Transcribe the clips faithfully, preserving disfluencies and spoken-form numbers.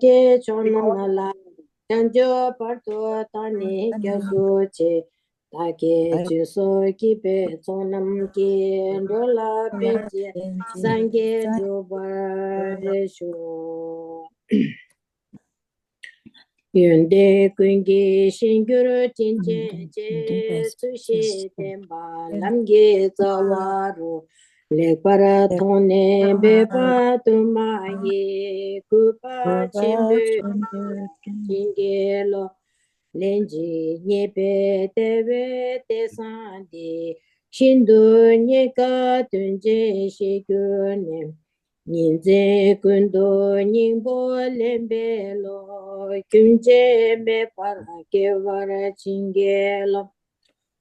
ཀྱི་ཕྱོགས་རྣམས་ལ། བྱང་ཆུབ་བར་དུ་བཏང་ནས་སྐྱབས་སུ་མཆི། བདག་གིས་སྦྱིན་སོགས་བགྱིས་པའི་ཚོགས་རྣམས་ཀྱིས། འགྲོ་ལ་ཕན་ཕྱིར་སངས་རྒྱས་འགྲུབ་པར་ཤོག། ཡོན་ཏན་ཀུན་གྱི་གཞིར་གྱུར་ཅན། བྱང་ཆུབ་སེམས་དཔའི་ལམ་གྱི་རྩ་བ་རུ། ལེགས་པར་མཐོང་ནས་འབད་པ་དུ་མ་ཡིས། གུས་པ་ཆེན་པོས་བྱིན་གྱིས་རློབས། ལན་ཅིག་རྙེད་པའི་དལ་བའི་དད་བཟང་འདི། ཤིན་ཏུ་རྙེད་དཀའ་དོན་ཆེན་ཤེས་གྱུར་ནས། ཉིན་མཚན་ཀུན་ཏུ་སྙིང་པོ་ལེན་པའི་བློ། རྒྱུན་ཆད་མེད་པར་སྐྱེ་བར་བྱིན་གྱིས་རློབས།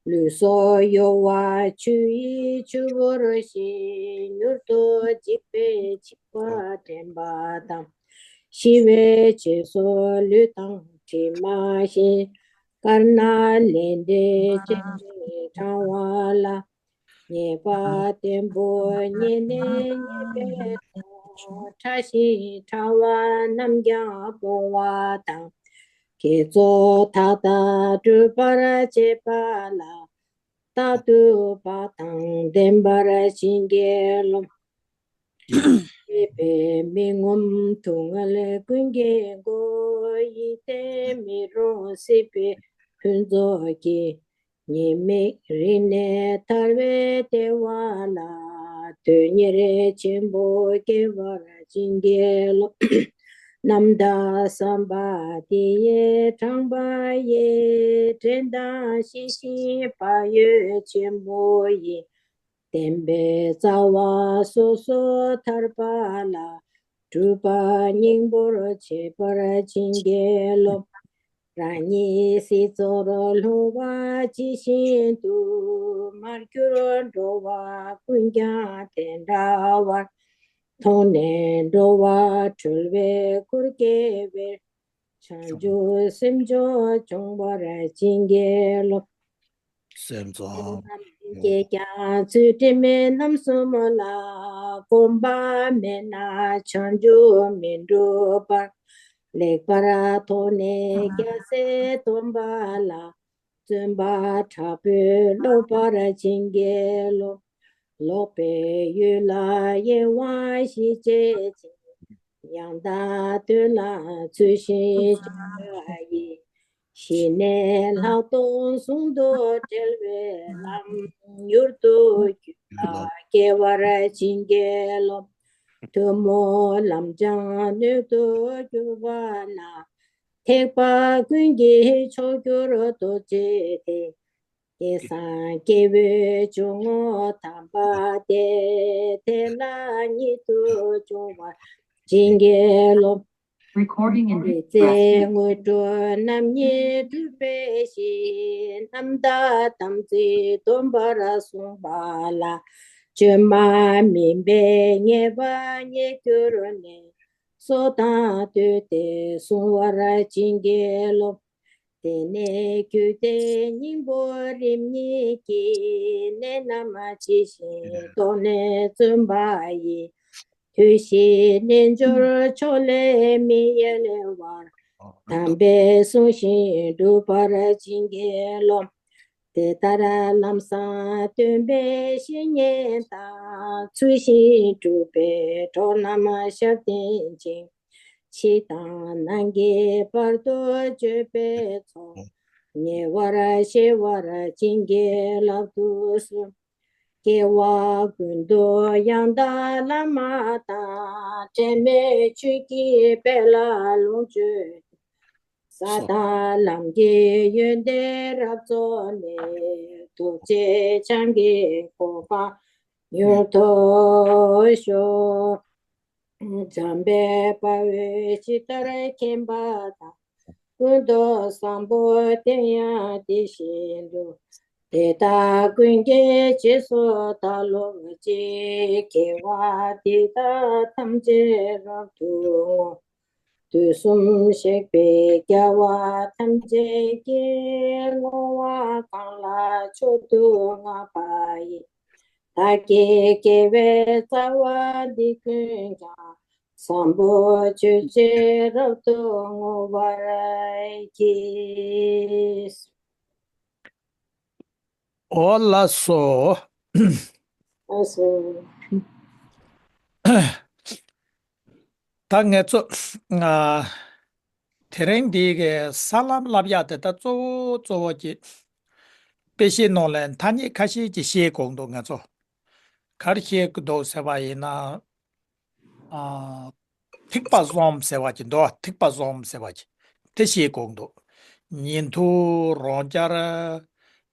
ལུས་སྲོག་གཡོ་བ་ཆུ་ཡི་ཆུ་བུར་བཞིན། མྱུར་དུ་འཇིག་པའི་འཇིགས་པ་དྲན་པ་དང་། ཤི་བའི་རྗེས་སུ་ལུས་དང་གྲིབ་མ་བཞིན། དཀར་ནག་ལས་འབྲས་ཅན་གྱི་འཕྲེང་བ་ལ། ཉེས་པ་བརྟན་པོ་རྙེད་ནས་རྙེད་པའི་ཐོག། ཕྲ་ཞིང་ཕྲ་བ་རྣམས་ཀྱང་སྤོང་བ་དང་། དགེ་ཚོགས་མཐའ་དག་སྒྲུབ་པར་བྱེད་པ་ལ། རྟག་ཏུ་བག་དང་ལྡན་པར་བྱིན་གྱིས་རློབས། སྲིད་པའི་མི་ངོམས་སྡུག་བསྔལ་ཀུན་གྱི་སྒོ། ཡིད་བརྟན་མི་རུང་སྲིད་པའི་ཕུན་ཚོགས་ཀྱིས། ཉེས་དམིགས་རིག་ནས་ཐར་པའི་བདེ་བ་ལ། དོན་གཉེར་ཆེན་པོ་སྐྱེ་བར་བྱིན་གྱིས་རློབས། རྣམ་དག་བསམ་པ་འདི་ཡི་དྲངས་པ་ཡིས། འགྲན་དང་ཞི་ཞིང་བག་ཡོད་ཆེན་པོ་ཡིས། བསྟན་པའི་རྩ་བ་སོ་སོར་ཐར་པ་ལ། སྒྲུབ་པ་སྙིང་པོར་བྱེད་པར་བྱིན་གྱིས་རློབས། རང་ཉིད་སྲིད་མཚོར་ལྷུང་བ་ཇི་བཞིན་དུ། མར་གྱུར་འགྲོ་བ་ཀུན་ཀྱང་དེ་འདྲ་བར། མཐོང་ནས་འགྲོ་བ་གྲོལ་བའི་སྐུར་སྐྱེ་བའི། བྱང་ཆུབ་སེམས་མཆོག་འབྱུང་བར་བྱིན་གྱིས་རློབས། སེམས་ཙམ་སྐྱེས་ཀྱང་ཚུལ་ཁྲིམས་རྣམ་གསུམ་ལ། གོམས་པ་མེད་ན་བྱང་ཆུབ་མི་འགྲུབ་པར། ལེགས་པར་མཐོང་ནས་རྒྱལ་སྲས་སྟོན་པ་ལ། བརྩོན་པ་དྲག་པོས་སློབ་པར་བྱིན་གྱིས་རློབས། ལོག་པའི་ཡུལ་ལ་གཡེང་བ་ཞི་བྱེད་ཅིང་། ཡང་དག་དོན་ལ་ཚུལ་བཞིན་སྤྱོད་པ་ཡིས། ཞི་གནས་ལྷག་མཐོང་ཟུང་དུ་འབྲེལ་བའི་ལམ། མྱུར་དུ་རྒྱུད་ལ་སྐྱེ་བར་བྱིན་གྱིས་རློབས། ཐུན་མོང་ལམ་སྦྱངས་སྣོད་དུ་གྱུར་པ་ན། ཐེག་པ་ཀུན་གྱི་མཆོག་གྱུར་རྡོ་རྗེ་དེ། སྐལ་བཟང་སྐྱེ་བོའི་འཇུག་ངོགས་དམ་པ་སྟེ། དེ་ལ་ཉིད་དུ་འབྱུང་བར་བྱིན་གྱིས་རློབས། རིག་རྩལ་དངོས་གྲུབ་རྣམ་གཉིས་གྲུབ་པའི་གཞི། རྣམ་དག་དམ་ཚིག་སྡོམ་པར་གསུངས་པ་ལ། བཅོས་མ་མིན་པའི་ཉེས་པ་རྙེད་གྱུར་ནས། སྲོག་དང་བསྟུན་ཏེ་བསྲུང་བར་བྱིན་གྱིས་རློབས། དེ་ནས་རྒྱུད་སྡེ་སྙིང་པོ་རིམ་གཉིས་ཀྱི། གནད་རྣམས་ཇི་བཞིན་རྟོགས་ནས་བརྩོན་པ་ཡིས། དུས་བཞིའི་རྣལ་འབྱོར་ཕྱོགས་ལས་མི་གཡེལ་བར། དམ་པའི་གསུང་བཞིན་སྒྲུབ་པར་བྱིན་གྱིས་རློབས། དེ་ལྟར་ལམ་བཟང་སྟོན་པའི་བཤེས་གཉེན་དང་། ཚུལ་བཞིན་སྒྲུབ་པའི་གྲོགས་རྣམས་ཞབས་བརྟན་ཅིང་། ཕྱི་དང་ནང་གི་བར་དུ་གཅོད་པའི་ཚོགས། ཉེ་བར་ཞི་བར་བྱིན་གྱིས་བརླབ་ཏུ་གསོལ། སྐྱེ་བ་ཀུན་ཏུ་ཡང་དག་བླ་མ་དང་། འབྲལ་མེད་ཆོས་ཀྱི་དཔལ་ལ་ལོངས་སྤྱོད། ས་དང་ལམ་གྱི་ཡོན་ཏན་རབ་རྫོགས་ནས། ཐུགས་རྗེ་འཆང་གི་གོ་འཕང་མྱུར་ཐོབ་ཤོག། འཇམ་དཔལ་དཔའ་བོས་ཇི་ལྟར་མཁྱེན་པ་དང་། ཀུན་ཏུ་བཟང་པོ་དེ་ཡང་དེ་བཞིན་དུ། དེ་དག་ཀུན་གྱི་རྗེས་སུ་བདག་སློབ་ཅིང་། དགེ་བ་འདི་དག་ཐམས་ཅད་རབ་ཏུ་བསྔོ། དུས་གསུམ་གཤེགས་པའི་རྒྱལ་བ་ཐམས་ཅད་ཀྱིས། བསྔོ་བ་གང་ལ་མཆོག་ཏུ་བསྔགས་པ་ཡི། བདག་གི་དགེ་བའི་རྩ་བ་འདི་ཀུན་ཀྱང་། བཟང་པོ་ཆོས་ཀྱི་རབ་ཏུ་བསྔོ་བར་བགྱི། འོ་ལགས་སོ། ལགས་སོ། ད་ངེད་ཚོ་ཨ། དེ་རིང་འདི་གི་ས་ལམ་བསླབ་ཡག་དེ་ད་གཙོ་བོ་གཙོ་བོ་གི་དཔེ་ཆའི་ནང་ལ་ཐ་སྙད་ཁ་ཤས་ཅིག་བཤད་དགོས་འདུག་ངེད་ཚོ་ག་རེ་བཤད་དགོས་འདུག་ཟེར་བ་ཡིན་ན། ཨ། ཐེག་པ་གསུམ་ཟེར་བ་ཅིག་འདུག་ཐེག་པ་གསུམ་ཟེར་བ་ཅིག་དེ་བཤད་དགོས་འདུག་ཉན་ཐོས་རང་རྒྱལ་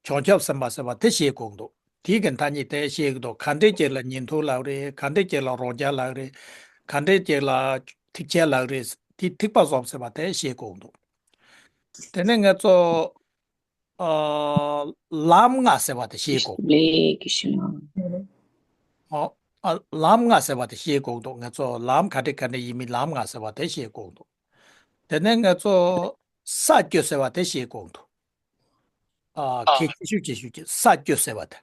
བྱང་ཆུབ་སེམས་དཔའ་ཟེར་བ་དེ་བཤད་དགོས་འདུག་དེའི་གི་ཐ་སྙད་དེ་བཤད་གི་འདུག་ག་འདྲས་ཅིག་ལ་ཉན་ཐོས་ལབ་རེད། ག་འདྲས་ཅིག་ལ་རང་རྒྱལ་ལབ་རེད། ག་འདྲས་ཅིག་ལ་ཐེག་ཆེན་ལབ་རེད། དེ་ཐེག་པ་གསུམ་ཟེར་བ་དེ་བཤད་དགོས་འདུག་དེ་ནས་ངེད་ཚོ་ཨ། ལམ་ལྔ་ཟེར་བ་དེ་ཤེས་དགོས། ལས་ཀྱི་ཤེས་ལམ། ཨ། ཨ། ལམ་ལྔ་ཟེར་བ་དེ་ཤེས་དགོས་འདུག་ངེད་ཚོ་ལམ་ག་འདྲ་ག་འདྲ་ཡིན་མིན་ལམ་ལྔ་ཟེར་བ་དེ་ཤེས་དགོས་འདུག་དེ་ནས་ངེད་ཚོ་ས་བཅུ་ཟེར་བ་དེ་ཤེས་དགོས་འདུག་ཨ། གལ་ཆེ་ཤོས་ཆེ་ཤོས་ཀྱི་ས་བཅུ་ཟེར་བ་དེ།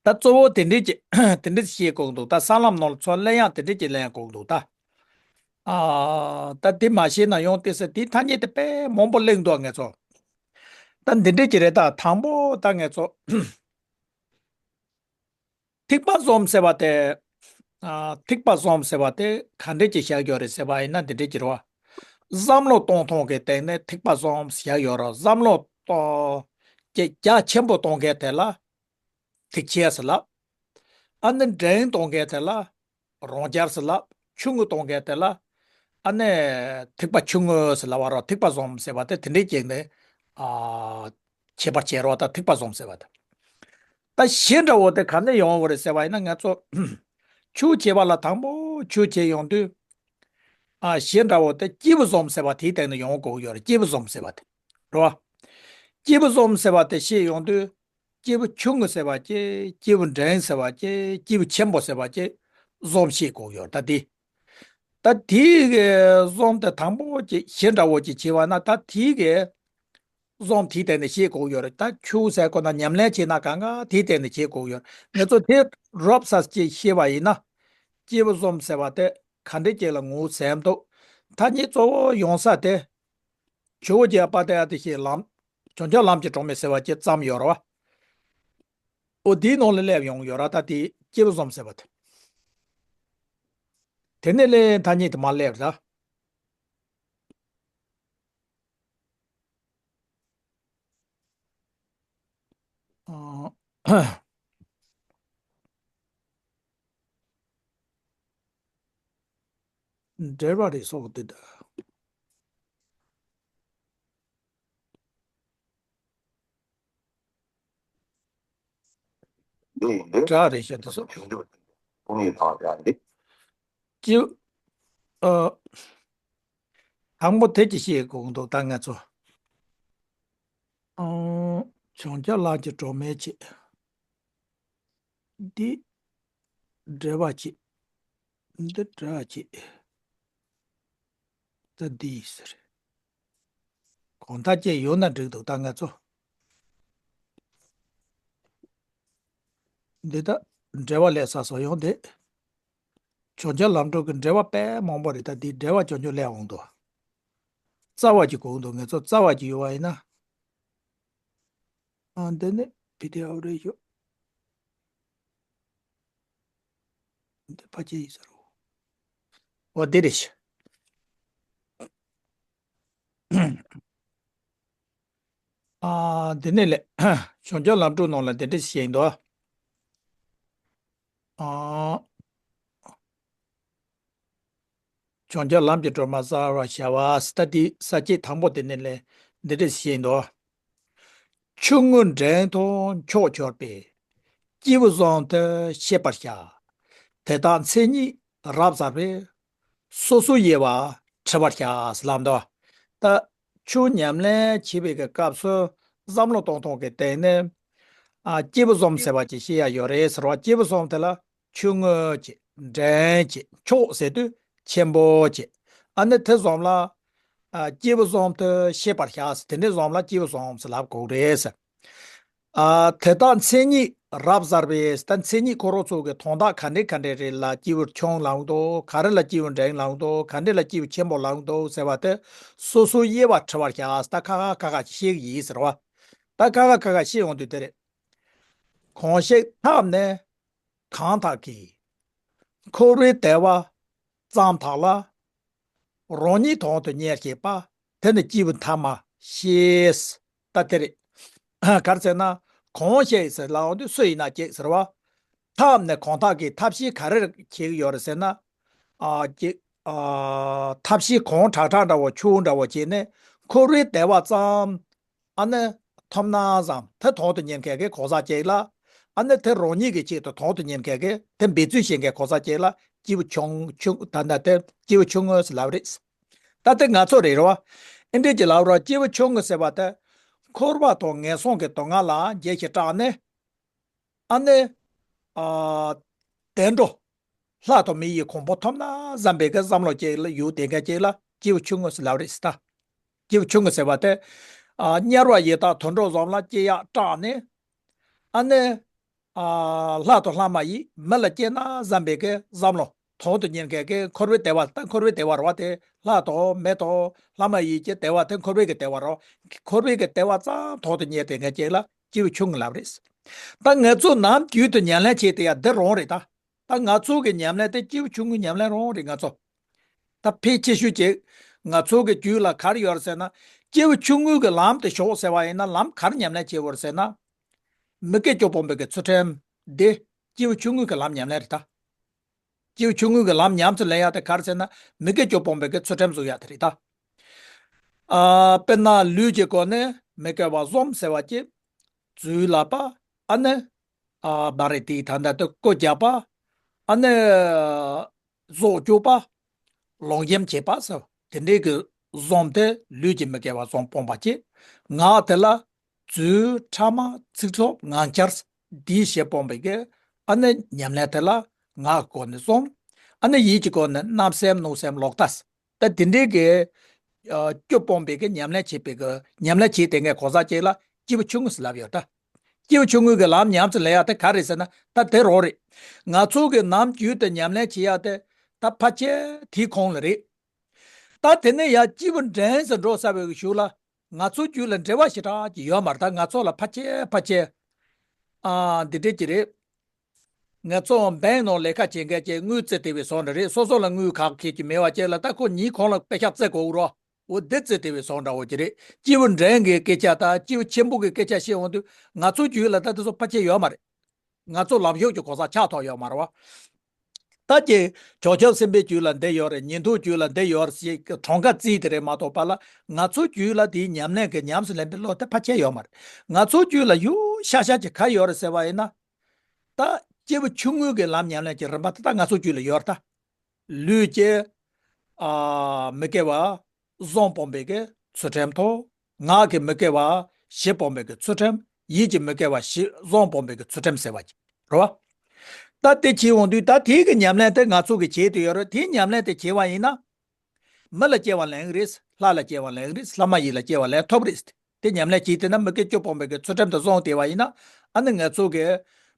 ད་གཙོ་བོ་དེ་འདྲས་ཀྱི་དེ་འདྲས་ཤེས་དགོས་འདུག་ད་ས་ལམ་ནང་ལ་ཚུར་གླེང་ཡག་དེ་འདྲས་ཀྱི་གླེང་དགོས་འདུག་ད། ཨ། ད་དེ་མ་ཤེས་ན་ཡང་དེ་ས་དེའི་ཐ་སྙད་དེ་དཔེ་མང་པོ་གླེང་འདུག་ངེད་ཚོ། ད་འདི་འདྲས་ཀྱི་རེད། ད་དང་པོ་ད་ངེད་ཚོ་ཐེག་པ་གསུམ་ཟེར་བ་དེ། ཨ། ཐེག་པ་གསུམ་ཟེར་བ་དེ་ག་འདྲས་ཀྱི་བཞག་ཡོད་རེད་ཟེར་བ་ཡིན་ན་འདི་འདྲས་ཀྱི་རེད་བ། བསམ་བློ་གཏོང་སྟངས་ཀྱི་སྟེང་ནས་ཐེག་པ་གསུམ་བཞག་ཡོད་རེད། བསམ་བློ་གཏོང་ཀྱི་རྒྱ་ཆེན་པོ་གཏོང་མཁན་དེ་ལ་ཐེག་ཆེན་ཟེར་ལབ། ཨ་ནི་འབྲིང་གཏོང་མཁན་དེ་ལ་རང་རྒྱལ་ཟེར་ལབ། ཆུང་ངུ་གཏོང་མཁན་དེ་ལ་ཨ་ནི་ཐེག་པ་ཆུང་ངུ་ཟེར་ལབ་པ་རེད། ཐེག་པ་གསུམ་ཟེར་བ་དེ་དེ་འདྲའི་སྟེང་ནས། ཨ། ཁྱད་པར་ཕྱེ་རོགས། ད་ཐེག་པ་གསུམ་ཟེར་བ་དེ། ད་གཞི་འདྲ་བོ་དེ་ག་ནས་ཡོང་བ་རེད་ཟེར་བ་ཡིན་ན། ང་ཚོ་ཆོས་བྱེད་པ་ལ་དང་པོ་ཆོས་བྱེད་ཡོང་དུས། ཨ། གཞི་འདྲ་བོ་དེ་སྐྱེས་བུ་གསུམ་ཟེར་བ་དེའི་སྟེང་ནས་ཡོང་དགོས་ཡོད་རེད། སྐྱེས་བུ་གསུམ་ཟེར་བ་དེ་རེད་བ། སྐྱེས་བུ་གསུམ་ཟེར་བ་དེ་བཤད་ཡོང་དུས། སྐྱེས་བུ་ཆུང་ངུ་ཟེར་བ་ཅིག་སྐྱེས་བུ་འབྲིང་ཟེར་བ་ཅིག་སྐྱེས་བུ་ཆེན་པོ་ཟེར་བ་ཅིག་གསུམ་བཤད་དགོས་ཡོད་རེད། ད་དེ། ད་དེའི་གི་གསུམ་དེ་དང་པོ་ཅིག་གཞི་འདྲ་བོ་ཅིག་བྱས་པ་ན། ད་དེའི་གི་གསུམ་དེའི་སྟེང་ནས་བཤད་དགོས་ཡོད་རེད། ད་ཆོས་ཟེར་དགོས་ན་ཉམས་ལེན་བྱས་ན་གང་ག་དེའི་སྟེང་ནས་བྱེད་དགོས་ཡོད། ངེད་ཚོ་དེ་རོབ་ཙམ་ཅིག་ཤེས་པ་ཡིན་ན། སྐྱེས་བུ་གསུམ་ཟེར་བ་དེ་ག་འདྲས་ཅིག་ལ་ངོས་ཟིན་འདུག་ད་ནི་གཙོ་བོ་ཡོང་ས་དེ། ཇོ་བོ་རྗེ་དཔལ་ལྡན་ཨ་ཏི་ཤའི་ལམ། བྱང་ཆུབ་ལམ་གྱི་སྒྲོན་མེ་ཟེར་བ་ཅིག་བརྩམས་ཡོད་རེད་བ། འོ་དེའི་ནང་ལ་སླེབས་ཡོང་ཡོད་རེད། ད་དེ་སྐྱེས་བུ་གསུམ་ཟེར་བ་དེ། དེ་ནས་ལས་ཐ་སྙད་དེ་མར་སླེབས་རེད། ཨ། འབྲེལ་བ་རེད་སོགས་དེ་འདྲ། འདི་ཡིན་ཏེ། སྒྲ་རེད་ཤག་དེ་སོགས། ཆུང་ཆུང་ཁོང་ཡི་དང་ཡང་འདི། ཅི། ཨ། དང་པོ་དེ་ཅི་ཤེས་དགོས་འདུག་ད་ང་ཚོ། ཨང་། བྱང་ཆུབ་ལམ་གྱི་སྒྲོན་མེ་བྱེད། འདི་འབྲེལ་བ་བྱེད། འདི་འབྲེལ་བ་བྱེད། ད་འདི་ཡིན་ཟེར། གང་ལྟར་ཅིག་ཡོད་ན་འགྲིག་འདུག་ད་ང་ཚོ། འདི་ད་འབྲེལ་བ་ལས་ས་སོགས་ཡོང་དེ། བྱང་ཆུབ་ལམ་སྒྲོན་གྱི་འགྲེལ་པ་དཔེ་མང་པོ་རེད། ད་འདི་འགྲེལ་པ་ཆུང་ཆུང་ལས་འོང་དོ། རྩ་བ་ཅིག་གོ་འདུག་ངེད་ཚོ་རྩ་བ་ཅིག་ཡོད་པ་ཡིན་ན། ཨ། འདི་ནི་བི་ཌི་ཨོ་རེད་ཤག་འདི་ཕལ་ཆེར་ཡིན་ས་རེད། འོ་འདི་རེད་ཤག་ཨ། འདི་ནས་ལས། བྱང་ཆུབ་ལམ་སྒྲོན་ནང་ལ་འདི་འདྲ་ཞིག་ཡིན་འདུག་ཨ། བྱང་ཆུབ་ལམ་གྱི་སྒྲོན་མ་གསལ་བར་ཤར་བ། ད་འདི་ས་བཅད་དང་པོ་དེ་ནས་ལས་འདི་འདྲ་ཞིག་ཡིན་འདུག་ཆུང་ངུ་འབྲིང་མཐོ་མཆོག་གྱུར་པའི། སྐྱེས་བུ་གསུམ་དུ་ཤེས་པར་བྱ། དེ་དག་མཚན་ཉིད་རབ་གསལ་བས། སོ་སོའི་དབྱེ་བ་བྲི་བར་བྱ་ཟེར་ལབ་འདུག་ད་ཆོས་ཉམས་ལེན་བྱེད་པའི་གི་སྐབས་སུ་བསམ་བློ་གཏོང་སྟངས་ཀྱི་སྟེང་ནས། ཨ། སྐྱེས་བུ་གསུམ་ཟེར་བ་ཅིག་ཤེས་ཡ་ཡོད་རེད་ཟེར་བ། སྐྱེས་བུ་གསུམ་དེ་ལ་ཆུང་ངུ་ཅིག་འབྲིང་ཅིག་མཆོག་ཟེར་དུས་ཆེན་པོ་ཅིག་ཨ་ནི་དེ་གསུམ་ལ། ཨ། སྐྱེས་བུ་གསུམ་དུ་ཤེས་པར་བྱ་ཟེར། དེ་འདྲའི་གསུམ་ལ་སྐྱེས་བུ་གསུམ་ཟེར་ལབ་དགོས་རེད་ཟེར། ཨ། དེ་དག་མཚན་ཉིད་ རབ་གསལ་བའི་ད་མཚན་ཉིད་ཁོ་རང་ཚོ་གི་དོན་དག་ག་འདྲ་ག་འདྲ་རེད་ལ་སྐྱེས་བུ་ཆུང་ལབ་འདུག་ག་རེ་ལ་སྐྱེས་བུ་འབྲིང་ལབ་འདུག་ག་འདྲ་ལ་སྐྱེས་བུ་ཆེན་པོ་ལབ་འདུག་ཟེར་བ་དེ་སོ་སོའི་དབྱེ་བ་ཕྲི་བར་བྱ། ད་ཁ་ཁ་ཁ་ཁ་ཤེས་ཀྱི་ཡིན་ཟེར་བ། ད་ཁ་ཁ་ཁ་ཁ་ཤེས་ཡོང་དུས་དེ་རེད། གང་ཞིག་ཐབས་ནི་གང་དག་གིས། འཁོར་བའི་བདེ་བ་ཙམ་དག་ལ། རང་ཉིད་དོན་དུ་གཉེར་བྱེད་པ། དེ་ནི་སྐྱེས་བུ་ཐ་མ་ཤེས། ད་དེ་རེད། ག་རེ་ཟེར་ན། གང་ཞིག་ཟེར་ལབ་དུས་སུ་ཡིན་ན་ཅིག་ཟེར་བ། ཐབས་ནི་གང་དག་གིས། ཐབས་ཤེས་ག་རེ་བྱེད་ཀྱི་ཡོད་རེད་ཟེར་ན། ཨ་ཅིག་ཨ་ཐབས་ཤེས་གང་དྲག་དྲག་འདྲ་བོ་ཆུང་འདྲ་བོ་བྱས་ནས་འཁོར་བའི་བདེ་བ་ཙམ། ཨ་ནི་ཐོབ་ན་བཟང་དེ་དོན་དུ་གཉེར་མཁན་གྱི་གོ་ས་ཅིག་ལ། ཨ་ནི་དེ་རང་ཉིད་ཀྱི་ཆེད་དུ་དོན་དུ་གཉེར་མཁན་གྱི་དེ་འབད་རྩོལ་བྱེད་མཁན་གོ་ས་ཅིག་ལ་སྐྱེས་བུ་ཆུང་ཆུང་ད་ལྟ་དེ་སྐྱེས་བུ་ཆུང་ངུ་ཟེར་ལབ་རེད། ད་དེ་ང་ཚོ་རེད་རོ། ཨེ་འདྲས་ཀྱི་ལབ་རོ། སྐྱེས་བུ་ཆུང་ངུ་ཟེར་བ་དེ་འཁོར་བ་དང་ངན་སོང་གི་སྡུག་བསྔལ་ལ་རྒྱས་ཤིང་སྐྲག་ནས། ཨ་ནི། ཨ་བདེ་འགྲོ། ལྷ་དང་མི་ཡི་གོ་འཕང་ཐོབ་ན་བསམ་པའི་གི་བསམ་བློ་ཅིག་ལ་ཡུལ་དེ་ག་ཅིག་ལ་སྐྱེས་བུ་ཆུང་ངུ་ཟེར་ལབ་རེད་ཟེར་ད། སྐྱེས་བུ་ཆུང་ངུ་ཟེར་བ་དེ། ཨ་དམྱལ་བ་ཡི་དྭགས་དུད་འགྲོ་གསུམ་ལ་སྐྱེ་ཡག་སྐྲག་ནས། ཨ་ནི། ཨ་ལྷ་དང་ལྷ་མ་ཡིན་མི་ལ་སྐྱེ་ན་བསམ་པའི་གི་བསམ་བློ། དོན་དུ་གཉེར་མཁན་གྱི་འཁོར་བའི་བདེ་བ་ད་འཁོར་བའི་བདེ་བ་རེད་བ། དེ་ལྷ་དང་མི་དང་ལྷ་མ་ཡིན་གྱི་བདེ་བ་དེ་འཁོར་བའི་གི་བདེ་བ་རེད་བ། འཁོར་བའི་གི་བདེ་བ་ཙམ་དོན་དུ་གཉེར་དེ་ངས་ཅིག་ལ་སྐྱེས་བུ་ཆུང་ངུ་ལབ་རེད། ད་ང་ཚོ་ནམ་རྒྱུན་དུ་ཉམས་ལེན་བྱེད་དེ་ཡ་འདི་རང་རེད་ད། ད་ང་ཚོ་གི་ཉམས་ལེན་དེ་སྐྱེས་བུ་ཆུང་ངུའི་ཉམས་ལེན་རང་རེད་ང་ཚོ། ད་ཕལ་ཆེ་ཤོས་ཅིག་ང་ཚོ་གི་རྒྱུད་ལ་ག་རེ་ཡོད་རེད་ཟེར་ན། སྐྱེས་བུ་ཆུང་ངུ་གི་ལམ་དེ་ཞོག་ཟེར་བ་ཡིན་ན་ལམ་ག་རེ་ཉམས་ལེན་བྱེད་དགོས་རེད་ཟེར་ན། མི་དགེ་བཅུ་སྤོང་བའི་གི་ཚུལ་ཁྲིམས་དེ་སྐྱེས་བུ་ཆུང་ངུ་གི་ལམ་ཉམས་ལེན་རེད་ད། སྐྱེས་བུ་ཆུང་ངུ་གི་ལམ་ཉམས་སུ་ལེན་ཡག་དེ་ག་རེ་ཟེར་ན་མི་དགེ་བཅུ་སྤོང་བའི་གི་ཚུལ་ཁྲིམས་བཟུང་ཡག་དེ་རེད་ད། ཨ་དཔེར་ན་ལུས་ཀྱི་སྒོ་ནས་མི་དགེ་བ་གསུམ་ཟེར་བ་ཅིག། རྫུས་ལབ་པ། ཨ་ནི། ཨ་བ་རེ་ཏི་ད་ལྟ་དུ་རྐུ་རྒྱག་པ། ཨ་ནི། ཟོག་སྐྱུག་པ། ལོག་གཡེམ་བྱེད་པ་ཟེར་དེ་འདྲའི་གི་གསུམ་དེ་ལུས་ཀྱི་མི་དགེ་བ་གསུམ་སྤོང་བ་བྱེད། ངག་དེ་ལ་རྫུས་ཕྲ་མ་ཚིག་ཐོབ་ངག་འཁྱལ་འདི་བཞི་སྤོང་བའི་གི་ཨ་ནི་ཉམས་ལེན་དེ་ལ་ངག་གི་སྒོ་ནས་གསུམ། ཨ་ནི་ཡིད་ཀྱི་སྒོ་ནས་བརྣབ་སེམས་གནོད་སེམས་ལོག་ལྟ། ད་དེ་འདྲའི་གི་ཨ་བཅུ་སྤོང་བའི་གི་ཉམས་ལེན་བྱེད་པའི་གི་ཉམས་ལེན་བྱེད་དེ་ངས་གོ་ས་ཅིག་ལ་སྐྱེས་བུ་ཆུང་ངུ་ཟེར་ལབ་ཡོད་ད། སྐྱེས་བུ་ཆུང་ངུ་གི་ལམ་ཉམས་སུ་ལེན་ཡག་དེ་ག་རེད་ཟེར་ན་ད་དེ་རང་རེད། ང་ཚོ་གི་ནམ་རྒྱུན་དུ་ཉམས་ལེན་བྱེད་ཡག་དེ་ད་ཕལ་ཆེར་དེའི་ཁོངས་ལ་རེད། ད་དེ་ནས་ཡར་སྐྱེས་བུ་འབྲིང་ཟེར་འགྲོ་ས་བའི་གི་གཞུག་ལ་ང་ཚོ་རྒྱུད་ལ་འབྲེལ་བ་ཞེ་དྲག་ཅིག་ཡོད་མ་རེད། ད་ང་ཚོ་ལ་ཕལ་ཆེར་ཕལ་ཆེར་ཨ་འདི་འདྲས་ཅིག་རེད། ང་ཚོ་བྷེང་ནང་ལས་ཀ་བྱེད་མཁན་གྱི་དངུལ་བཙལ་བསྡད་པའི་བཟོ་འདྲ་རེད། སོ་སོ་ལ་དངུལ་ག་གེ་ཅིག་མེད་པ་ཅིག་ལ་ད་ཁོ་ཉིན་གང་ལ་པེ་ཤག་བཙལ་དགོས་རོ། འོ་འདི་བཙལ་བསྡད་པའི་བཟོ་འདྲ་བོ་ཅིག་རེད། སྐྱེས་བུ་འབྲིང་གི་སྐད་ཆ་དང་སྐྱེས་བུ་ཆེན་པོ་གི་སྐད་ཆ་བཤད་འོང་དུས་ང་ཚོ་རྒྱུད་ལ་ད་དེ་ཚོ་ཕལ་ཆེར་ཡོད་མ་རེད། ང་ཚོ་ལམ་ཞོག་གི་གོ་ས་ཆགས་ཐོག་ཡོད་མ་རེད་བ། ད་ཀྱི་བྱང་ཆུབ་སེམས་དཔའི་རྒྱུད་ལ་འདི་ཡོད་རེད། ཉན་ཐོས་རྒྱུད་ལ་འདི་ཡོད་རེད་ཞེས་གྲངས་ཀ་བརྩིས་དེ་རེད་མ་གཏོགས་པ་ལ་ང་ཚོ་རྒྱུད་ལ་དེའི་ཉམས་ལེན་གྱི་ཉམས་སུ་ལེན་པའི་བློ་དེ་ཕལ་ཆེར་ཡོད་མ་རེད། ང་ཚོ་རྒྱུད་ལ་ཡོད་ཤ་ཤ་ཅིག་ག་ཡོད་རེད་ཟེར་བ་ཡིན་ན། ད་སྐྱེས་བུ་ཆུང་ངུ་གི་ལམ་ཉམས་ལེན་གྱི་རིམ་པ་དེ་ད་ང་ཚོ་རྒྱུད་ལ་ཡོད་རེད་ད། ལུས་ཀྱི་ཨ་མི་དགེ་བ་གསུམ་སྤོང་བའི་གི་ཚུལ་ཁྲིམས་དང་། ངག་གི་མི་དགེ་བ་བཞི་སྤོང་བའི་གི་ཚུལ་ཁྲིམས། ཡིད་ཀྱི་མི་དགེ་བ་བཞི་གསུམ་སྤོང་བའི་གི་ཚུལ་ཁྲིམས་ཟེར་བ་ཅིག་རེད་བ། ད་དེ་བྱེད་འོང་དུས་ད་དེའི་གི་ཉམས་ལེན་དེ་ང་ཚོ་གི་བྱེད་དུ་ཡོད་རེད། དེའི་ཉམས་ལེན་དེ་བྱེད་པ་ཡིན་ན། མི་ལ་སྐྱེ་བ་ལེན་གི་རེད། ལྷ་ལ་སྐྱེ་བ་ལེན་གི་རེད། ལྷ་མ་ཡིན་ལ་སྐྱེ་བ་ལེན་ཐུབ་རེད། དེ་ཉམས་ལེན་བྱེད་དེ་ན་མི་དགེ་བཅུ་སྤོང་བའི་གི་ཚུལ་ཁྲིམས་དེ་བཟུང་བསྡད་པ་ཡིན་ན། ཨ་ནི་ང་ཚོ་གི་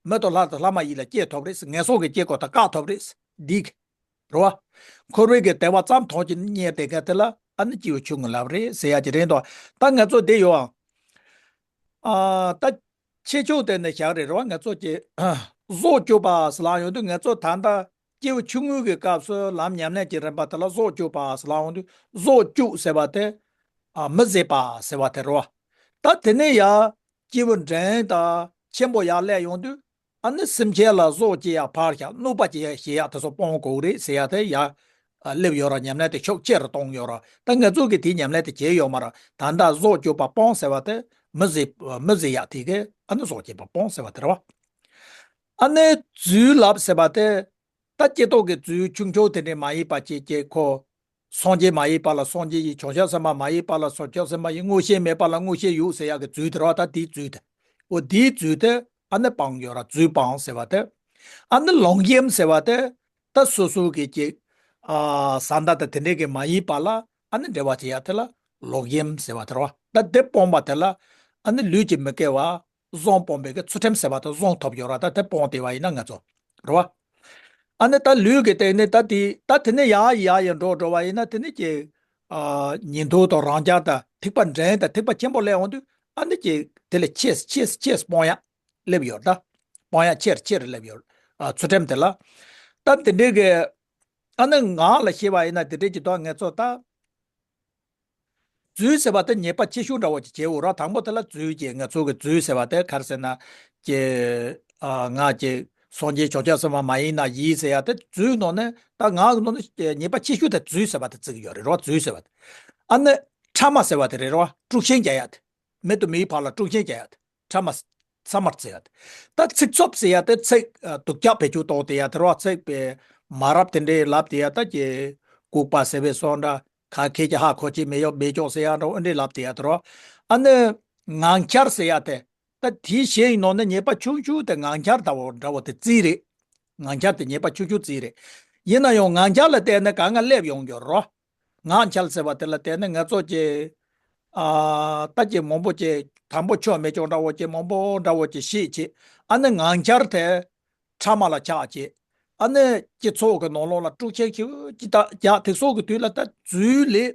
མི་དང་ལྷ་དང་ལྷ་མ་ཡིན་ལ་སྐྱེ་ཐུབ་རེད། ངན་སོང་གི་སྐྱེ་སྒོ་དེ་བཀག་ཐུབ་རེད། འདི་གི་རེད་བ། འཁོར་བའི་གི་བདེ་བ་ཙམ་ཐོག་གི་གཉེར་དེ་ག་དེ་ལ་ཨ་ནི་སྐྱེས་བུ་ཆུང་ངུ་ལབ་རེད་ཟེར་ཡ་ཅིག་རེད་འདུག་ད་ང་ཚོ་འདི་ཡོད་ཨང་། ཨ་ད་ཆེ་ཆུང་དེ་ནས་བཞག་རེད་རེད་བ། ང་ཚོ་ཀྱི་གཟུགས་སྐྱུག་པ་ཟེར་ལབ་ཡོང་དུས་ང་ཚོ་ད་ལྟ་སྐྱེས་བུ་ཆུང་ངུ་གི་སྐབས་སུ་ལམ་ཉམས་ལེན་གྱི་རིམ་པ་དེ་ལ་གཟུགས་སྐྱུག་པ་ཟེར་ལབ་ཡོང་དུས་གཟུགས་སྐྱུག་ཟེར་བ་དེ་ཨ་མི་བཟད་པ་ཟེར་བ་དེ་རེད་བ། ད་དེ་ནས་ཡ་སྐྱེས་བུ་འབྲིང་དང་ཆེན་པོ་ཡར་སླེབས་ཡོང་དུས། ཨ་ནི་སེམས་ཅན་ལ་གཟུགས་སྐྱེ་ཡག་ཕར་བཞག་གནོད་པ་སྐྱེལ་ཡག་བྱེད་ཡག་དེ་ཚོ་སྤོང་དགོས་རེད་ཟེར་ཡག་དེ་ཡ། ཨ་སླེབས་ཡོད་ར། ཉམས་ལེན་དེ་ཤུགས་ཆེ་རུ་གཏོང་ཡོད་ར། ད་ང་ཚོ་གིས་དེའི་ཉམས་ལེན་དེ་བྱས་ཡོད་མ་ར། ད་ལྟ་གཟུགས་སྐྱུག་པ་སྤོང་ཟེར་བ་དེ་མི་བཟད་མི་བཟད་ཡག་དེ་གི་ཨ་ནི་གཟུགས་སྐྱེ་བ་སྤོང་ཟེར་བ་དེ་རེད་བ། ཨ་ནི་རྫུས་ལབ་ཟེར་བ་དེ། ད་སྐྱེ་ཐོག་གི་རྫུས་ཆུང་ཆུང་དེ་འདྲས་མ་ཡིན་པ་ཅིག་ཅིག་ཁོ། སངས་རྒྱས་མ་ཡིན་པ་ལ་སངས་རྒྱས་ཡིན། བྱང་ཆུབ་སེམས་དཔའ་མ་ཡིན་པ་ལ་བྱང་ཆུབ་སེམས་དཔའ་ཡིན། མངོན་ཤེས་མེད་པ་ལ་མངོན་ཤེས་ཡོད་ཟེར་ཡག་གི་རྫུས་དེ་རེད་བ། ད་དེའི་རྫུས་དེ། འོ་དེའི་རྫུས་དེ་ཨ་ནི་སྤངས་ཡོད་ར། རྫུས་སྤངས་ཟེར་བ་དེ། ཨ་ནི་ལོག་གཡེམ་ཟེར་བ་དེ། ད་སོ་སོ་གི་ཅིག་ཨ་བཟའ་ཟླ་དང་དེ་འདྲས་གི་མ་ཡིན་པ་ལ་ཨ་ནི་འབྲེལ་བ་བྱེད་ཡག་དེ་ལ་ལོག་གཡེམ་ཟེར་བ་དེ་རེད་བ། ད་དེ་སྤོང་བ་དེ་ལ་ཨ་ནི་ལུས་ཀྱི་མི་དགེ་བ་ བཟང་སྤོང་བའི་གི་ཚུལ་ཁྲིམས་ཟེར་བ་དེ་བཟང་ཐོབ་ཡོད་ར། ད་དེ་སྤོང་དེ་བ་ཡིན་ན་ང་ཚོ་རེད་བ། ཨ་ནི་ད་ལུས་ཀྱི་སྟེང་ནས་ད་དེ་ད་དེ་ནས་ཡར་ཡར་ཡར་འགྲོ་འགྲོ་བ་ཡིན་ན་དེ་ནས་ཀྱི་ཉིན་ཐོ་དང་རང་རྒྱལ་དང་ཐེག་པ་འདྲེན་དང་ཐེག་པ་ཆེན་པོ་སླེབས་འོང་དུས་ཨ་ནི་ཀྱི་དེ་ལས་ཆེས་ཆེས་ཆེས་སྤོང་ཡ་སླེབས་ཡོད་ད། སྤོང་ཡ་ཆེར་ཆེར་སླེབས་ཡོད། ཨ་ཚུལ་ཁྲིམས་དེ་ལ། ད་དེ་འདྲའི་གི་ཨ་ནི་ངག་ལ་བཤད་པ་ཡིན་ན་དེ་འདྲའི་གི་ད་ངས་ཚོ་ད། རྫུས་ཟེར་བ་དེ་ཉེས་པ་ཆེ་ཤོས་འདྲ་བོ་ཅིག་བྱེད་འོ་ར། དང་པོ་དེ་ལ་རྫུས་ཀྱི་ང་ཚོ་གི་རྫུས་ཟེར་བ་དེ་ག་རེ་ཟེར་ན། ཀྱི་ཨ་ང་ཀྱི་སངས་རྒྱས་བྱང་ཆུབ་སེམས་དཔའ་མ་ཡིན་ན་ཡིན་ཟེར་ཡ་དེ་རྫུས་ནང་ནས་ད་ངག་གི་ནང་ནས་ཉེས་པ་ཆེ་ཤོས་དེ་རྫུས་ཟེར་བ་དེ་བརྩི་གི་ཡོད་རེད་རོ། རྫུས་ཟེར་བ་དེ། ཨ་ནི་ཕྲ་མ་ཟེར་བ་དེ་རེད་རོ། དཀྲུག་ཤིང་རྒྱག་ཡ་དེ། མི་དང་མིའི་བར་ལ་དཀྲུག་ཤིང་རྒྱག་ཡ་དེ། ཕྲ་མ་ས་མར་བརྩི་ཡ་དེ། ད་ཚིག་རྩུབ་ཟེར་ཡ་དེ་ཚིག་ཨ་སྡུག་ཅག་བེད་སྤྱོད་གཏོང་དེ་ཡ་དེ་རོ། ཚིག་པའི་མ་རབས་དེ་འདྲའི་ལབ་དེ་ཡ་ད་ཀྱི་ལྐུགས་པ་ཟེར་བའི་སོང་འདྲ། ཁ་ཁྱེད་ཀྱི་ཧ་གོ་ཅི་མེད་ཡོ་མེད་ཅོག་ཟེར་ཡ་འདྲ་འོ་འདྲའི་ལབ་དེ་ཡ་དེ་རོ། ཨ་ནི་ངང་འཁྱར་ཟེར་ཡ་དེ། ད་དེའི་གཞན་ཡིན་ནོ་ནི་ཉེས་པ་ཆུང་ཆུང་དེ་ངང་འཁྱར་ལྟ་བུ་འདྲ་བོ་དེ་བརྩིས་རེད། ངང་འཁྱར་དེ་ཉེས་པ་ཆུང་ཆུང་བརྩིས་རེད། ཡིན་ན་ཡང་ངང་འཁྱར་ལ་བལྟས་ན་གང་ང་སླེབས་ཡོང་རྒྱུ་རོ། ངང་འཁྱར་ཟེར་བ་དེ་ལ་བལྟས་ན་ང་ཚོ་ཀྱི་ཨ་ད་ཀྱི་མང་པོ་ཀྱི་དང་པོ་ཆོ་མེད་ཅོག་འདྲ་བོ་ཀྱི་མང་པོ་འདྲ་བོ་ཀྱི་ཤེས་ཀྱི། ཨ་ནི་ངང་འཁྱར་དེ་ཕྲ་མ་ལ་ཆགས་ཀྱི། ཨ་ནི་སྤྱི་ཚོགས་ཀྱི་ནང་ལོགས་ལ་དཀྲུག་ཤིང་ཞིག་ཅི་ད་རྒྱག་དེ་སོགས་ཀྱི་དུས་ལ་ད་རྫུས་ལས།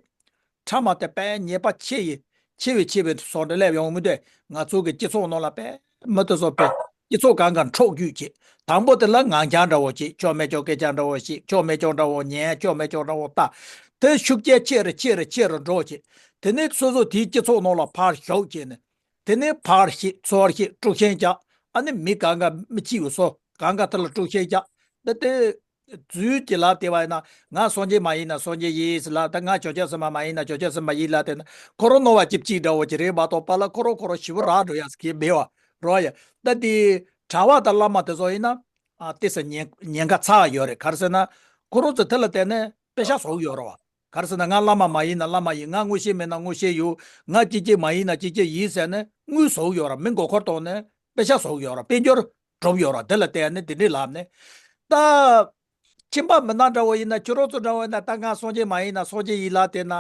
ཕྲ་མ་དེ་དཔེ་ཉེས་པ་ཆེ་ཡི་ཆེ་བའི་ཆེ་བའི་སོགས་འདྲ་སླེབས་ཡོང་མི་འདུག་ང་ཚོ་གི་སྤྱི་ཚོགས་ནང་ལ་དཔེ་མི་དེ་ཚོ་དཔེ་སྤྱི་ཚོགས་གང་ག་འཕྲོག་རྒྱུག་ཅིག་དང་པོ་དེ་ལ་ངང་རྒྱལ་འདྲ་བོ་ཅིག་ཆོ་མེད་ཅོག་སྐད་ཆ་འདྲ་བོ་ཞིག་ཆོ་མེད་ཅོག་འདྲ་བོ་ཉན། ཆོ་མེད་ཅོག་འདྲ་བོ་ལྟ། དེ་ཤུགས་རྐྱེན་ཆེ་རུ་ཆེ་རུ་ཆེ་རུ་འགྲོ་ཅིག་དེ་ནས་སོ་སོ་དེའི་སྤྱི་ཚོགས་ནང་ལ་ཕར་ཞོག་ཅིག་ནས། དེ་ནས་ཕར་ཤི་ཚུར་ཤི་དཀྲུག་ཤིང་རྒྱག་ཨ་ནི་མི་གང་ག་མི་གཅིག་པུ་སོ་གང་ག་དེ་ལ་དཀྲུག་ཤིང་རྒྱག་ད་དེ་རྫུས་ཀྱི་ལབ་དེ་བ་ཡིན་ན་ང་སངས་རྒྱས་མ་ཡིན་ན་སངས་རྒྱས་ཡིན་ཟེར་ལ། ད་ང་བྱང་ཆུབ་སེམས་དཔའ་མ་ཡིན་ན་བྱང་ཆུབ་སེམས་དཔའ་ཡིན་ལབ་དེ་ན་ཁོ་རང་རྣོ་བ་ཅིག་གཅིག་འདྲ་བོ་ཅིག་རེད་མ་གཏོགས་པ་ལ་ཁོ་རང་ཁོ་རང་ཞི་བ་རག་འགྲོ་ཡ་ཟེར་གི་མེད་བ་རོ་ཡ། ད་དེ་གྲྭ་བ་དང་བླ་མ་དེ་ཚོ་ཡིན་ན་ཨ་ཏི་ས་ཉེན་ཉེན་ཁ་ཚ་བ་ཡོད་རེད། ག་རེ་ཟེར་ན་ཁོ་རང་ཚོ་དེ་ལ་བརྟེན་ནས་དཔེ་ཤ་བཟོ་གི་ཡོད་རེད་བ། ག་རེ་ཟེར་ན་ང་བླ་མ་མ་ཡིན་ན་བླ་མ་ཡིན། ང་དངོས་ཤེས་མིན་ན་དངོས་ཤེས་ཡོད། ང་ཅི་སྐྱེ་མ་ཡིན་ན་ཅི་སྐྱེ་ཡིན་ཟེར་ནས་དངུལ་བཟོ་གི་ཡོད་ར། མི་མགོ་འཁོར་གཏོང་ནས་དཔེ་ཆ་བཟོ་གི་ཡོད་ར། དཔལ་འབྱོར་སྒྲུབ་ཡོད་ར། དེ་ལ་བརྟེན་ནས་དེ་འདྲའི་ལབ་ནས་ད། ཁྱིམ་པ་མི་སྣ་འདྲ་བོ་ཡིན་ན་ཁྱོད་རང་ཚོ་འདྲ་བོ་ཡིན་ན་ད་ང་སངས་རྒྱས་མ་ཡིན་ན་སངས་རྒྱས་ཡིན་ལབ་དེ་ན།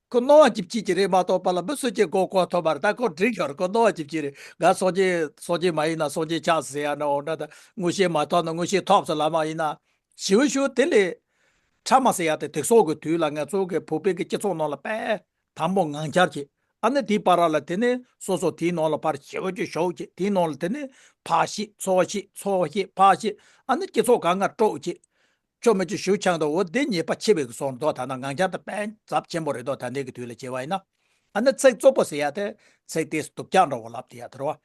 ཁོ་རྣོ་བ་ཅིག་སྐྱིད་ཀྱི་རེད་མ་གཏོགས་པ་ལ་མི་སུ་གཅིག་མགོ་སྐོར་ཐོབ་པ་རེད། ད་ཁོ་འགྲིག་ཡོད་རེད། ཁོ་རྣོ་བ་ཅིག་སྐྱིད་རེད། ང་སངས་རྒྱས་སངས་རྒྱས་མ་ཡིན་ན་སངས་རྒྱས་ཆགས་ཟེར་ཡ་འདྲ་བོ་འདྲ་ད་དངོས་ཤེས་མ་ཐོབ་ན་དངོས་ཤེས་ཐོབ་ཟེར་ལབ་མ་ཡིན་ན། ཞི་བ་ཞུ་དེ་ལས་ཕྲ་མ་ཟེར་ཡ་དེ་དེ་སོགས་ཀྱི་དུས་ལ་ང་ཚོ་གི་བོད་པའི་གི་སྤྱི་ཚོགས་ནང་ལ་དཔེ་དང་པོ་ངང་འཁྱར་གྱི། ཨ་ནི་དེའི་བར་ལ་དེ་ནས་སོ་སོ་དེའི་ནང་ལ་ཕར་ཞི་བ་ཅིག་ཞོག་གྱི། དེའི་ནང་ལ་དེ་ནས་ཕར་ཤི་ཚུར་ཤི་ཚུར་ཤི་ཕར་ཤི། ཨ་ནི་སྤྱི་ཚོགས་གང་ག་དཀྲོག་གྱི། ཆོ་མེད་ཅིག་ཞུ་ཆང་དང་འོ་དེ་ཉེས་པ་ཆེ་བའི་གི་སོང་འདུག་ད་ན་ངང་རྒྱལ་དང་དཔེ་ཚབས་ཆེན་པོ་རེད་འདུག་ད་ལྟའི་གི་དུས་ལ་བྱས་པ་ཡིན་ན། ཨ་ནི་ཚིག་རྩུབ་པོ་ཟེར་ཡ་དེ་ཚིག་དེ་སྡུག་ཅག་འདྲ་བོ་ལབ་དེ་ཡ་དེ་རེད་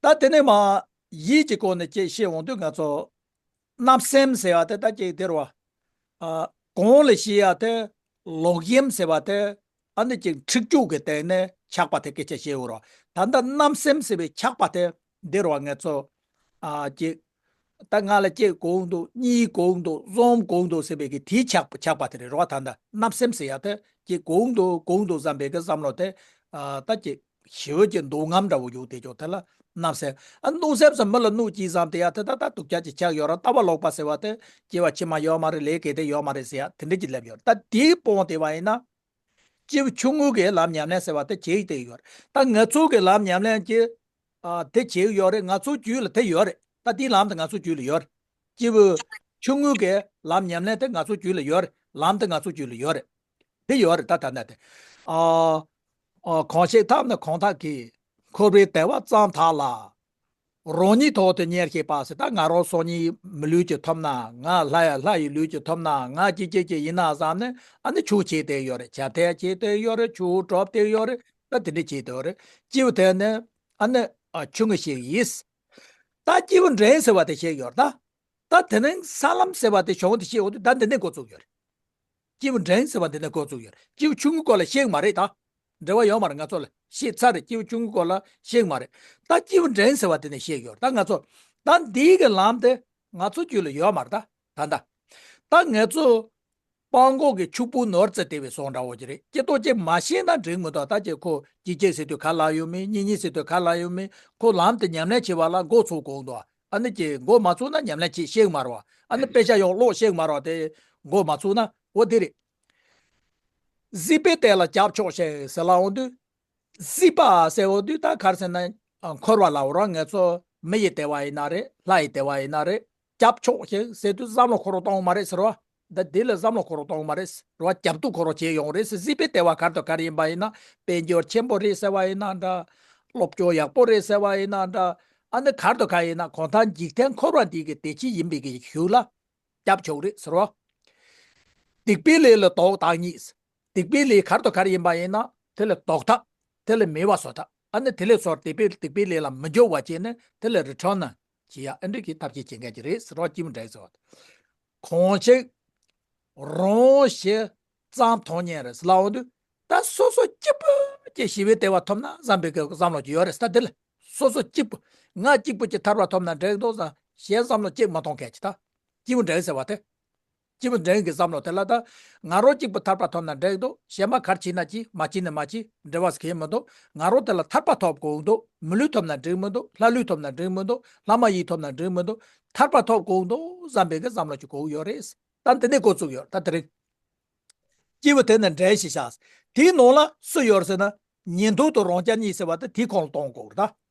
བ། ད་དེ་ནས་མ་ཡིད་ཀྱི་སྒོ་ནས་ཅིག་བཤད་འོང་དུས་ང་ཚོ་བརྣབ་སེམས་ཟེར་བ་དེ་ད་ཅིག་དེ་རེད་བ། ཨ་གོང་ལ་བཤད་ཡ་དེ་ལོག་གཡེམ་ཟེར་བ་དེ་ཨ་ནི་ཅིག་འཁྲིག་སྤྱོད་ཀྱི་སྟེང་ནས་ཆགས་པ་དེ་སྐད་ཆ་བཤད་འོ་རེད་བ། ད་ལྟ་བརྣབ་སེམས་ཟེར་བའི་ཆགས་པ་དེ་འདི་རེད་བ། ང་ཚོ་ཨ་ཅིག་ད་ང་ལ་གཅིག་གོ་འདུག་གཉིས་གོ་འདུག་གསུམ་གོ་འདུག་ཟེར་བའི་གི་དེའི་ཆགས་པ་ཆགས་པ་དེ་རེད་རོ། ད་ལྟ་བརྣབ་སེམས་ཟེར་ཡ་དེ་གཅིག་གོ་འདུག་གོ་འདུག་བསམ་པའི་གི་བསམ་བློ་དེ་ཨ་ད་གཅིག་ཞི་བའི་གི་འདུག་རྔམ་འདྲ་བོ་ཡོད་དེ་ཅོག་དེ་ལ་བརྣབ་སེམས། ཨ་གནོད་སེམས་སུ་མི་ལ་གནོད་ཅིག་བསམ་དེ་ཡ་དེ་ད་ད་སྡུག་ཅག་ཅིག་ཆགས་ཡོད་ར། ལྟ་བ་ལོག་པ་ཟེར་བ་དེ་སྐྱེ་བ་ཕྱི་མ་ཡོད་མ་རེད། ལས་ཀྱི་དེ་ཡོད་མ་རེད་ཟེར་ཡ་དེ་འདྲ་ཅིག་སླེབས་ཡོད་ར། ད་དེའི་སྤོང་དེ་བ་ཡིན་ན། སྐྱེས་བུ་ཆུང་ངུ་གི་ལམ་ཉམས་ལེན་ཟེར་བ་དེ་བྱེད་ཀྱི་ཡོད་རེད། ད་ང་ཚོ་གི་ལམ་ཉམས་ལེན་གྱི་ཨ་དེ་བྱེད་ཀྱི་ཡོད་རེད། ང་ཚོ་རྒྱུད་ལ་དེ་ཡོད་རེད། ད་དེའི་ལམ་དེ་ང་ཚོ་རྒྱུད་ལ་ཡོད་རེད། སྐྱེས་བུ་ཆུང་ངུ་གི་ལམ་ཉམས་ལེན་དེ་ང་ཚོ་རྒྱུད་ལ་ཡོད་རེད། ལམ་དེ་ང་ཚོ་རྒྱུད་ལ་ཡོད་རེད། དེ་ཡོད་རེད། ད་ད་ནས་དེ་ཨ་ཨ་གང་ཞིག་ཐབས་ནི་གང་དག་གིས། འཁོར་བའི་དལ་བ་བརྩམས་དག་ལ། རང་ཉིད་ཐོག་ཏུ་གཉེར་ཤེས་པ་ཟེར། ད་ང་རང་སང་ཉིན་མི་ལུས་ཅིག་ཐོབ་ན། ང་ལྷ་ཡ་ལྷ་ཡི་ལུས་ཅིག་ཐོབ་ན། ང་ཅི་ཅི་ཅི་ཡིན་ན་བསམ་ནས་ཨ་ནི་ཆོས་བྱེད་དེ་ཡོད་རེད། བྱ་ཐལ་བྱེད་དེ་ཡོད་རེད། ཆོས་སྒྲུབ་དེ་ཡོད་རེད། ད་དེ་འདྲ་བྱེད་དེ་ཡོད་རེད། སྐྱེས་བུ་དེ་ནི་ཨ་ནི་ཨ་ཆུང་ངུ་ཞིག་ཡིན། ད་སྐྱེས་བུ་འདྲེན་ཟེར་བ་དེ་བཤད་ཡོད་རེད་ད། ད་དེ་ནི་ས་ལམ་ཟེར་བ་དེ་གཞུང་དེ་བཤད་འོང་དུས་ད་འདི་ནས་འགོ་བཙུགས་ཡོད་རེད། སྐྱེས་བུ་འདྲེན་ཟེར་བ་འདི་ནས་འགོ་བཙུགས་ཡོད་རེད། སྐྱེས་བུ་ཆུང་ངུའི་སྐོར་ལ་བཤད་ཀྱི་མ་རེད་ད། འབྲེལ་བ་ཡོད་མ་རེད། ང་ཚོ་ལ་བཤད་ཚར་རེད། སྐྱེས་བུ་ཆུང་ངུའི་སྐོར་ལ་བཤད་ཀྱི་མ་རེད། ད་སྐྱེས་བུ་འདྲེན་ཟེར་བ་དེ་ནས་བཤད་ཀྱི་ཡོད་རེད། ད་ང་ཚོ་ད་འདིའི་གི་ལམ་དེ་ང་ཚོ་རྒྱུད་ལ་ཡོད་མ་རེད་ད། ད་ད་ད་ང་ཚོ་སྤང་སྒོ་གི་ཕྱུག་པོ་ནོར་རྩི་དེ་བའི་སོང་འདྲ་བོ་ཅིག་རེད། སྐྱེ་ཏོག་ཅིག་མ་ཤེས་ན་འགྲིག་མི་འདུག་ད་ཅིག་ཁོ་གཅིག་གཅིག་ཟེར་དུས་ག་ལ་ཡོད་མིན། གཉིས་གཉིས་ཟེར་དུས་ག་ལ་ཡོད་མིན། ཁོ་ལམ་དེ་ཉམས་ལེན་བྱེད་པ་ལ་འགོ་ཚུགས་དགོས་འདུག་ཨ་ནི་ཀྱི་འགོ་མ་ཚུགས་ན་ཉམས་ལེན་བྱེད་ཤེས་ཀྱི་མ་རེད་བ། ཨ་ནི་དཔེ་ཆ་ཡང་ཀློག་ཤེས་ཀྱི་མ་རེད་བ། དེ་འགོ་མ་ཚུགས་ན་འོ་དེ་རེད། སྲིད་པའི་གཏེར་ལ་རྒྱབ་ཕྱོགས་ཤིང་ཟེར་ལ་འོང་དུས། སྲིད་པ་ཟེར་འོང་དུས་ད་ག་རེ་ཟེར་ན། འཁོར་བ་ལ་འོ་རང་ང་ཚོ་མི་ཡི་བདེ་བ་ཡིན་ན་རེད། ལྷ་ཡི་བདེ་བ་ཡིན་ན་རེད། སྐྱབས་མཆོག་ཞིག་ཟེར་དུས་བསམ་བློ་འཁོར་རོགས་གཏོང་མ་རེད་ཟེར་བ། ད་འདི་ལ་བསམ་བློ་འཁོར་རོགས་གཏོང་མ་རེད་ཟེར་བ། སྐྱབས་སྡུག་འཁོར་རོགས་བྱེད་ཡོང་རེད་ཟེར། སྲིད་པའི་བདེ་བ་ག་རེ་དང་ག་རེ་ཡིན་པ་ཡིན་ན། དཔལ་འབྱོར་ཆེན་པོ་རེད་ཟེར་བ་ཡིན་ན་འདྲ། སློབ་སྦྱོང་ཡག་པོ་རེད་ཟེར་བ་ཡིན་ན་འདྲ། ཨ་ནི་ག་རེ་དང་ག་རེ་ཡིན་ན་གང་ལྟར་འཇིག་རྟེན་འཁོར་བ་འདི་གི་བདེ་སྐྱིད་ཡིན་པའི་གི་གཞུག་ལ་སྐྱབས་མཆོག་རེད་ཟེར་བ། སྡིག་པའི་ལས་ལ་ལྡོག་བདག་ཉིད། སྡིག་པའི་ལས་ག་རེ་དང་ག་རེ་ཡིན་པ་ཡིན་ན་དེ་ལ་ལྡོག་ཐབས། དེ་ལ་མེད་པ་བཟོ་ཐབས། ཨ་ནི་དེ་ལས་ཚུར་སྡིག་པའི་སྡིག་པའི་ལས་ལ་མི་འཇུག་པ་བྱས་ནས་དེ་ལ་རི་ཊརན་བྱེད་ཡ་ཨ་འདྲ་གི་ཐབས་ཤེས་བྱེད་མཁན་ཅིག་རེད་ཟེར་བ། སྐྱིད་པོ་འདྲ་ཟེར་བ། གང་ཞིག་རང་ཞི་ཙམ་མཐོང་ཉན་རེད་ཟེར་ལབ་འོང་དུས། ད་སོ་སོ་གཅིག་པུ་གྱིས་ཞི་བའི་བདེ་བ་ཐོབ་ན་བསམ་པའི་གི་བསམ་བློ་ཅིག་ཡོད་རེད་ཟེར། ད་དེ་ལ་སོ་སོ་གཅིག་པུ། ང་གཅིག་པུ་གྱིས་ཐར་པ་ཐོབ་ན་འགྲིག་འདུག་བསམ། གཞན་བསམ་བློ་གཅིག་མ་གཏོང་མཁན་ཅིག་ད་སྐྱིད་པོ་འདྲ་ཟེར་བ་དེ། སྐྱིད་པོ་འདྲ་གི་བསམ་བློ་དེ་ལ་ད་ང་རང་གཅིག་པུ་ཐར་པ་ཐོབ་ན་འགྲིག་འདུག་གཞན་པ་ག་རེ་བྱེད་ན་བྱེད། མ་བྱེད་ན་མ་བྱེད། འབྲེལ་བ་གང་ཡང་མི་འདུག་ང་རང་དེ་ལ་ཐར་པ་ཐོབ་དགོས་འདུག་མི་ལུས་ཐོབ་ན་འགྲིག་མི་འདུག་ལྷ་ལུས་ཐོབ་ན་འགྲིག་མི་འདུག་ལྷ་མ་ཡིན་ཐོབ་ན་འགྲིག་མི་འདུག་ཐར་པ་ཐོབ་དགོས་འདུག་བསམ་པའི་གི་བསམ་བློ་ཅིག་དགོས་ཀྱི་ཡོད་རེད། ད་འདི་ནས་འགོ་བཙུགས་ཡོད། ད་དེ་རིང་སྐྱིད་པོ་དེ་ནི་འདྲ་ཞིག་བཞག་དེའི་ནང་ལ་སུ་ཡོད་ཟེར་ན། ཉན་ཐོས་དང་རང་རྒྱལ་གཉིས་ཟེར་བ་དེ་དེའི་ཁོངས་ལ་གཏོང་དགོས་རེད་ད།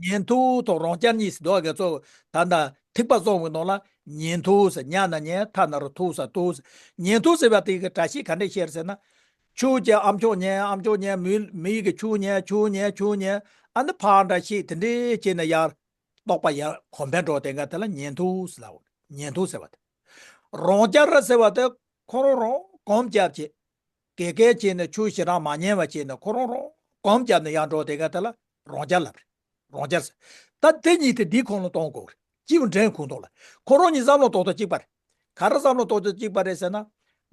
ཉན་ཐོས་དང་རང་རྒྱལ་གཉིས་ཟེར་དུས་ང་ཚོ་ད་ལྟ་ཐེག་པ་གསུམ་གྱི་ནང་ལ་ཉན་ཐོས་ཟེར། ཉ་ན་ཉན། ཐ་ན་རོ་ཐོས་ས་ཐོས་ཟེར། ཉན་ཐོས་ཟེར་བ་དེ་གི་སྒྲ་ཤད་ག་འདྲ་བཤད་ཟེར་ན། ཆོས་ཀྱི་ཨ་མཆོག་ཉན། ཨ་མཆོག་ཉན། མི་མི་ཡི་གི་ཆོས་ཉན། ཆོས་ཉན། ཆོས་ཉན། ཨ་ནི་ཕར་འདྲ་ཤད་དེ་འདྲ་བྱས་ནས་ཡར་རྟོགས་པ་ཡར་གོམས་འཕེལ་འགྲོ་དེ་ག་དེ་ལ་ཉན་ཐོས་ཟེར་ལབ། ཉན་ཐོས་ཟེར་བ་དེ། རང་རྒྱལ་ར་ཟེར་བ་དེ་ཁོ་རང་རང་གོམས་བརྒྱབ་བྱས། གེ་གེ་བྱས་ནས་ཆོས་ཞེ་དྲག་མ་ཉན་པ་བྱས་ནས་ཁོ་རང་རང་གོམས་བརྒྱབ་ནས་ཡར་འགྲོ་དེ་ག་དེ་ལ་རང་རྒྱལ་ལབ་རེད། རང་རྒྱལ་ཟེར། ད་དེ་གཉིས་དེ་འདིའི་ཁོངས་ལ་གཏོང་དགོས་རེད། སྐྱིད་པོ་འདྲའི་ཁོངས་གཏོགས་ལ། ཁོ་རང་གཉིས་བསམ་བློ་གཏོང་སྟངས་གཅིག་པ་རེད། ག་རེ་བསམ་བློ་གཏོང་སྟངས་གཅིག་པ་རེད་ཟེར་ན།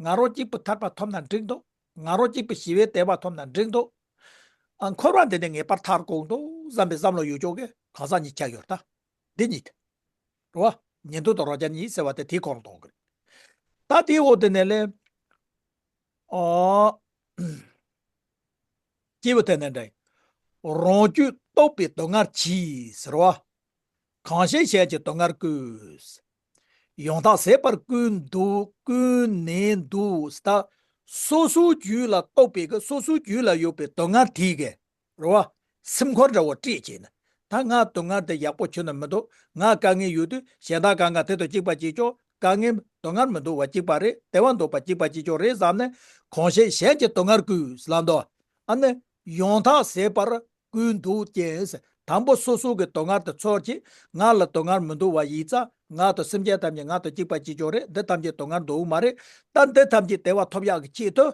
ང་རང་གཅིག་པུ་ཐར་པ་ཐོབ་ན་འགྲིག་འདུག་ང་རང་གཅིག་པུ་ཞི་བའི་བདེ་བ་ཐོབ་ན་འགྲིག་འདུག་ཨ། འཁོར་བ་འདི་ནས་ངེས་པར་ཐར་དགོས་འདུག་བསམ་པའི་བསམ་བློ་ཡོད་ཆོག་གི་གང་ཟག་གཉིས་ཆགས་ཡོད་རེད་ད། འདི་གཉིས་དེ། རེད་བ། ཉན་ཐོས་དང་རང་རྒྱལ་གཉིས་ཟེར་བ་དེ་དེའི་ཁོངས་ལ་གཏོང་གི་རེད། ད་དེའི་འོག་དེ་ནས་ལས། ཨོ། སྐྱེས་བུ་དེ་ནས་འདྲ། རང་རྒྱུད་རྟོགས་པའི་སྡུག་བསྔལ་གྱིས་ཟེར་བ། གང་ཞིག་གཞན་གྱི་སྡུག་བསྔལ་བསྐུལ། ཡང་དག་ཟད་པར་ཀུན་འདུག་ཀུན་ནས་འདུག་ད། སོ་སོའི་རྒྱུད་ལ་རྟོགས་པའི་གི་སོ་སོའི་རྒྱུད་ལ་ཡོད་པའི་སྡུག་བསྔལ་དེ་གི། རེད་བ། སེམས་ཁམས་འདྲ་བོ་སྤྲད་བྱས་ནས། ད་ང་སྡུག་བསྔལ་དེ་ཡག་པོ་ཁྱོན་ནས་མི་འདུག་ང་དཀའ་ངལ་ཡོད་དུས་གཞན་དག་གང་ག་དེ་དང་གཅིག་པ་གཅིག་ཆོག་དཀའ་ངལ་སྡུག་བསྔལ་མི་འདུག་པ་གཅིག་པ་རེད། བདེ་བ་འདུག་པ་གཅིག་པ་གཅིག་ཆོག་རེད་བསམ་ནས། གང་ཞིག་གཞན་གྱི་སྡུག་བསྔལ་བསྐུལ་ལབ་འདུག་ཨ་ནི། ཡང་དག་ཟད་པར་ཀུན་འདུག་ཀྱང་། དང་པོ་སོ་སོ་གི་སྡུག་བསྔལ་དེ་ཚོར་གྱིས། ང་ལ་སྡུག་བསྔལ་མི་འདུག་པ་ཡིན་ཙང་། ང་དང་སེམས་ཅན་ཐམས་ཅད་ང་དང་གཅིག་པ་གཅིག་ཆོག་རེད། འདི་ཐམས་ཅད་སྡུག་བསྔལ་འདུག་མ་རེད། ད་འདི་ཐམས་ཅད་བདེ་བ་ཐོབ་ཡག་གི་ཆེད་དུ།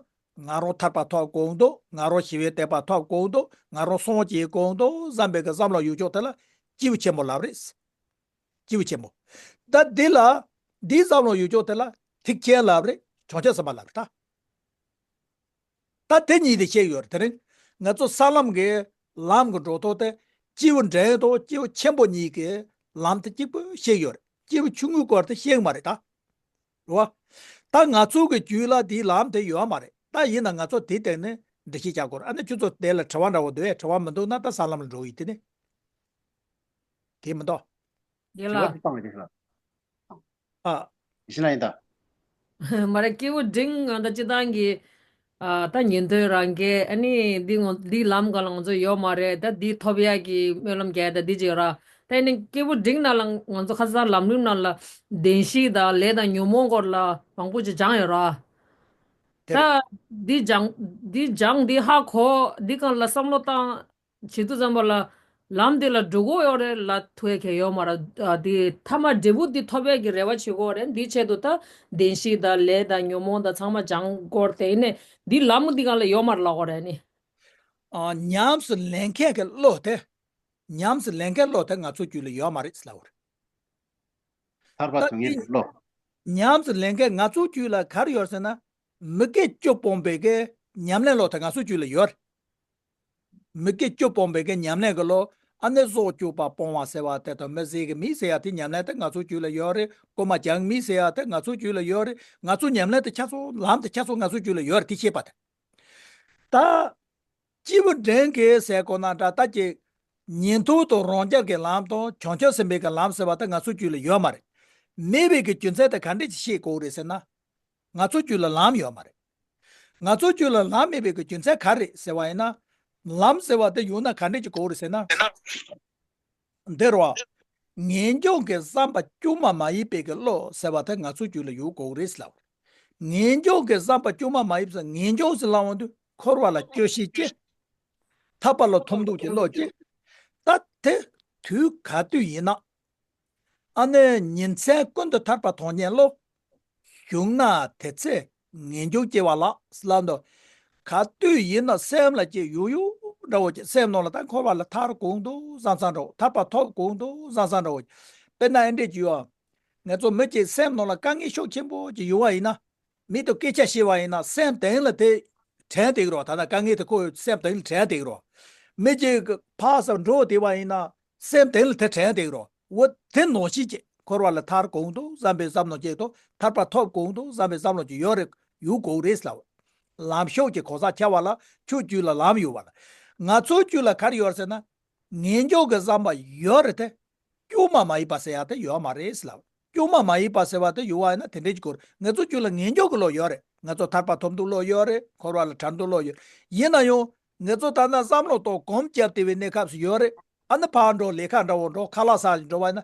ང་རང་ཐར་པ་ཐོབ་དགོས་འདུག་ང་རང་ཞི་བའི་བདེ་བ་ཐོབ་དགོས་འདུག་ང་རང་སངས་རྒྱས་དགོས་འདུག་བསམ་པའི་གི་བསམ་བློ་ཡོད་ཆོག་དེ་ལ་སྐྱེས་བུ་ཆེན་པོ་ལབ་རེད། སྐྱེས་བུ་ཆེན་པོ། ད་འདི་ལ། འདིའི་བསམ་བློ་ཡོད་ཆོག་དེ་ལ་ཐེག་ཆེན་ལབ་རེད། བྱང་ཆུབ་སེམས་དཔའ་ལབ་རེད་ད། ད་དེ་གཉིས་དེ་བཤད་ཡོད་རེད། དེ་རིང་ང་ཚོ་ས་ལམ་གྱི་ལམ་གྱི་འགྲོ་ཐོག་དེ། སྐྱེས་བུ་འབྲིང་དང་སྐྱེས་བུ་ཆེན་པོ་གཉིས་ཀྱི་ལམ་དེ་གཅིག་པུ་བཤད་ཡོད་རེད། སྐྱེས་བུ་ཆུང་ངུའི་སྐོར་དེ་བཤད་མ་རེད་ད། རེད་བ། ད་ང་ཚོ་གི་རྒྱུད་ལ་དེའི་ལམ་དེ་ཡོད་མ་རེད། ད་ཡིན་ན་ང་ཚོ་དེའི་སྟེང་ནས་འགྲེལ་བཤད་རྒྱག་དགོས་རེད། ཨ་ནི་ཁྱོད་ཚོ་དེ་ལ་དྲི་བ་འདྲ་བོ་འདུག་ཨེ། དྲི་བ་མི་འདུག་ན་ད་ས་ལམ་ལ་འགྲོ་ཡི་དེ་ནི། དེ་མི་འདུག་དེ་ལ། དྲི་བ་དེ་བཏང་བ་དེ་ལ། ཨ། ཡིན་ན་ཡིན་ད། མ་རེད། སྐྱེས་བུ་འབྲིང་ང་ད་སྤྱི་བཏང་གི། ཨ། ད་ཉན་ཐོས་རང་རྒྱལ། ཨ་ནི་འདི་ངོ་འདི་ལམ་ག་ལ་ང་ཚོ་ཡོད་མ་རེད། ད་འདི་ཐོབ་ཡག་གི་སྨོན་ལམ་རྒྱག་ད་འདི་ཅིག་ཡོད་ར། ད་ཨ་ནི་སྐྱེས་བུ་འབྲིང་ནང་ལ་ང་ཚོ་ཁ་སང་ལམ་རིམ་ནང་ལ་བདེན་བཞི་དང་ལས་དང་ཉོན་མོངས་སྐོར་ལ་མང་པོ་ཅིག་སྦྱངས་ཡོད་ར། དེ་ད་རེད། འདི་སྦྱངས་འདི་སྦྱངས་འདི་ཧ་གོ་འདི་གང་ལ་བསམ་བློ་བཏང་། བྱེད་དུས་ཙམ་པ་ལ། ལམ་དེ་ལ་འགྲོ་དགོས་ཡོད་རེད་ལ་ཐུག་ཡ་གལ་ཡོད་མ་རེད། ཨ། དེ་ཐ་མ་འབྲས་བུ་དེ་ཐོབ་ཡ་གི་རེ་བ་བྱེད་དགོས་རེད། འདིའི་ཆེད་དུ་ད་བདེན་བཞི་དང་ལས་དང་ཉོན་མོངས་དང་ཚང་མ་སྦྱང་དགོས་རེད། དེ་ནས་འདི་ལམ་འདི་གང་ལ་ཡོད་མ་རེད་ལབ་དགོས་རེད་ནི། ཨ། ཉམས་སུ་ལེན་མཁན་གྱི་བློ་དེ། ཉམས་སུ་ལེན་མཁན་བློ་དེ་ང་ཚོ་རྒྱུད་ལ་ཡོད་མ་རེད་ལབ་དགོས་རེད། ཐར་པ་ད་དོན་ཡོད་པའི་བློ། ཉམས་སུ་ལེན་མཁན་ང་ཚོ་རྒྱུད་ལ་ག་རེ་ཡོད་ཟེར་ན། མི་དགེ་བཅུ་སྤོང་བའི་གི་ཉམས་ལེན་བློ་དེ་ང་ཚོ་རྒྱུད་ལ་ཡོད་རེད། མི་དགེ་བཅུ་སྤོང་བའི་གི་ཉམས་ལེན་གི་བློ། ཨ་ནི་སྲོག་གཅོད་པ་སྤོང་བ་ཟེར་བ་དེ་དང་མི་བཟད་གི་མི་ཟེར་ཡ་དེ་ཉམས་ལེན་དེ་ང་ཚོ་རྒྱུད་ལ་ཡོད་རེད། རྐུན་མ་སྦྱང་མི་ཟེར་ཡ་དེ་ང་ཚོ་རྒྱུད་ལ་ཡོད་རེད། ང་ཚོ་ཉམས་ལེན་དེ་ཆ་ཚང་ལམ་དེ་ཆ་ཚང་ང་ཚོ་རྒྱུད་ལ་ཡོད་རེད། དེ་ཤེས་པ་དེ། ད། སྐྱེས་བུ་འབྲིང་གི་ཟེར་གོ་ན་འདྲ། ད་ཀྱི་ཉན་ཐོས་དང་རང་རྒྱལ་གྱི་ལམ་དང་བྱང་ཆུབ་སེམས་དཔའི་གི་ལམ་ཟེར་བ་ད་ང་ཚོ་རྒྱུད་ལ་ཡོད་མ་རེད། མེད་པའི་གི་རྒྱུ་མཚན་དེ་ག་འདྲས་ཅིག་ཤེས་དགོས་རེད་ཟེར་ན། ང་ཚོ་རྒྱུད་ལ་ལམ་ཡོད་མ་རེད། ང་ཚོ་རྒྱུད་ལ་ལམ་མེད་པའི་གི་རྒྱུ་མཚན་ག་རེད་ཟེར་བ་ཡིན་ན། ལམ་ཟེར་བ་དེ་ཡོང་ན་ག་འདྲས་ཀྱི་གོ་རེད་ཟེར་ན། འདིར་བ། ངེས་འབྱུང་གི་བསམ་པ་དཀྱུས་མ་མ་ཡིན་པའི་གི་བློ་ཟེར་བ་དེ་ང་ཚོའི་རྒྱུད་ལ་ཡོད་དགོས་རེད་ལབ། ངེས་འབྱུང་གི་བསམ་པ་དཀྱུས་མ་མ་ཡིན་པ་ཟེར། ངེས་འབྱུང་ཟེར་ལབ་འོང་དུས་འཁོར་བ་ལ་སྐྱོ་ཤས་ཀྱི། ཐར་པ་ལ་ཐོབ་འདོད་ཀྱི་བློ་ཀྱི། ད་དེ་དུས་ག་དུས་ཡིན་ན། ཨ་ནི་ཉིན་མཚན་ཀུན་ཏུ་ཐར་པ་མཐོང་ཉན་བློ། བྱུང་ན་དེ་ཚེ་ངེས་འབྱུང་སྐྱེ་བ་ལགས་ལབ་འདུག། ག་དུས་ཡིན་ན་སེམས་ལ་སྐྱེ་ཡོད་ཡོད་འདྲ་བོ་ཅིག། སེམས་ནང་ལ་ད་འཁོར་བ་ལ་ཐར་དགོས་འདུག་བསམ་བསམ་འདྲ་བོ། ཐར་པ་ཐོབ་དགོས་འདུག་བསམ་བསམ་འདྲ་བོ་ཅིག། དཔེར་ན་ཨེ་འདྲས་ཅིག་ཡོད། ང་ཚོ་མི་གཅིག་སེམས་ནང་ལ་དཀའ་ངལ་ཤུགས་ཆེན་པོ་ཅིག་ཡོད་པ་ཡིན་ན། མི་དང་སྐད་ཆ་བཤད་པ་ཡིན་ན་སེམས་གཏིང་ལ་དེ་དྲན་བསྡད་ཀྱི་རོ། ད་ལྟ་དཀའ་ངལ་དེ་ཁོ་སེམས་གཏིང་ལ་དྲན་བསྡད་ཀྱི་རོ། མི་གཅིག་གི་ཕར་ཚུར་འགྲོ་བསྡད་པ་ཡིན་ན་སེམས་གཏིང་ལ་དེ་དྲན་བསྡད་ཀྱི་རོ། འོ་དེ་ནང་བཞིན་གྱི་འཁོར་བ་ལ་ཐར་དགོས་འདུག་བསམ་པའི་བསམ་བློ་ཅིག་དང་། ཐར་པ་ཐོབ་དགོས་འདུག་བསམ་པའི་བསམ་བློ་ཅིག་ཡོད་རེད། ཡོད་དགོས་རེད་ལབ། ལམ་ཤོག་གི་གོ་ས་ཆ་བ་ལ་ཁྱོད་རྒྱུད་ལ་ལམ་ཡོད་པ་ལ། ང་ཚོའི་རྒྱུད་ལ་ག་རེ་ཡོད་རེད་ཟེར་ན། ངེས་འབྱུང་གི་བསམ་པ་ཡོད་རེད་དེ། དཀྱུས་མ་མ་ཡིན་པ་ཟེར་ཡ་དེ་ཡོད་མ་རེད་ལབ། དཀྱུས་མ་མ་ཡིན་པ་ཟེར་བ་དེ་ཡོད་པ་ཡིན་ན་དེ་འདྲའི་གི་གོ་རེད། ང་ཚོའི་རྒྱུད་ལ་ངེས་འབྱུང་གི་བློ་ཡོད་རེད། ང་ཚོ་ཐར་པ་ཐོབ་འདོད་བློ་ཡོད་རེད། འཁོར་བ་ལ་ཐར་འདོད་བློ་ཡོད། ཡིན་ན་ཡང་ང་ཚོ་ད་ལྟ་བསམ་བློ་དང་གོམས་བརྒྱབ་བསྡད་པའི་གནས་སྐབས་སུ་ཡོད་རེད། ཨ་ནི་ཕར་འགྲོ། ལས་ཀ་འདྲ་བོ་འགྲོ། ཁ་ལག་ཟ་ཞིག་འགྲོ་བ་ཡིན་ན།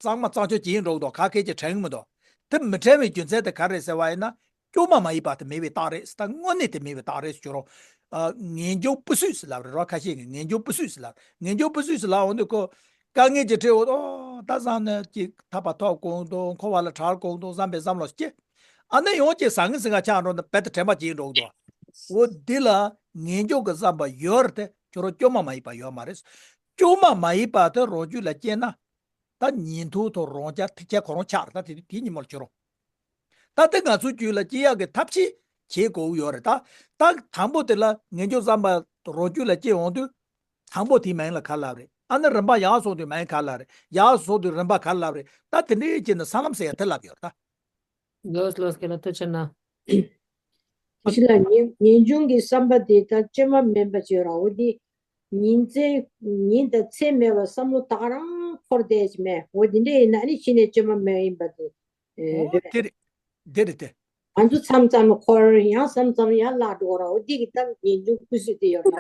གཙང་མ་གཙང་ཆོ་བྱེད་འགྲོ་གི་འདུག། ག་གེ་ཅིག་དྲན་གི་མི་འདུག། དེ་མི་དྲན་པའི་རྒྱུ་མཚན་དེ་ག་རེ་ཟེར་བ་ཡིན་ན། དཀྱུས་མ་མ་ཡིན་པ་དེ་མེད་པའི་རྟགས་རེད། ད་དངོས་གནས་དེ་མེད་པའི་རྟགས་རེད་ཟེར་རོ། ཨ། ངེས་འབྱུང་སྤུས་སུས་ཟེར་ལབ་རེད་རོ། ཁ་ཤས་ཀྱིས་ངེས་འབྱུང་སྤུས་སུས་ཟེར་ལབ། ངེས་འབྱུང་སྤུས་སུས་ཟེར་ལབ་འོང་དུས་ཁོ་དཀའ་ངལ་ཅིག་འཕྲད་འོང་དུས། ཨོ། ད་བསམ་ནས་ཅིག་ཐར་པ་ཐོབ་དགོས་འདུག། འཁོར་བ་ལ་གྲག་དགོས་འདུག་བསམ་པའི་བསམ་བློ་སྐྱེ། ཨ་ནི་ཡང་ཅིག་ཟང་ངེ་ཟིང་ངེ་ཆགས་འགྲོ་ནས་རྦད་དེ་དྲན་པ་བརྗེད་འགྲོ་གི་འདུག། འོ་འདི་ལ་ངེས་འབྱུང་གི་བསམ་པ་ཡོད་རེད་དེ། ཁྱོད་རང་དཀྱུས་མ་མ་ཡིན་པ་ཡོད་མ་རེད། དཀྱུས་མ་མ་ཡིན་པ་དེ་རང་རྒྱུད་ལ་སྐྱེས་ན། ད་ཉིན་ཐོ་དང་རང་རྐྱ་ཐིག་ཆ་ཁོ་རང་ཆགས་རེད། ད་དེ་དེ་ཉིན་མོར་ཁྱོད་རང་། ད་དེ་ང་ཚོའི་རྒྱུད་ལ་སྐྱེ་ཡག་གི་ཐབས་ཤེས་བྱེད་དགོས་ཡོད་རེད། ད་ད་དང་པོ་དེ་ལ་ངེས་འབྱུང་བསམ་པ་རང་རྒྱུད་ལ་སྐྱེ་འོང་དུས། དང་པོ་དེའི་མིང་ལ་ག་རེ་ལབ་རེད། ཨ་ནི་རིམ་པ་ཡར་སོང་དུས་མིང་ག་རེ་ལབ་རེད། ཡར་སོང་དུས་རིམ་པ་ག་རེ་ལབ་རེད། ད་དེ་འདྲའི་བྱས་ནས་ས་ལམ་ཟེར་ཡ་དེ་ལབ་ཡོད་རེད་ད། ལོས་ལོས་ཁྱེད་ལ་ཐུགས་ཆེ་གནང་། ཁྱེད་ལ་ངེས་ངེས་འབྱུང་གི་བསམ་པ་དེ་ད་དཀྱུས་མ་མིན་པ་བྱོས་ར། འོ་དེ་ཉིན་མཚན་ཉིན་དང་མཚན་མེད་པར་བསམ་བློ་དག་རང་འཁོར་བསྡད་ཀྱི་མེད། འོ་དེ་འདྲ་ཡིན་ན་ཨ་ནི་ཕྱི་ནས་དཀྱུས་མ་མ་ཡིན་པ་དེ་རེད། འོ་དེ་རེད། དེ་རེད་དེ། ང་ཚོ་མཚམས་མཚམས་འཁོར། ཡང་མཚམས་མཚམས་ཡང་བརླག་འགྲོ་ར། འོ་དེ་གི་ད་ངེས་འབྱུང་སྤུས་སུ་དེ་ཡོད་ར།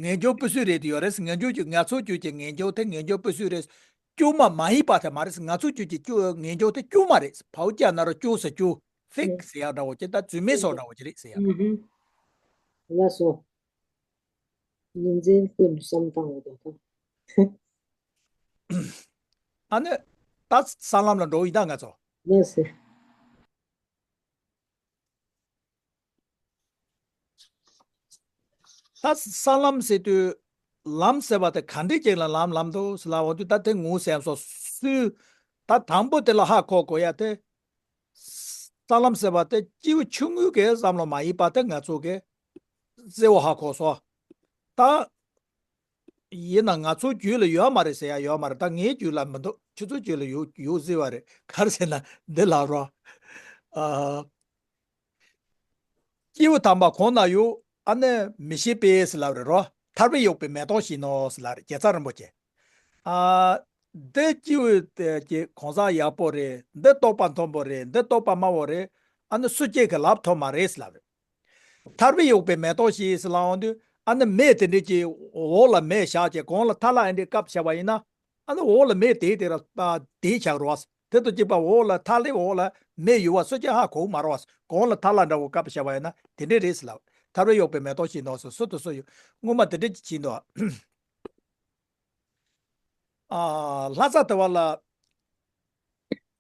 ངེས་འབྱུང་སྤུས་སུ་རེད་དེ་ཡོད་རེད། ངེས་འབྱུང་གི་ང་ཚོ་རྒྱུད་ཀྱི་ངེས་འབྱུང་དེ་ངེས་འབྱུང་སྤུས་སུ་རེད། དཀྱུས་མ་མ་ཡིན་པ་དེ་མ་རེད། ང་ཚོ་རྒྱུད་ཀྱི་དཀྱུས་ངེས་འབྱུང་དེ་དཀྱུས་མ་རེད། བའུ་ཅ་ན་རོ་དཀྱུས་ཟེར་དཀྱུས། ཕིག་ཟེར་ཡག་འདྲ་བོ་ཅིག། ད་རྫུན་མའི་སོགས་འདྲ་བོ་ཅིག་རེད་ཟེར་ཡག། ལགས་སོ། ཉིན་མཚན་ཀུན་བསམ་བཏང་བ་དང་། ཨ་ནི་ད་ས་ལམ་ལ་འགྲོ་ཡིན་ད་ང་ཚོ། ལགས་སོ། ད་ས་ལམ་ཟེར་དུས། ལམ་ཟེར་བ་དེ་ག་འདྲའི་ཅིག་ལ་ལམ་ལམ་འདུག་ཟེར་ལབ་འོང་དུས། ད་དེ་ངོ་སེམས་སོ་སོའི། ད་དང་པོ་དེ་ལ་ཧ་གོ་དགོས་ཡ་དེ། ས་ལམ་ཟེར་བ་དེ་སྐྱེས་བུ་ཆུང་ངུའི་གི་བསམ་བློ་མ་ཡིན་པ་དེ་ང་ཚོ་གི་གསལ་བོ་ཧ་གོ་སོང་། ད་ཡིན་ན་ང་ཚོའི་རྒྱུད་ལ་ཡོད་མ་རེད་ཟེར་ཡ་ཡོད་མ་རེད། ད་ངའི་རྒྱུད་ལ་མི་འདུག། ཁྱོད་ཚོའི་རྒྱུད་ལ་ཡོད་ཡོད་སྲིད་པ་རེད། ག་རེ་ཟེར་ན་འདི་ལབ་རོགས། ཨ། སྐྱེས་བུ་དམ་པ་གང་ན་ཡོད། ཨ་ནི་མི་ཤེས་པས་ཟེར་ལབ་རེད་རོ། ཐར་པའི་དབྱུག་པས་མེ་ཏོག་བཞིན་ནོ་ཟེར་ལབ་རེད། རྒྱལ་ཚབ་རིན་པོ་ཆེ། ཨ། འདི་སྐྱེས་བུ་དེ་གི་གང་ཟག་ཡག་པོ་རེད། འདི་རྟོགས་པ་མཐོན་པོ་རེད། འདི་རྟོགས་པ་དམའ་བོ་རེད། ཨ་ནི་སུ་གཅིག་གིས་ལབ་ཐུབ་མ་རེད་ཟེར་ལབ་རེད། ཐར་པའི་དབྱུག་པས་མེ་ཏོག་བཞིན་ཟེར་ལབ་འོང་དུས། ཨ་ནི་མེ་དེ་འདྲས་ཀྱི་འོག་ལ་མེ་བཞག་བྱས་གོང་ལ་ཐལ་བ་འདི་འདྲས་བཀབ་བཞག་པ་ཡིན་ན། ཨ་ནི་འོག་ལ་མེ་དེ་དེ་ར་དེ་ཆགས་རོགས། དེ་དང་གཅིག་པ་འོག་ལ་ཐལ་བའི་འོག་ལ་མེ་ཡོད་པ་སུ་གཅིག་ཧ་གོ་མ་རོགས། གོང་ལ་ཐལ་བ་འདྲ་བོ་བཀབ་བཞག་པ་ཡིན་ན་དེ་འདྲས་རེད་ཟེར་ལབ། ཐར་པའི་དབྱུག་པས་མེ་ཏོག་བཞིན་ནོ་ཟེར། སུ་དང་སུ་ཡོད། སྔོན་མ་དེ་འདྲས་ཅིག་བྱས་འདུག། ཨ། ལྷ་ས་དེ་བ་ལ་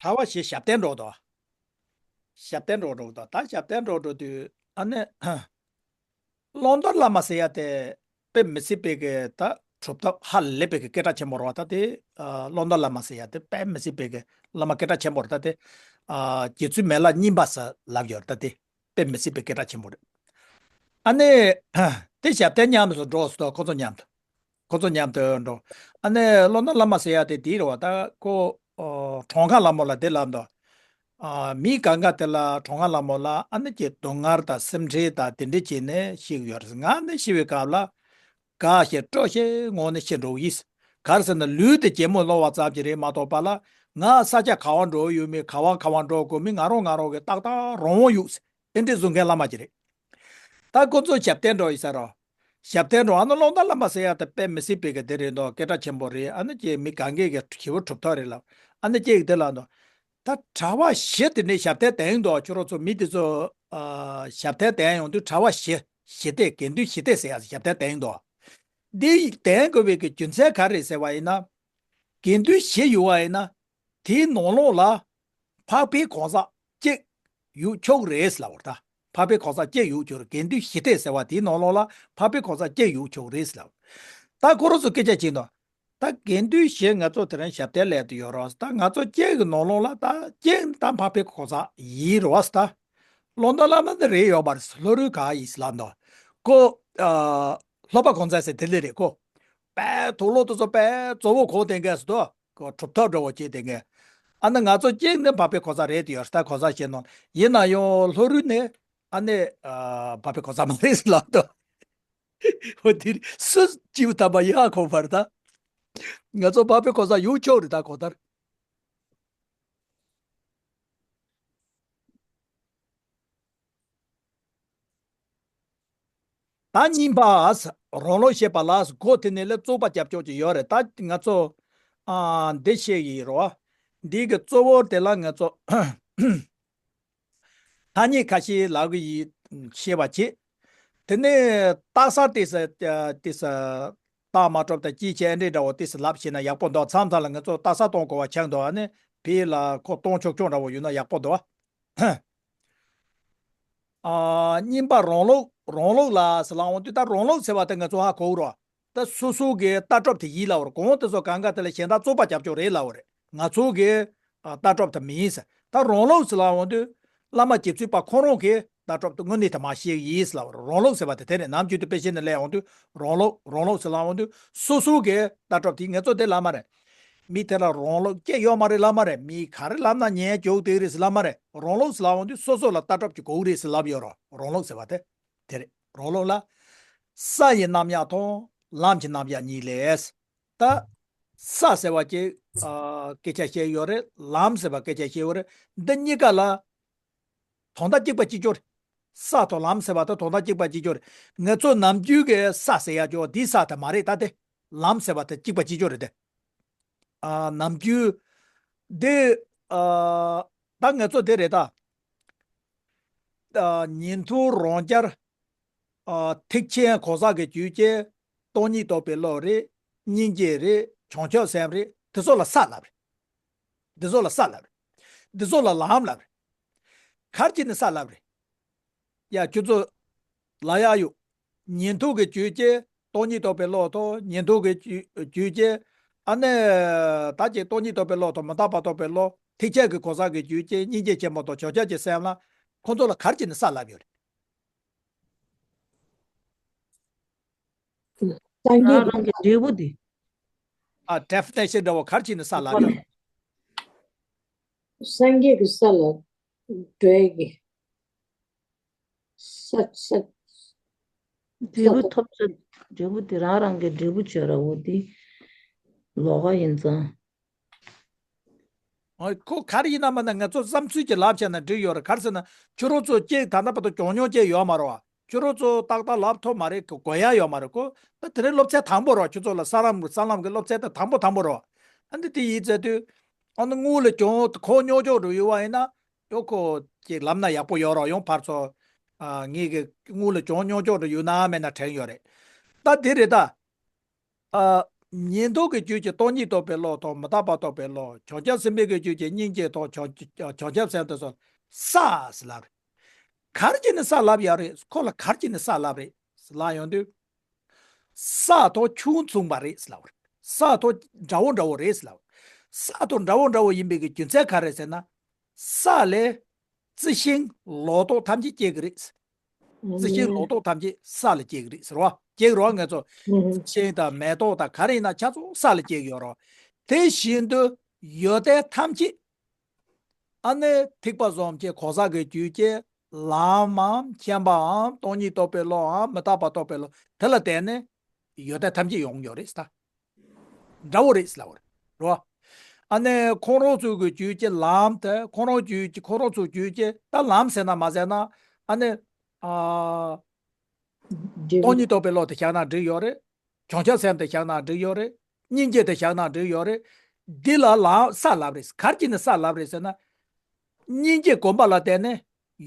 གྲྭ་པ་ཞིག་ཞབས་བརྟན་འགྲོ་འདུག། ཞབས་བརྟན་འགྲོ་འགྲོ་འདུག། ད་ཞབས་བརྟན་འགྲོ་འགྲོ་དུས། ཨ་ནི་ཀློང་རྡོལ་བླ་མ་ཟེར་ཡ་དེ་དཔེ་མི་སྲིད་པའི་གི་ད་གྲུབ་ཐོབ་ཧ་ལས་པའི་གི་སྐད་གྲགས་ཆེན་པོ་རེད་བ། ད་དེ། ཨ། ཀློང་རྡོལ་བླ་མ་ཟེར་ཡ་དེ་དཔེ་མི་སྲིད་པའི་གི་བླ་མ་སྐད་གྲགས་ཆེན་པོ་རེད། ད་དེ། ཨ། རྗེ་བཙུན་མི་ལ་སྙིང་པ་ཟེར་ལབ་ཡོད་རེད། ད་དེ། དཔེ་མི་སྲིད་པའི་སྐད་གྲགས་ཆེན་པོ་རེད། ཨ་ནི་དེ་ཞབས་བརྟན་མཉམ་དུ་འགྲོ་སོང་། ཁོ་ཚོ་མཉམ་དུ། ཁོ་ཚོ་མཉམ་དུ་འགྲོ། ཨ་ནི་ཀློང་རྡོལ་བླ་མ་ཟེར་ཡ་དེ་དེ་རེད་བ། ད་ཁོ། ཨོ། གྲོངས་ཁ་ལ་མོ་ལ་དེ་ལབ་འདུག། ཨ། མི་གང་ག་དེ་ལ་གྲོངས་ཁ་ལ་མོ་ལ་ཨ་ནི་ཀྱི་སྡུག་བསྔལ་དང་སེམས་ཁྲལ་དང་དེ་འདྲ་བྱས་ནས་ཤི་གི་ཡོད་རེད། ང་ནི་ཤི་བའི་སྐབས་ལ་དགའ་ཞིང་སྤྲོ་ཞིང་ངང་ནས་ཤི་འགྲོ་གི་ཡིན། ག་རེ་ཟེར་ན་ལུས་དེ་གད་མོ་སློང་བ་ཙམ་ཞིག་རེད་མ་གཏོགས་པ་ལ། ང་ས་ཆ་ག་བ་འགྲོ་ཡོད་མེད། ག་བ་ག་བ་འགྲོ་དགོས་མིན་ང་རང་ང་རང་གི་ཏག་ཏག་རང་དབང་ཡོད། ཨེ་འདྲས་བཟོ་མཁན་བླ་མ་ཅིག་རེད། ད་ཁོ་ཚོ་ཞབས་བརྟན་འགྲོ་ཡི་ས་རོ། ཞབས་བརྟན་འགྲོ། ཨ་ནི་ཀློང་རྡོལ་བླ་མ་ཟེར་ཡ་དེ་དཔེ་མི་སྲིད་པའི་གི་དེ་རེད་འདུག་སྐད་གྲགས་ཆེན་པོ་རེད། ཨ་ནི་ཀྱེ་མི་གང་གས་ཀྱི་ཞི་བ་གྲུབ་ཐོབ་རེད་ལ། ཨ་ནི་ཀྱེ་གི་དེ་ལ་འདུག་ད་གྲྭ་པ་བཞི་དེ་ནས་ཞབས་བརྟན་བསྟེན་འདུག་ཁྱོད་རང་ཚོ་མི་དེ་ཚོ་ཨ་ཞབས་བརྟན་བསྟེན་ཡོང་དུས་གྲྭ་པ་བཞི་ཞི་བདེ་དགེ་འདུན་ཞི་བདེ་ཟེར་ཡ་ཞབས་བརྟན་བསྟེན་འདུག་འདི་བསྟེན་དགོས་པའི་གི་རྒྱུ་མཚན་ག་རེ་ཟེར་བ་ཡིན་ན། དགེ་འདུན་བཞི་ཡོད་བ་ཡིན་ན། དེའི་ནང་ལོགས་ལ་འཕགས་པའི་གང་ཟག་གཅིག་ཡོད་ཆོག་རེད་ལབ་པ་རེད་ད། འཕགས་པའི་གང་ཟག་གཅིག་ཡོད་ཆོག་རེད། དགེ་འདུན་ཞི་བདེ་ཟེར་བ་དེའི་ནང་ལོགས་ལ་འཕགས་པའི་གང་ཟག་གཅིག་ཡོད་ཆོག་རེད་ལབ། ད་ཁོ་རང་ཚོ་སྐད་ཆ་བྱས་ནོ། ད་དགེ་འདུན་བཞི་ང་ཚོ་དེ་རིང་ཞབས་བརྟན་ལས་དུ་ཡོད་རོགས། ད་ང་ཚོ་གཅིག་གི་ནང་ལོགས་ལ་ད་གཅིག་ད་འཕགས་པའི་གང་ཟག་ཡིན་རོགས་ད། ཀློང་རྡོལ་བླ་མ་འདི་རེད་ཡོད་པ་རེད། ལྷོ་རུ་ག་ཡིན་ལབ་འདུག་ཁོ་ཨ་ལྷོ་པ་གང་ཟག་ཟེར་དེ་ལས་རེད་ཁོ། པའི་དུག་ལོག་དུ་ཚོ་པའི་གཙོ་བོ་གོ་དེ་འགས་སུ་དོ། གྲུབ་ཐོབ་འདྲ་བོ་བྱེད་དེ་ངས། ཨ་ནི་ང་ཚོ་གཅིག་ནི་འཕགས་པའི་གོ་ས་རེད་དུ་ཡོད་ད་གོ་ས་བྱེད་ནོ། ཡིན་ན་ཡང་ལྷོ་རུ་ནས་ཨ་ནི་འཕགས་པའི་གོ་ས་མ་རེད་ལབ་དོ། འོ་དེ་སུ་སྐྱིད་པོ་ཐ་མ་ཡག་གོ་བར་ད། ང་ཚོ་འཕགས་པའི་གོ་ས་ཡོད་ཆོག་རེད་ད་གོ་ལྟར། ད་གཉིས་པ། རང་ལུགས་ཤེས་པ་ལ་སྒོ་དེ་ནས་ལས་བཙུགས་པ་རྒྱབ་ཕྱོགས་ཀྱི་ཡོད་རེད། ད་ང་ཚོ་ཨ་འདི་ཤེས་ཀྱི་ཡིན་རོ། འདི་གི་གཙོ་བོ་དེ་ལ་ང་ཚོ་ཐ་སྙད་ཁ་ཤས་ལབ་ཀྱི་ཡིན་ཤེས་པ་བྱེད། དེ་ནས་རྟགས་གསལ་ཏོག་ཙམ་ཏོག་ཙམ་རྟགས་མ་གྲུབ་དང་དཔྱིས་ཕྱིན་ཨེ་འདྲས་འདྲ་བོ་ཏོག་ཙམ་ལབ་ཤེས་ན་ཡག་པོ་འདུག་མཚམས་མཚམས་ལ་ང་ཚོ་རྟགས་གསལ་གཏོང་དགོས་པ་ཆགས་འདུག་ཨ་ནི་ཕི་ལ་ཁོ་གཏོང་ཆོག་ཆོག་འདྲ་བོ་ཡོད་ན་ཡག་པོ་འདུག་ཨ། གཉིས་པ་རང་ལུགས། རང་ལུགས་ལ་ཟེར་ལབ་འོང་དུས་ད་རང་ལུགས་ཟེར་བ་དེ་ང་ཚོ་ཧ་གོ་རོགས། ད་སོ་སོ་གི་ལྟ་གྲུབ་དེ་ཡིན་ལབ་པ་རེད། གོང་དེ་ཚོ་གང་ག་དེ་ལ་གཞན་དག་བཙུགས་པ་རྒྱབ་ཕྱོགས་རེད་ལབ་པ་རེད། ང་ཚོ་གི་ཨ་ལྟ་གྲུབ་དེ་མིན་ཟེར། ད་རང་ལུགས་ཟེར་ལབ་འོང་དུས་བླ་མ་རྗེ་བཙུན་པ་ཁོང་རང་གི་ལྟ་གྲུབ་དེ་དངོས་གནས་དེ་མ་ཤེས་ཡིན་ཟེར་ལབ་པ་རེད། རང་ལུགས་ཟེར་བ་དེ་དེ་ནས་ནམ་རྒྱུན་དུ་དཔེ་བཤད་ནས་ལས་འོང་དུས་རང་ལུགས། རང་ལུགས་ཟེར་ལབ་འོང་དུས་སོ་སོ་གི་ལྟ་གྲུབ་དེ་ངེད་ཚོ་དེ་ལབ་མ་རེད། མི་དེ་ལ་རང་ལུགས་སྐྱེ་ཡོད་མ་རེད་ལབ་མ་རེད། མི་ག་རེ་ལབ་ན་ཉན་རྒྱུག་དེ་རེད་ཟེར་ལབ་མ་རེད། རང་ལུགས་ཟེར་ལབ་འོང་དུས་སོ་སོ་ལ་ལྟ་གྲུབ་ཀྱི་གོ་རེད་ཟེར་ལབ་ཡོད་རོགས། རང་ལུགས་ཟེར་བ་དེ་དེ་རེད། རང་ལུགས་ལ་ས་ཡི་རྣམ་གཞག་དང་ལམ་གྱི་རྣམ་གཞག་གཉིས་ལས། ད་ས་ཟེར་བ་ཅིག་ཨ་སྐད་ཆ་བཤད་ཡོད་རེད། ལམ་ཟེར་བ་སྐད་ཆ་བཤད་ཡོད་རེད། འདི་གཉིས་ཀ་ལ་དོན་དག་གཅིག་པ་གཅིག་གྱུར་རེད། ས་དང་ལམ་ཟེར་བ་དང་དོན་དག་གཅིག་པ་གཅིག་གྱུར་རེད། ང་ཚོ་ནམ་རྒྱུན་གྱི་ས་ཟེར་ཡ་ཅོ་འདི་ས་དེ་མ་རེད། ད་དེ་ལམ་ཟེར་བ་དེ་གཅིག་པ་གཅིག་གྱུར་རེད་དེ། ཨ་ནམ་རྒྱུན་འདི་ཨ་ད་ང་ཚོ་དེ་རེད་ད། ཨ་ཉན་ཐོས་རང་རྒྱལ། ཨ་ཐེག་ཆེན་གང་ཟག་གི་རྒྱུད་ཀྱི་སྟོང་ཉིད་རྟོགས་པའི་བློ་རེད། སྙིང་རྗེ་རེད། བྱང་ཆུབ་སེམས་རེད། དེ་ཚོ་ལ་ས་ལབ་རེད། འདི་ཚོ་ལ་ས་ལབ་རེད། འདི་ཚོ་ལ་ལམ་ལབ་རེད། ག་རེ་བྱས་ནས་ས་ལབ་རེད། ཡ་ཁྱོད་ཚོ་ལ་ཡ་ཡོད། ཉན་ཐོས་ཀྱི་རྒྱུད་ཀྱི་སྟོང་ཉིད་རྟོགས་པའི་བློ་དང་། ཉན་ཐོས་ཀྱི་རྒྱུད་རྒྱུད་ཀྱི་ཨ་ནི་ད་ཅིག་སྟོང་ཉིད་རྟོགས་པའི་བློ་དང་མི་རྟག་པ་རྟོགས་པའི་བློ། ཐེག་ཆེན་གྱི་གང་ཟག་གི་རྒྱུད་ཀྱི་སྙིང་རྗེ་ཆེན་པོ་དང་བྱང་ཆུབ་ཀྱི་སེམས་ལ་ཁོང་ཚོ་ལ་ག་རེ་བྱས་ནས་ས་ལབ་ཡོད་རེད། སངས་རྒྱས་རང་རང་གི་འབྲས་བུ་དེ། ཨ་ཌེ་ཕི་ནེ་ཤན་འདྲ་བོ་ག་རེ་བྱས་ནས་ས་ལབ་ཡོད་རེད། སངས་རྒྱས་ཀྱི་ས་ལ་འགྲོ་ཡ་གི་ས་ས། འབྲས་བུ་ཐོབ་ཚེ་འབྲས་བུ་དེ་རང་རང་གི་འབྲས་བུ་བྱོས་ར་འོ་དེ་ལོགས་ཀ་ཡིན་ཙང་། ཨོ་ཁོ་ག་རེ་ཡིན་ན་མིན་ན་ང་ཚོ་བསམ་ཚུལ་གྱི་ལབ་བྱས་ན་འགྲིག་ཡོད་རེད། ག་རེ་ཟེར་ན་ཁྱོད་རང་ཚོ་སྐྱེས་ད་ལྟ་བར་དུ་གྱོང་མྱོང་སྐྱེས་ཡོད་མ་རེད་བ། ཁྱོད་རང་ཚོ་ཏག་ཏག་ལབ་ཐུབ་མ་རེད། གོ་ཡ་ཡོད་མ་རེད་ཁོ། ད་དེ་རིང་སློབ་ཚན་དང་པོ་རེད་བ། ཁྱོད་ཚོ་ལ་ས་ལམ་གྱི་ས་ལམ་གྱི་སློབ་ཚན་དེ་དང་པོ་དང་པོ་རེད་བ། ཨ་འདི་དེ་ཡིན་ཚེ་དུས་ཨ་ནི་དངུལ་ལ་གྱོང་གོ་མྱོང་ཆོག་འགྲོ་ཡོད་བ་ཡིན་ན། ཡོ་ཁོ་ཅིག་ལབ་ན་ཡག་པོ་ཡོད་རོགས། ཡོང་ཕར་ཚོ། ཨ་ངེད་ཀྱི་དངུལ་ལ་གྱོང་མྱོང་ཆོག་འགྲོ་ཡོད་ན་མེད་ན་དྲན་ཡོད་རེད། ད་དེ་རེད་ད། ཨ་ཉན་ཐོས་ཀྱི་རྒྱུད་ཀྱི་སྟོང་ཉིད་རྟོགས་པའི་བློ་དང་མི་རྟག་པ་རྟོགས་པའི་བློ། བྱང་ཆུབ་སེམས་དཔའི་གི་རྒྱུད་ཀྱི་སྙིང་རྗེ་དང་བྱང་བྱང་ཆུབ་སེམས་དེ་ཚོ་ས་ཟེར་ལབ་རེད། ག་རེ་བྱས་ནས་ས་ལབ་ཡོད་རེད། ཁོ་ལ་ག་རེ་བྱས་ནས་ས་ལབ་རེད་ཟེར་ལབ་ཡོང་དུས། ས་དང་ཆུ་མཚུངས་པ་རེད་ཟེར་ལབ་རེད། ས་དང་འདྲ་བོ་འདྲ་བོ་རེད་ཟེར་ལབ་རེད། ས་དང་འདྲ་བོ་འདྲ་བོ་ཡིན་པའི་གི་རྒྱུ་མཚན་ག་རེ་ཟེར་ན། ས་ལས་རྩི་ཤིང་ལོ་ཏོག་ཐམས་ཅད་སྐྱེ་གི་རེད། རྩི་ཤིང་ལོ་ཏོག་ཐམས་ཅད་ས་ལས་སྐྱེ་གི་རེད་ཟེར་བ། སྐྱེ་གི་རེད་བ། ང་ཚོ་རྩི་ཤིང་དང་མེ་ཏོག་དང་ག་རེ་ཡིན་ན་ཆ་ཚང་ས་ལས་སྐྱེ་གི་ཡོད་རེད་བ། དེ་བཞིན་དུ་ཡོན་ཏན་ཐམས་ཅད། ཨ་ནི་ཐེག་པ་གསུམ་གྱི་གང་ཟག་གི་རྒྱུད་ཀྱི་ལམ་མམ་མཁྱེན་པའམ་སྟོང་ཉིད་རྟོགས་པའི་བློའམ་མི་རྟག་པ་རྟོགས་པའི་བློ་དེ་ལ་བརྟེན་ནས་ཡོན་ཏན་ཐམས་ཅད་ཡོང་ཡོད་རེད་ཟེར། འདྲ་བོ་རེད་ཟེར་ལབ་པ་རེད་བ། ཨ་ནི་ཁོང་རང་ཚོའི་གི་རྒྱུད་ཀྱི་ལམ་དེ་ཁོང་རང་རྒྱུད་ཀྱི་ཁོང་རང་ཚོའི་རྒྱུད་ཀྱི་ད་ལམ་ཟེར་ན་མ་ཟེར་ན་ཨ་ནི་ཨ། སྟོང་ཉིད་རྟོགས་པའི་བློ་དེ་བཞག་ན་འགྲིག་ཡོད་རེད། བྱང་ཆུབ་སེམས་དེ་བཞག་ན་འགྲིག་ཡོད་རེད། སྙིང་རྗེ་དེ་བཞག་ན་འགྲིག་ཡོད་རེད། འདི་ལ་ལམ་ས་ལབ་རེད། ག་རེ་བྱས་ནས་ས་ལབ་རེད་ཟེར་ན། སྙིང་རྗེ་སྒོམ་པ་ལ་བརྟེན་ནས་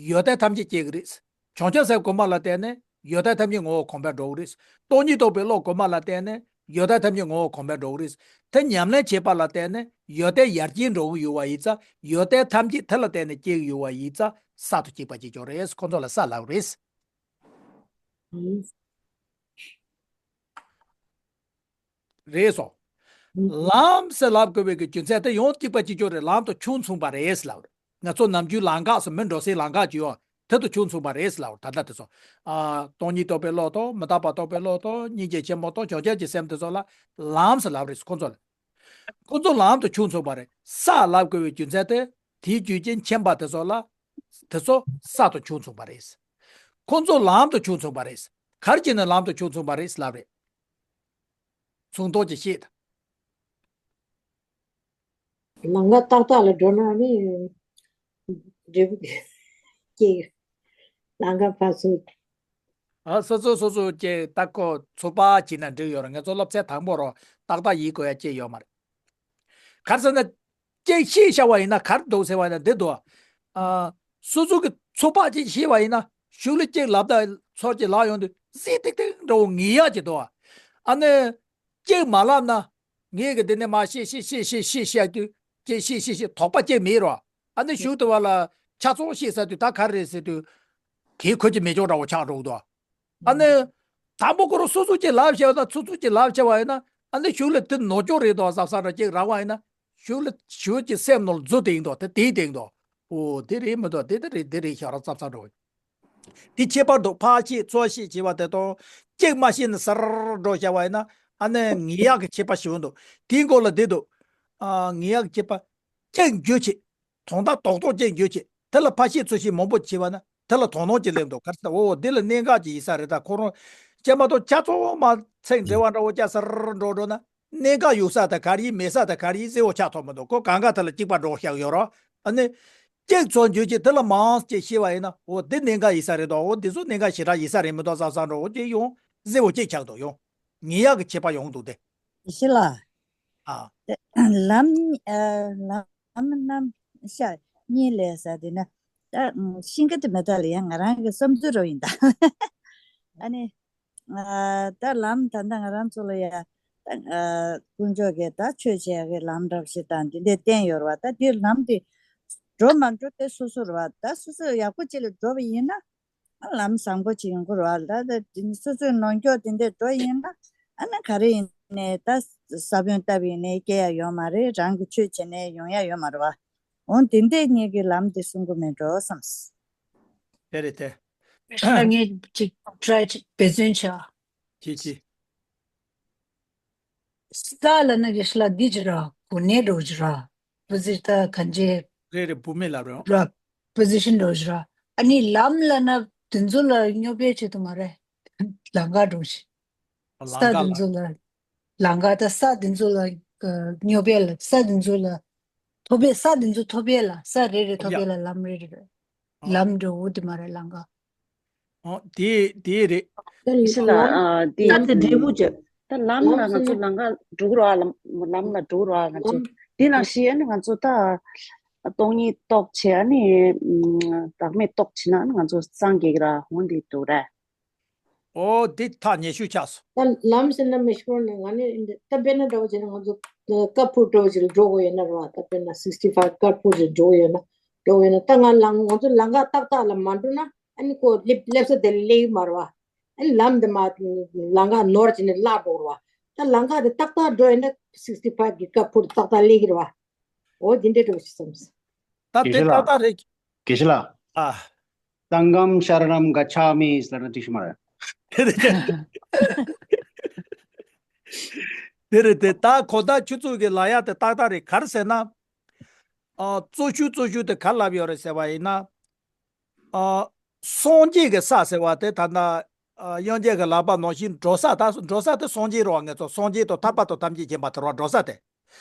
ཡོན་ཏན་ཐམས་ཅད་སྐྱེ་གི་རེད། བྱང་ཆུབ་སེམས་སྒོམ་པ་ལ་བརྟེན་ནས་ཡོན་ཏན་ཐམས་ཅད་ངོ་བོ་གོང་འཕེལ་འགྲོ་གི་རེད། སྟོང་ཉིད་རྟོགས་པའི་བློ་སྒོམ་པ་ལ་བརྟེན་ནས་ཡོན་ཏན་ཐམས་ཅད་ངོ་བོ་གོང་འཕེལ་འགྲོ་གི་རེད། དེ་ཉམས་ལེན་བྱེད་པ་ལ་བརྟེན་ནས་ཡོན་ཏན་ཡར་རྒྱས་འགྲོ་གི་ཡོད་པ་ཡིན་ཙང་ཡོན་ཏན་ཐམས་ཅད་དེ་ལ་བརྟེན་ནས་སྐྱེ་གི་ཡོད་པ་ཡིན་ཙང་ས་དང་གཅིག་པ་གཅིག་རྐྱང་རེད། ཁོ་ཚོ་ལ་ས་ལབ་རེད། རེད་སོ། ལམ་ཟེར་ལབ་དགོས་པའི་གི་རྒྱུ་མཚན་དེ་ཡང་གཅིག་པ་གཅིག་རྐྱང་རེད། ལམ་དང་ཆུང་མཚུངས་པ་རེད་ལབ་རེད། ང་ཚོ་ནམ་རྒྱུན་ལམ་འགག་སོ་མི་འགྲོ་སའི་ལམ་འགག་ཅིག་ཡོད། དེ་དང་ཆུང་མཚུངས་པ་རེད་ལབ་རེད། ད་ལྟ་དེ་ཚོ། ཨ། སྟོང་ཉིད་རྟོགས་པའི་བློ་དང་མི་རྟག་པ་རྟོགས་པའི་བློ་དང་སྙིང་རྗེ་ཆེན་པོ་དང་བྱང་ཆུབ་ཀྱི་སེམས་དེ་ཚོ་ལ་ལམ་ཟེར་ལབ་རེད་ཁོ་ཚོ་ལ། ཁོ་ཚོ་ལམ་དང་ཆུང་མཚུངས་པ་རེད། ས་ལབ་དགོས་པའི་རྒྱུ་མཚན་དེ་དེའི་རྒྱུ་རྐྱེན་མཁྱེན་པ་དེ་ཚོ་ལ། དེ་ཚོ་ས་དང་ཆུང་མཚུངས་པ་རེད། ཁོ་ཚོ་ལམ་དང་ཆུང་མཚུངས་པ་རེད། ག་རེ་བྱས་ནས་ལམ་དང་ཆུང་མཚུངས་པ་རེད་ལབ་རེད། མཚུངས་རྟོགས་ཀྱིས་ཤེས་དང་། ལམ་ཁ་ཏག་ཏག་ལ་འགྲོ་ན་ནི་འབྲས་བུ་སྐྱེ། ལམ་ཁ་ཕར་ཚུར། ཨ། སོ་སོ་སོ་སོ་ཀྱི་ལྟ་སྐོར་ཚོད་དཔག་བྱས་ན་འགྲིག་ཡོད་རེད། ང་ཚོ་སློབ་ཚན་དང་པོ་རོ་ཏག་ཏག་ཡིན་དགོས་ཡ་ཅིག་ཡོད་མ་རེད། ག་རེ་ཟེར་ན། ཅིག་ཤེས་བྱ་བ་ཡིན་ན་ག་རེ་འདུག་ཟེར་བ་ཡིན་ན་འདི་འདུག་ཨ། སོ་སོ་གི་ཚོད་དཔག་ཅིག་ཤེས་པ་ཡིན་ན་གཞུག་ལ་ཅིག་ལབ་ད་ཚོར་ཅིག་ལབ་ཡོང་དུས་གཟིགས་ཏིག་ཏིག་འདྲ་བོ་ངེས་ཡག་ཅིག་འདུག་ཨ་ནི། ཅིག་མ་ལབ་ན། ངས་གི་འདི་ནས་མ་ཤེས་ཤེས་ཤེས་ཤེས་ཤེས་ཤེས་དུས་ཅིག་ཤེས་ཤེས་ཤེས་དོགས་པ་ཅིག་མེད་རོ། ཨ་ནི་གཞུག་དུ་བ་ལ་ཆ་ཚང་ཤེས་ས་དུས་ད་ག་རེ་རེད་ཟེར་དུས། གལ་ཁོ་ཅིག་མེད་ཅོག་འདྲ་བོ་ཆགས་འགྲོ་གི་འདུག་ཨ་ནི། དང་པོ་ཁོ་རང་སོ་སོ་ཅིག་ལབ་བྱས་པ་དང་ཚུར་ཚུར་ཅིག་ལབ་བྱས་པ་ཡིན་ན་ཨ་ནི་གཞུག་ལ་དེ་ནོར་ཅོག་རེད་དོ་བསམ་བསམ་འདྲ་ཅིག་རག་པ་ཡིན་ན་གཞུག་ལ་གཞུག་ཅིག་སེམས་ནང་ལ་རྫུ་དེ་ཡིན་དོ་དེ་དེ་དེ་ཡིན་དོ། ཨོ་དེ་རེད་མི་འདུག་དེ་དེ་རེད་དེ་རེད་ཤག་ར་བསམ་བསམ་འདྲ་བོ། དེ་ཁྱད་པར་དུ་ཕར་ཤེས་ཚུར་ཤེས་བྱས་པ་དེ་དང་གཅིག་མ་ཤེས་ནས་སར་འགྲོ་བྱས་པ་ཡིན་ན་ཨ་ནི་ངེས་ཡག་གི་ཁྱད་པར་ཞིག་འདུག་དེའི་མགོ་ལ་བསྡད་འདུག་ཨ། ངེས་ཡག་གི་ཁྱད་པར། གཅིག་འགྱུར་བྱེད། དོན་དག་རྡོག་རྡོག་ཅན་འགྱུར་བྱེད་དེ་ལ་ཕར་ཤེས་ཚུར་ཤེས་མང་པོ་བྱེད་པ་ན་དེ་ལ་དོ་སྣང་ཅིག་སླེབས་འདུག་ག་རེ་ཟེར་ན་འོ་འདི་ལ་གནད་འགག་ཅིག་ཡིན་ས་རེད། ད་ཁོ་རང་སྐྱེས་མ་གཏོགས་ཆ་ཚང་མ་ཚིག་འགྲེལ་བ་འདྲ་བོ་བརྒྱབ་སར་འགྲོ་འགྲོ་ན་གནད་འགག་ཡོད་ས་དང་ག་རེ་ཡིན་མེད་ས་དང་ག་རེ་ཡིན་གསལ་བོ་ཆགས་ཐུབ་མི་འདུག་ཁོ་གང་ག་དེ་ལ་གཅིག་པ་འགྲོ་བཞག་ཡོད་རོགས། ཨ་ནི། གཅིག་ཚོ་འགྱུར་གྱི་དེ་ལ་མང་ཅིག་ཤེས་པ་ཡིན་ན་འོ་འདི་གནད་འགག་ཡིན་ས་རེད་དོ། འོ་འདི་ཚོ་གནད་འགག་ཞེ་དྲག་ཡིན་ས་རེད་མི་འདུག་བསམ་བསམ་འགྲོ་འོ་དེ་ཡང་གསལ་བོ་གཅིག་ཆགས་འདུག་ཡང་ངེས་ཡག་གི་ཁྱད་པར་ཡོང་འདུག་སྟེ། ཡེ་ཤེས་ལགས། ཨ། ལམ། ཨ། ལམ་རྣམ་གཞག་གཉིས་ལས་ཟེར་དེ་ན་ད་ཤིང་ཁ་དེ་མེ་ཏོག་ལ་ཡང་ང་རང་གི་བསམ་ཚུལ་རོ་ཡིན་ད། ཨ་ནི། ཨ། ད་ལམ་ད་ལྟ་ང་རང་ཚོ་ལ་ཡ། ད། ཨ། དཀོན་མཆོག་གིས་ད་ཆོས་བྱེད་ཡ་གི་ལམ་འདྲ་ཞིག་དང་དེ་འདྲས་བསྟན་ཡོད་རེད་བ། ད་དེ་ལམ་དེ་འགྲོ་མ་འགྲོ་དེ་སོ་སོ་རེད་བ། ད་སོ་སོ་ཡག་པོ་ཅིག་ལ་འགྲོ་བ་ཡིན་ན། ལམ་བཟང་པོ་ཅིག་ཡོང་གི་རེད་བ། ད་ད་སོ་སོའི་ནོར་འཁྱོག་དེ་འདྲས་འགྲོ་ཡིན་ན་ཨ་ནི་ག་རེ་ཡིན་ནའི་ད་ས་བོན་བཏབ་ཡིན་ནའི་སྐྱེ་ཡ་ཡོད་མ་རེད། རང་གི་ཆོས་བྱེད་ནའི་ཡོང་ཡ་ཡོད་མ་རེད་བ། འོང་དེ་འདྲས་ངེད་ཀྱི་ལམ་དེ་གསུང་གི་མེད་འགྲོ་བསམས། དེ་རེད་དེ། ངས་ཅིག་ཊི་རའི་ཅིག་འབད་བརྩོན་བྱ། ཅི་ཅི། ས་ལ་ན་གི་ཤི་ལ་འདི་ཅི་ར་གོ་གནས་འགྲོ་ཅི་ར་པོ་ཟི་ད་གན་ཇེ་རེ་རེ་བུ་མེ་ལ་རོ། ར་པོ་ཟི་ཤན་འགྲོ་ཅི་ར། ཨ་ནི་ལམ་ལ་ན་དེ་ཚོ་ལ་སྙོབ་པའི་ཆེད་དུ་མ་རེད། ལམ་ཁ་འགྲོ་ཅི། ས་དེ་ཚོ་ལ་ལམ་ཁ་ལ་ད་ས་དེ་ཚོ་ལ་སྙོབ་པའི་ལ་ས་དེ་ཚོ་ལ་ཐོབ་པའི་ས་དེ་ཚོ་ཐོབ་པའི་ལ་ས་རེ་རེ་ཐོབ་པའི་ལ་ལམ་རེ་རེ་རེད། ལམ་འགྲོ་འོ་དེ་མ་རེད་ལམ་ཁ། ཨོ། དེ་དེ་རེད། ད་ལམ་ཤི་ལ། ཨ། དེ་ད་དེ་འབྲས་བུ་བྱེད། ད་ལམ་ལ་ང་ཚོ་ལམ་ཁ་འགྲོ་གི་རེད་བ། ལམ་ལམ་ལ་འགྲོ་གི་རེད་བ་ང་ཚོ། ལམ་དེ་ནང་བཞིན་ཨ་ནི་ང་ཚོ་ད་སྟོང་ཉིད་རྟོགས་བྱས་ཨ་ནི་བདག་མེད་རྟོགས་བྱས་ན་ཨ་ནི་ང་ཚོ་སངས་རྒྱས་ཀྱི་ར་འོང་དེ་འདུག་རེད། ཨོ་དེ་ཐག་ཉེ་ཤོས་ཆགས་སོང་། ད་ལམ་ཟེར་ན་མི་ཤོར་ནས་ང་ནི་ད་དཔེར་ན་འདྲ་བོ་བྱས་ན་ང་ཚོ་ཀ་ཕུར་འདྲ་བོ་ཅིག་ལ་འགྲོ་དགོས་ཡོད་ན་རེད་བ། ད་དཔེར་ན་སིག་སི་ཊི་ཕའིབ་ཀ་ཕུར་ཅིག་འགྲོ་དགོས་ཡོད་ན་འགྲོ་དགོས་ཡོད་ན་ད་ང་ལམ་ང་ཚོ་ལམ་ཁ་ཏག་ཏག་ལ་མ་འགྲོ་ན། ཨ་ནི་ཁོ་སླེབས་སླེབས་ས་དེ་ལ་སླེབས་ཀྱི་མ་རེད་བ། ཨ་ནི་ལམ་དེ་མ་ལམ་ཁ་ནོར་བྱས་ནས་བརླག་འགྲོ་རེད་བ། ད་ལམ་ཁ་དེ་ཏག་ཏག་འགྲོ་ཡིན་ན་སིག་སི་ཊི་ཕའིབ་གི་ཀ་ཕུར་ཏག་ཏག་སླེབས་ཀྱི་རེད་བ། འོ་དེ་འདྲས་འགྲོ་ཞིག་བསམ། ད་དེ་དགེ་བཤེས་ལགས། ཏག་ཏག་རེད། དགེ་བཤེས་ལགས། ཨ། སངྒྷཾ་ཤ་ར་ཎཾ་ག་ཆ་མི་ཟེར་ན་འགྲིག་ཤི་མ་རེད། དེ་རེད་དེ། དེ་རེད་དེ་ད་གོ་ད་ཁྱོད་ཚོ་གི་ལབ་ཡག་དེ་ཏག་ཏག་རེད། ག་རེ་ཟེར་ན། ཨ། གཙོ་ཤོས་གཙོ་ཤོས་དེ་ག་རེ་ལབ་ཡོད་རེད་ཟེར་བ་ཡིན་ན། ཨ། སངས་རྒྱས་ཀྱི་ས་ཟེར་བ་དེ་ད་ལྟ་ཨ། དབྱངས་ཅན་གྱིས་ལབ་པ་ནང་བཞིན་འགྲོ་ས་ད་འགྲོ་ས་དེ་སངས་རྒྱས་རེད་བ། ང་ཚོ་སངས་རྒྱས་དང་ཐར་པ་དང་ཐམས་ཅད་མཁྱེན་པ་དེ་རེད་བ་འགྲོ་ས་དེ།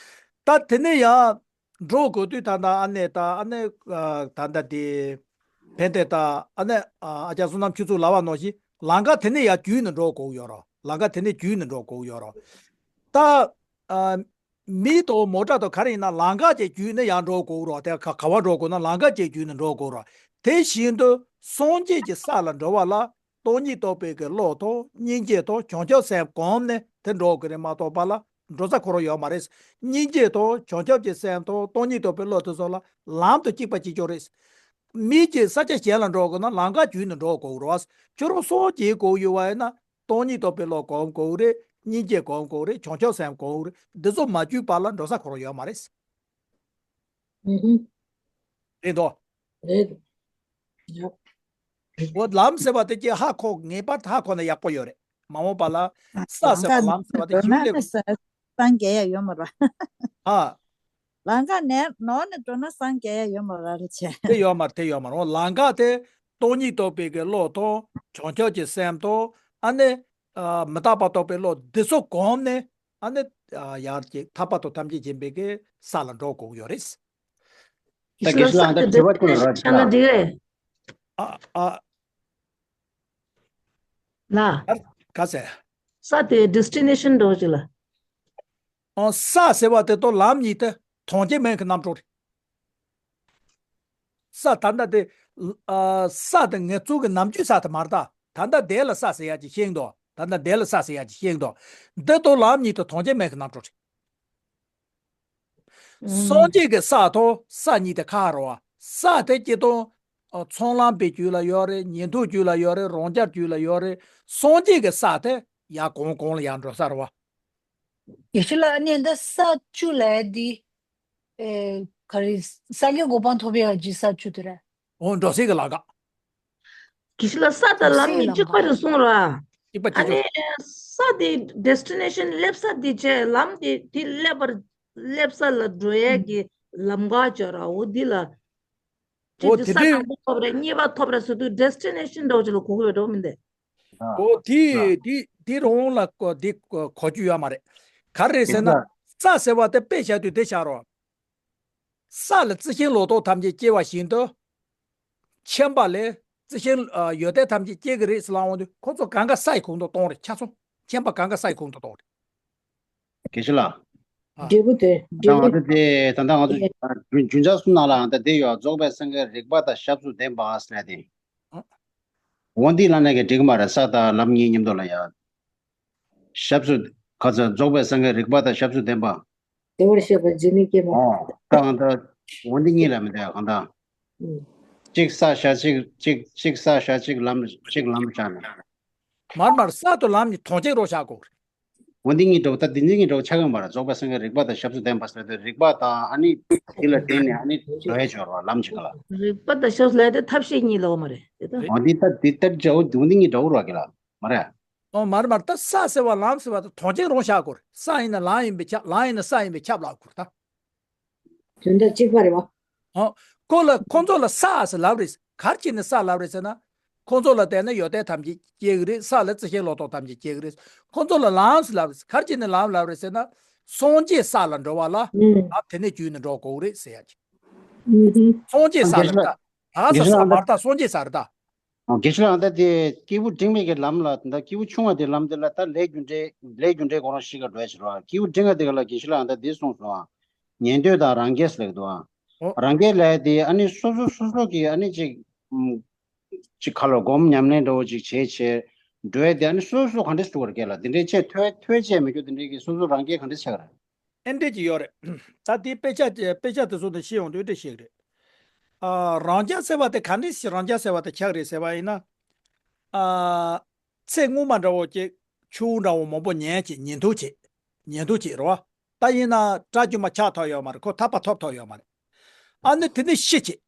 ད་དེ་ནས་ཡང་འགྲོ་དགོས་དུས་ད་ལྟ་ཨ་ནེ་ད་ཨ་ནེ་ཨ། ད་ལྟ་དེ་ཕན་བདེ་ད་ཨ་ནེ་ཨ། ཨ་ཅག་བསོད་ནམས་ཁྱོད་ཚོས་ལབ་པ་ནང་བཞིན་ ལམ་ཁ་དེ་ནས་ཡར་བརྒྱུད་ནས་འགྲོ་དགོས་ཡོད་རེད། ལམ་ཁ་དེ་ནས་བརྒྱུད་ནས་འགྲོ་དགོས་ཡོད་རེད། ད་ཨ། མི་དང་མོ་ཊ་དང་ག་རེ་ཡིན་ན་ལམ་ཁ་ཅིག་བརྒྱུད་ནས་ཡར་འགྲོ་དགོས་རེད། དེ་ག་ག་པར་འགྲོ་དགོས་ན་ལམ་ཁ་ཅིག་བརྒྱུད་ནས་འགྲོ་དགོས་རེད། དེ་བཞིན་དུ་སངས་རྒྱས་ཀྱི་ས་ལ་འགྲོ་བ་ལ་སྟོང་ཉིད་རྟོགས་པའི་གི་བློ་དང་སྙིང་རྗེ་དང་བྱང་ཆུབ་སེམས་གོམས་ནས་དེ་འགྲོ་དགོས་རེད་མ་གཏོགས་པ་ལ་འགྲོ་ས་ཁོ་རང་ཡོད་མ་རེད། སྙིང་རྗེ་དང་བྱང་ཆུབ་ཀྱི་སེམས་དང་སྟོང་ཉིད་རྟོགས་པའི་བློ་དེ་ཚོ་ལ་ལམ་དང་གཅིག་པ་གཅིག་རྐྱང་རེད། མི་གཅིག་ས་ཆ་གཞན་ལ་འགྲོ་དགོས་ན་ལམ་ཁ་བརྒྱུད་ནས་འགྲོ་དགོས་རེད། ཁྱོད་རང་སངས་རྒྱས་དགོས་ཡོད་པ་ཡིན་ན། སྟོང་ཉིད་རྟོགས་པའི་བློ་གོམས་དགོས་རེད། སྙིང་རྗེ་གོམས་དགོས་རེད། བྱང་ཆུབ་སེམས་གོམས་རེད། འདི་ཚོ་མ་བརྒྱུད་པ་ལ་འགྲོ་ས་ཁོ་རང་ཡོད་མ་རེད། ཨུ་ཧུ། རེད་དོ། རེད། ཡ། འོ་ལམ་ཟེར་བ་དེ་ཀྱི་ཧ་གོ་ངེས་པར་ཧ་གོ་ན་ཡག་པོ་ཡོད་རེད། མ་འོངས་པ་ལ་ས་ཟེར་བ་ལམ་ཟེར་བ་དེ་ཞིབ་ལས། སངས་རྒྱས་ཡ་ཡོད་མ་རེད། ཧ། ལམ་ཁ་ནས་ནོར་ནས་འགྲོ་ན་སངས་རྒྱས་ཡ་ཡོད་མ་རེད་ལ་བྱས། དེ་ཡོད་མ་རེད། དེ་ཡོད་མ་རེད། འོ་ལམ་ཁ་དེ་སྟོང་ཉིད་རྟོགས་པའི་གི་བློ་དང་བྱང་ཆུབ་ཀྱི་སེམས་དང་ཨ་ནི་ཨ་མི་རྟག་པ་རྟོགས་པའི་བློ་འདི་ཚོ་གོམས་ནས་ཨ་ནི་ཨ་ཡར་གྱི་ཐར་པ་དང་ཐམས་ཅད་མཁྱེན་པའི་གི་ས་ལ་འགྲོ་དགོས་ཀྱི་ཡོད་རེད། ད་དགེ་བཤེས་ལགས་ད་དྲི་བ་ཅིག་རག་ཅིག་ལ། འདི་གས། ཨ་ཨ། ལ། ག་ཟེར། ས་དེ་ཌེ་སི་ཊི་ནེ་ཤན་འགྲོ་ཅིག་ལ། ཨ་ས་ཟེར་བ་དེ་ཏོ་ལམ་གཉིས་དེ་དོན་གྱི་མིང་གི་རྣམ་གྲངས་རེད། ས་ད་ལྟ་དེ་ཨ་ས་དེ་ངེད་ཚོ་གི་ནམ་རྒྱུན་ས་དེ་མ་རེད་ད། ད་ལྟ་དེ་ལ་ས་ཟེར་ཡ་ཅིག་ཤེས་འདུག་ད་ལྟ་དེ་ལ་ས་ཟེར་ཡ་ཅིག་ཤེས་འདུག་འདི་ཏོ་ལམ་གཉིས་དེ་དོན་གྱི་མིང་གི་རྣམ་གྲངས་རེད། སངས་རྒྱས་ཀྱི་ས་དང་ས་གཉིས་དེ་ཁ་རེད་བ། ས་དེ་སྤྱིར་བཏང་ཨ་ཚོང་ལམ་པའི་རྒྱུད་ལ་ཡོད་རེད། ཉན་ཐོས་རྒྱུད་ལ་ཡོད་རེད། རང་རྒྱལ་རྒྱུད་ལ་ཡོད་རེད། སངས་རྒྱས་ཀྱི་ས་དེ་ཡར་གོང་གོང་ལ་ཡར་འགྲོ་ས་རེད་བ། ཡེ་ཤེས་ལགས་ཨ་ནི་འདི་ས་བཅུ་ལབ་ཡ་འདི་ཨེ་ག་རེ་སངས་རྒྱས་གོ་འཕང་ཐོབ་ཡ་གི་ས་བཅུ་དེ་རེད། འོ་འགྲོ་སའི་གི་ལམ་ཁ། དགེ་བཤེས་ལགས་ས་དང་ལམ་གཉིས་གཅིག་པ་རེད་གསུངས་ར། གཅིག་པ་གཅིག་ཨ་ནི་ས་དེ་ཌེ་སི་ཊི་ནེ་ཤན་སླེབས་ས་དེ་བྱས་ལམ་དེ་དེ་སླེབས་པར་སླེབས་ས་ལ་འགྲོ་ཡས་ཀྱི་ལམ་ཁ་བྱ་ར་འོ་འདི་ལ། ཅི་འོ་དེ་དེ་ས་དེ་དང་པོ་ཐོབ་རེད་གཉིས་པ་ཐོབ་རེད་ཟེར་དུས་ཌེ་སི་ཊི་ནེ་ཤན་འདྲ་བོ་ཅིག་ལ་གོ་གི་ཡོད་འགྲོ་མི་འདུག་འོ་དེ་དེ་དེ་རང་ལ་གོ་དེ་གོ་རྒྱུ་ཡོད་མ་རེད། ག་རེ་རེད་ཟེར་ན་ས་ཟེར་བ་དེ་དཔེ་བཞག་དུས་དེ་བཞག་རོགས། ས་ལ་རྩི་ཤིང་ལོ་ཏོག་ཐམས་ཅད་སྐྱེ་བ་བཞིན་དུ། ཁྱིམ་པ་ལས་རྩི་ཤིང་ཨ་ཡོན་ཏན་ཐམས་ཅད་སྐྱེ་གི་རེད་ཟེར་ལབ་འོང་དུས་ཁོ་ཚོ་གང་ག་ས་ཡི་གོང་དུ་གཏོང་རེད་ཆ་ཚང་ཁྱིམ་པ་གང་ག་ས་ཡི་གོང་དུ་གཏོང་རེད། དགེ་བཤེས་ལགས། ཨ། འབྲས་བུ་དེ་ད་ང་འབྲས་བུ་ཚོ་དེ་ད་ལྟ་ང་ཚོ་རྒྱུ་རྒྱུ་ཆ་གསུམ་ནང་ལའང་ད་དེ་ཡོད་རྫོགས་པའི་སངས་རྒྱས་རིག་པ་དང་ཞབས་སུ་ལྡན་པ་ཟེར་ཏེ། ཨ། འོ་འདི་ལ་ནས་ཀྱི་འགྲིག་མ་རེད་ས་དང་ལམ་གཉིས་མཉམ་དུ་ལ་ཡ། ཞབས་སུ་ཁ་ཚ་རྫོགས་པའི་སངས་རྒྱས་རིག་པ་དང་ཞབས་སུ་ལྡན་པ། བདེ་བར་གཤེགས་པ་འཇིགས་མེད་སྐྱེས་པ། ཨོ་ད་གང་ལྟར་འོ་འདི་གཉིས་ལ་མི་འདུག་གང་ལྟར། ཨུ། གཅིག་ས་བཞག་གཅིག་གཅིག་གཅིག་ས་བཞག་གཅིག་ལམ་གཅིག་ལམ་བཞག་ནས། མར་མར་ས་དང་ལམ་གཉིས་དོན་གཅིག་རོ་བཞག་དགོས། འོ་འདི་གཉིས་འགྲོ་ད་འདི་འདི་གཉིས་འགྲོ་ཆ་གང་མ་རེད་རྫོགས་པའི་སངས་རྒྱས་རིག་པ་དང་ཞབས་སུ་ལྡན་པ་ཟེར་ཏེ་རིག་པ་དང་ཨ་ནི་འདི་ལ་བརྟེན་ནས་ཨ་ནི་འགྲོ་ཡས་ཆོག་རོ་ལམ་གཅིག་ག་ལ། རིག་པ་དང་ཞབས་སུ་ལས་དེ་ཐབས་ཤེས་གཉིས་ལ་འོ་མ་རེད་དེ་ད། འོ་འདི་ད་འདི་ལྟར་འདྲ་བོ་འདི་འོ་འདི་གཉིས་འདྲ་བོ་རོ་གི་ལ་མ་རེད། ཨོ་མར་མར་ད་ས་ཟེར་བ་ལམ་ཟེར་བ་ད་དོན་ཆེན་རང་བཞག་དགོས་རེད། ས་ཡིན་ན་ལམ་ཡིན་པས་ཁྱབ། ལམ་ཡིན་ན་ས་ཡིན་པས་ཁྱབ་ལབ་དགོས་རེད་ད། དོན་དག་གཅིག་པ་རེད་བ། ཨོ། ཁོ་ལ་ཁོ་ཚོ་ལ་ས་ཟེར་ལབ་རེད། ག་རེ་བྱས་ནས་ས་ལབ་རེད་ཟེར་ན། ཁོ་ཚོ་ལ་བརྟེན་ནས་ཡོན་ཏན་ཐམས་ཅད་སྐྱེ་གི་རེད། ས་ལ་རྩི་ཤིང་ལོ་ཏོག་ཐམས་ཅད་སྐྱེ་གི་རེད། ཁོ་ཚོ་ལ་ལམ་ཟེར་ལབ་རེད། ག་རེ་བྱས་ནས་ལམ་ལབ་རེད་ཟེར་ན། སངས་རྒྱས་ས་ལ་འགྲོ་བ་ལ་ཨུ། ལམ་དེ་ནས་བརྒྱུད་ནས་འགྲོ་དགོས་རེད་ཟེར་ཡ་ཅིག་ཨུ་ཧུ། སངས་རྒྱས་ས་ལ་རེད་ད། ད་ས་ས་མར་ད་སངས་རྒྱས་ས་རེད་ད། དགེ་བཤེས་ལགས་ད་དེ་སྐྱེས་བུ་འབྲིང་བའི་གི་ལམ་ལ་ད་སྐྱེས་བུ་ཆུང་བ་དེ་ལམ་དེ་ལ་ད་ལས་རྒྱུ་འབྲས་ལས་རྒྱུ་འབྲས་གོ་རང་ཤི་ག་འགྲོ་ཡ་ཕྱིར་བ་སྐྱེས་བུ་འབྲིང་བ་དེ་ག་ལ་དགེ་བཤེས་ལགས་ད་དེ་གསུངས་སོང་ཨ། ཉན་ཐོས་དང་རང་རྒྱལ་ཟེར་གི་འདུག་ཨ། ཨོ། རང་རྒྱལ་ལས་དེ་ཨ་ནི་སོ་སོ་སོ་སོ་གི་ཨ་ནི་ཅིག་ཅིག་ཁ་ལོ་སྒོམ་ཉམས་ལེན་འདྲ་བོ་ཅིག་བྱས་བྱས་འགྲོ་ཡ་དེ་ཨ་ནི་སོ་སོ་ག་འདྲས་སུ་འགྲོ་ག་རེ་སྐད་ལ་དེ་འདྲས་བྱས་ཐོས་ཐོས་བྱས་མི་འགྱུར་དེ་འདྲས་ཀྱི་སོ་སོ་རང་རྒྱལ་ག་འདྲས་ཆགས་ར། ཨེ་འདྲས་ཀྱི་ཡོད་རེད། ད་དེའི་དཔེ་ཆ་དེ་དཔེ་ཆ་དེ་ཚོ་ནས་ཤེས་ཡོང་དུས་ཨེ་འདྲས་ཤེས་ཀྱི་རེད། ཨ། རང་རྒྱལ་ཟེར་བ་དེ་ག་འདྲས་ཤིག་རང་རྒྱལ་ཟེར་བ་དེ་ཆགས་རེད་ཟེར་བ་ཡིན་ན། ཨ། ཚེ་སྔོན་མ་འདྲ་བོ་ཅིག་ཆུ་བོ་འདྲ་བོ་མང་པོ་ཉན་བྱས་ཉན་ཐོས་བྱས། ཉན་ཐོས་བྱས་རེད་བ། ད་ཡིན་ན་དགྲ་བཅོམ་པ་ཆགས་ཐུབ་ཡོད་མ་རེད། ཁོ་ཐར་པ་ཐོབ་ཐུབ་ཡོད་མ་རེད། ཨ་ནི་དེ་ནས་ཤི་བྱས།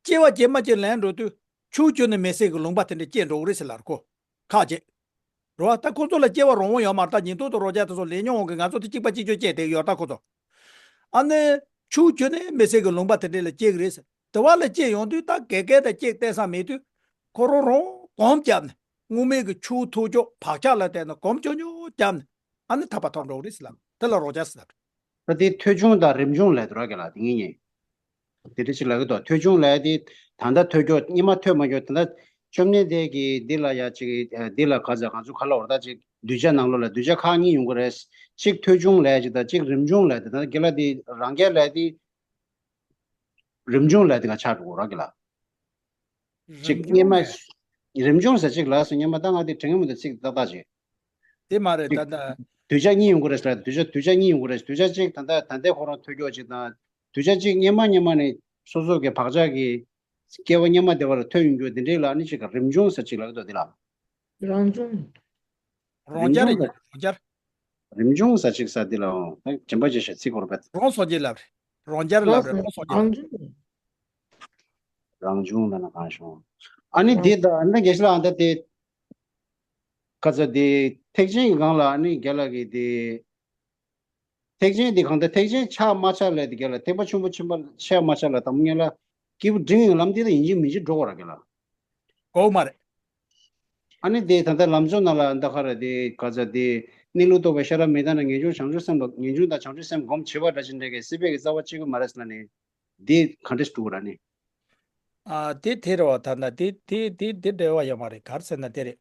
སྐྱེ་བ་རྗེས་མ་ཅིག་ལེན་འགྲོ་དུས་ཆུ་བོ་གྱུར་ནས་མི་ཟད་ཀྱི་ལུང་པ་དེ་འདྲ་སྐྱེ་འགྲོ་གི་རེད་ཟེར་ལབ་རེད་ཁོ། ཁག་ཅིག་རེད་བ། ད་ཁོ་ཚོ་ལ་སྐྱེ་བ་རིང་བོ་ཡོད་མ་རེད། ད་ཉན་ཐོས་དང་རང་རྒྱལ་དེ་ཚོ་ལས་མྱོང་འོང་གི། ང་ཚོ་དེ་གཅིག་པ་གཅིག་རྐྱང་སྐྱེས་བསྡད་ཡོད་ད་ཁོ་ཚོ། ཨ་ནི་ཆུ་བོ་གྱུར་ནས་མི་ཟད་ཀྱི་ལུང་པ་དེ་འདྲ་ལ་སྐྱེ་གི་རེད་ཟེར། དེ་བ་ལ་སྐྱེས་ཡོང་དུས་ད་ག་གེ་ད་སྐྱེ་བསྡད་ས་མེད་དུས་ཁོ་རང་རང་གོམ་བརྒྱབ་ནས་སྔོན་མའི་གི་ཆུ་བོ་ཐོག་ཅོག་བག་ཆགས་ལ་བརྟེན་ནས་གོམ་ཅོག་ཉོག་བརྒྱབ་ནས་ཨ་ནི་ཐར་པ་ཐོབ་འགྲོ་གི་རེད་ཟེར་ལབ། དེ་ལ་རང་རྒྱལ་ཟེར་ལབ། ད་དེ་ཐོས་བྱུང་དང་རིམ་བྱུང་ལས་དོར་གི་ལ་དེ་ངེས་ངེས། དེ་འདྲ་ཞིག་ལབ་ཀྱི་འདུག་ཐོས་བྱུང་ལབ་ཡ་དེ་ད་ལྟ་ཐོས་ཀྱོག་སྔོན་མ་ཐོས་མ་ཀྱོག་ད་ལྟ་ བཅོམ་ལྡན་འདས་ཀྱིས་འདི་ལ་ཡ་ཅིག་ཨ་འདི་ལ་ག་ཚོད་ང་ཚོ་ག་ལ་བར་ད་ཅིག་གདུལ་བྱ་ནང་ལོགས་ལ་གདུལ་བྱ་ཁག་གཉིས་ཡོང་གི་རེད། གཅིག་ཐོས་བྱུང་ལབ་ཅིག་དང་གཅིག་རིམ་བྱུང་ལབ་དེ་དང་དགེ་ལ་དེ་རང་རྒྱལ་ལབ་དེ་རིམ་བྱུང་ལབ་དེ་ག་ཆགས་འགྲོ་གི་ར་གི་ལ། གཅིག་སྔོན་མ་རིམ་བྱུང་ཟེར་གཅིག་ལ་སོ་སྔོན་མ་ད་ང་དེ་དྲན་གི་མི་འདུག་ཚིག་ཏག་ཏག་ཅིག་དེ་མ་རེད་ད་ད། གདུལ་བྱ་གཉིས་ཡོང་གི་རེད་ཟེར་གདུལ་བྱ་གདུལ་བྱ་གཉིས་ཡོང་གི་རེད། གདུལ་བྱ་གཅིག་ད་ལྟ་ད་ལྟའི་ཁོ་རང་ཐོས་ཀྱོག་ཅིག་དང་གདུལ་བྱ་གཅིག་སྔོན་མ་སྔོན་མ་ནས་སོ་སོ་གི་བག་ཆགས་ཀྱི་སྐྱེ་བ་སྔོན་མ་དེ་བ་ལ་ཐོས་ཡོང་རྒྱུ་དེ་འདྲའི་ལ་ནི་ཅིག་ག་རིམ་བྱུང་ཟེར་ཅིག་ལབ་ཀྱི་འདུག་དེ་ལ། རང་བྱུང་། རང་རྒྱལ་རེད། རང་རྒྱལ། རིམ་བྱུང་ཟེར་ཅིག་ཟེར་དེ་ལའང་ད་དྲན་པ་བརྗེད་ཤག་ཚིག་སྐོར་བས། རང་སངས་རྒྱས་ལབ་རེད། རང་རྒྱལ་ལབ་རེད། རང་སངས་རྒྱས་ལབ། རང་བྱུང་། རང་བྱུང་ལ་ན་གང་བྱུང་། ཨ་ནི་རང་དེ་ད་ཨ་ནི་དགེ་བཤེས་ལགས་ཨ་ད་དེ་ཁ་ཚ་དེ་ཐེག་ཆེན་གྱི་སྒང་ལ་ཨ་ནི་རྒན་ལགས་ཀྱིས་དེ། ཐེག་ཆེན་དེ་གང་ལྟར་ཐེག་ཆེན་ཆགས་མ་ཆགས་ལས་དེ་རྒན་ལགས་ཐེག་པ་ཆེན་པོ་ཆེན་པོ་ཆགས་མ་ཆགས་ལ་དང་པོ་ཉིད་ལ་སྐྱེས་བུ་འབྲིང་གི་ལམ་དེ་ལ་ཡིན་གཅིག་མིན་གཅིག་འགྲོ་དགོས་ར་རྒན་ལགས། དགོས་མ་རེད། ཨ་ནི་དེ་ད་ལྟ་ལམ་གཙོ་ནང་ལ་འདི་ག་རེ་དེ་ག་ཚ་དེ་གནས་ལུགས་རྟོགས་པའི་ཤེས་རབ་མི་གཏང་ན་ངེས་འབྱུང་བྱང་ཆུབ་སེམས་ལ་ངེས་འབྱུང་དང་བྱང་ཆུབ་སེམས་སྒོམ་བྱེད་པ་འདྲ་ཞིག་འདྲ་གི་སྲིད་པའི་གི་རྩ་བ་གཅིག་པུ་མ་རེད་ཟེར་ན་ནི་དེ་ག་འདྲ་ཞིག་འགྲོ་གི་ར་ནི། ཨ་དེ་དེ་རེད་བ། ད་ན་དེ་དེ་དེ་དེ་འབྲེལ་བ་ཡོད་མ་རེད། ག་རེ་ཟེར་ན་དེ་རེད།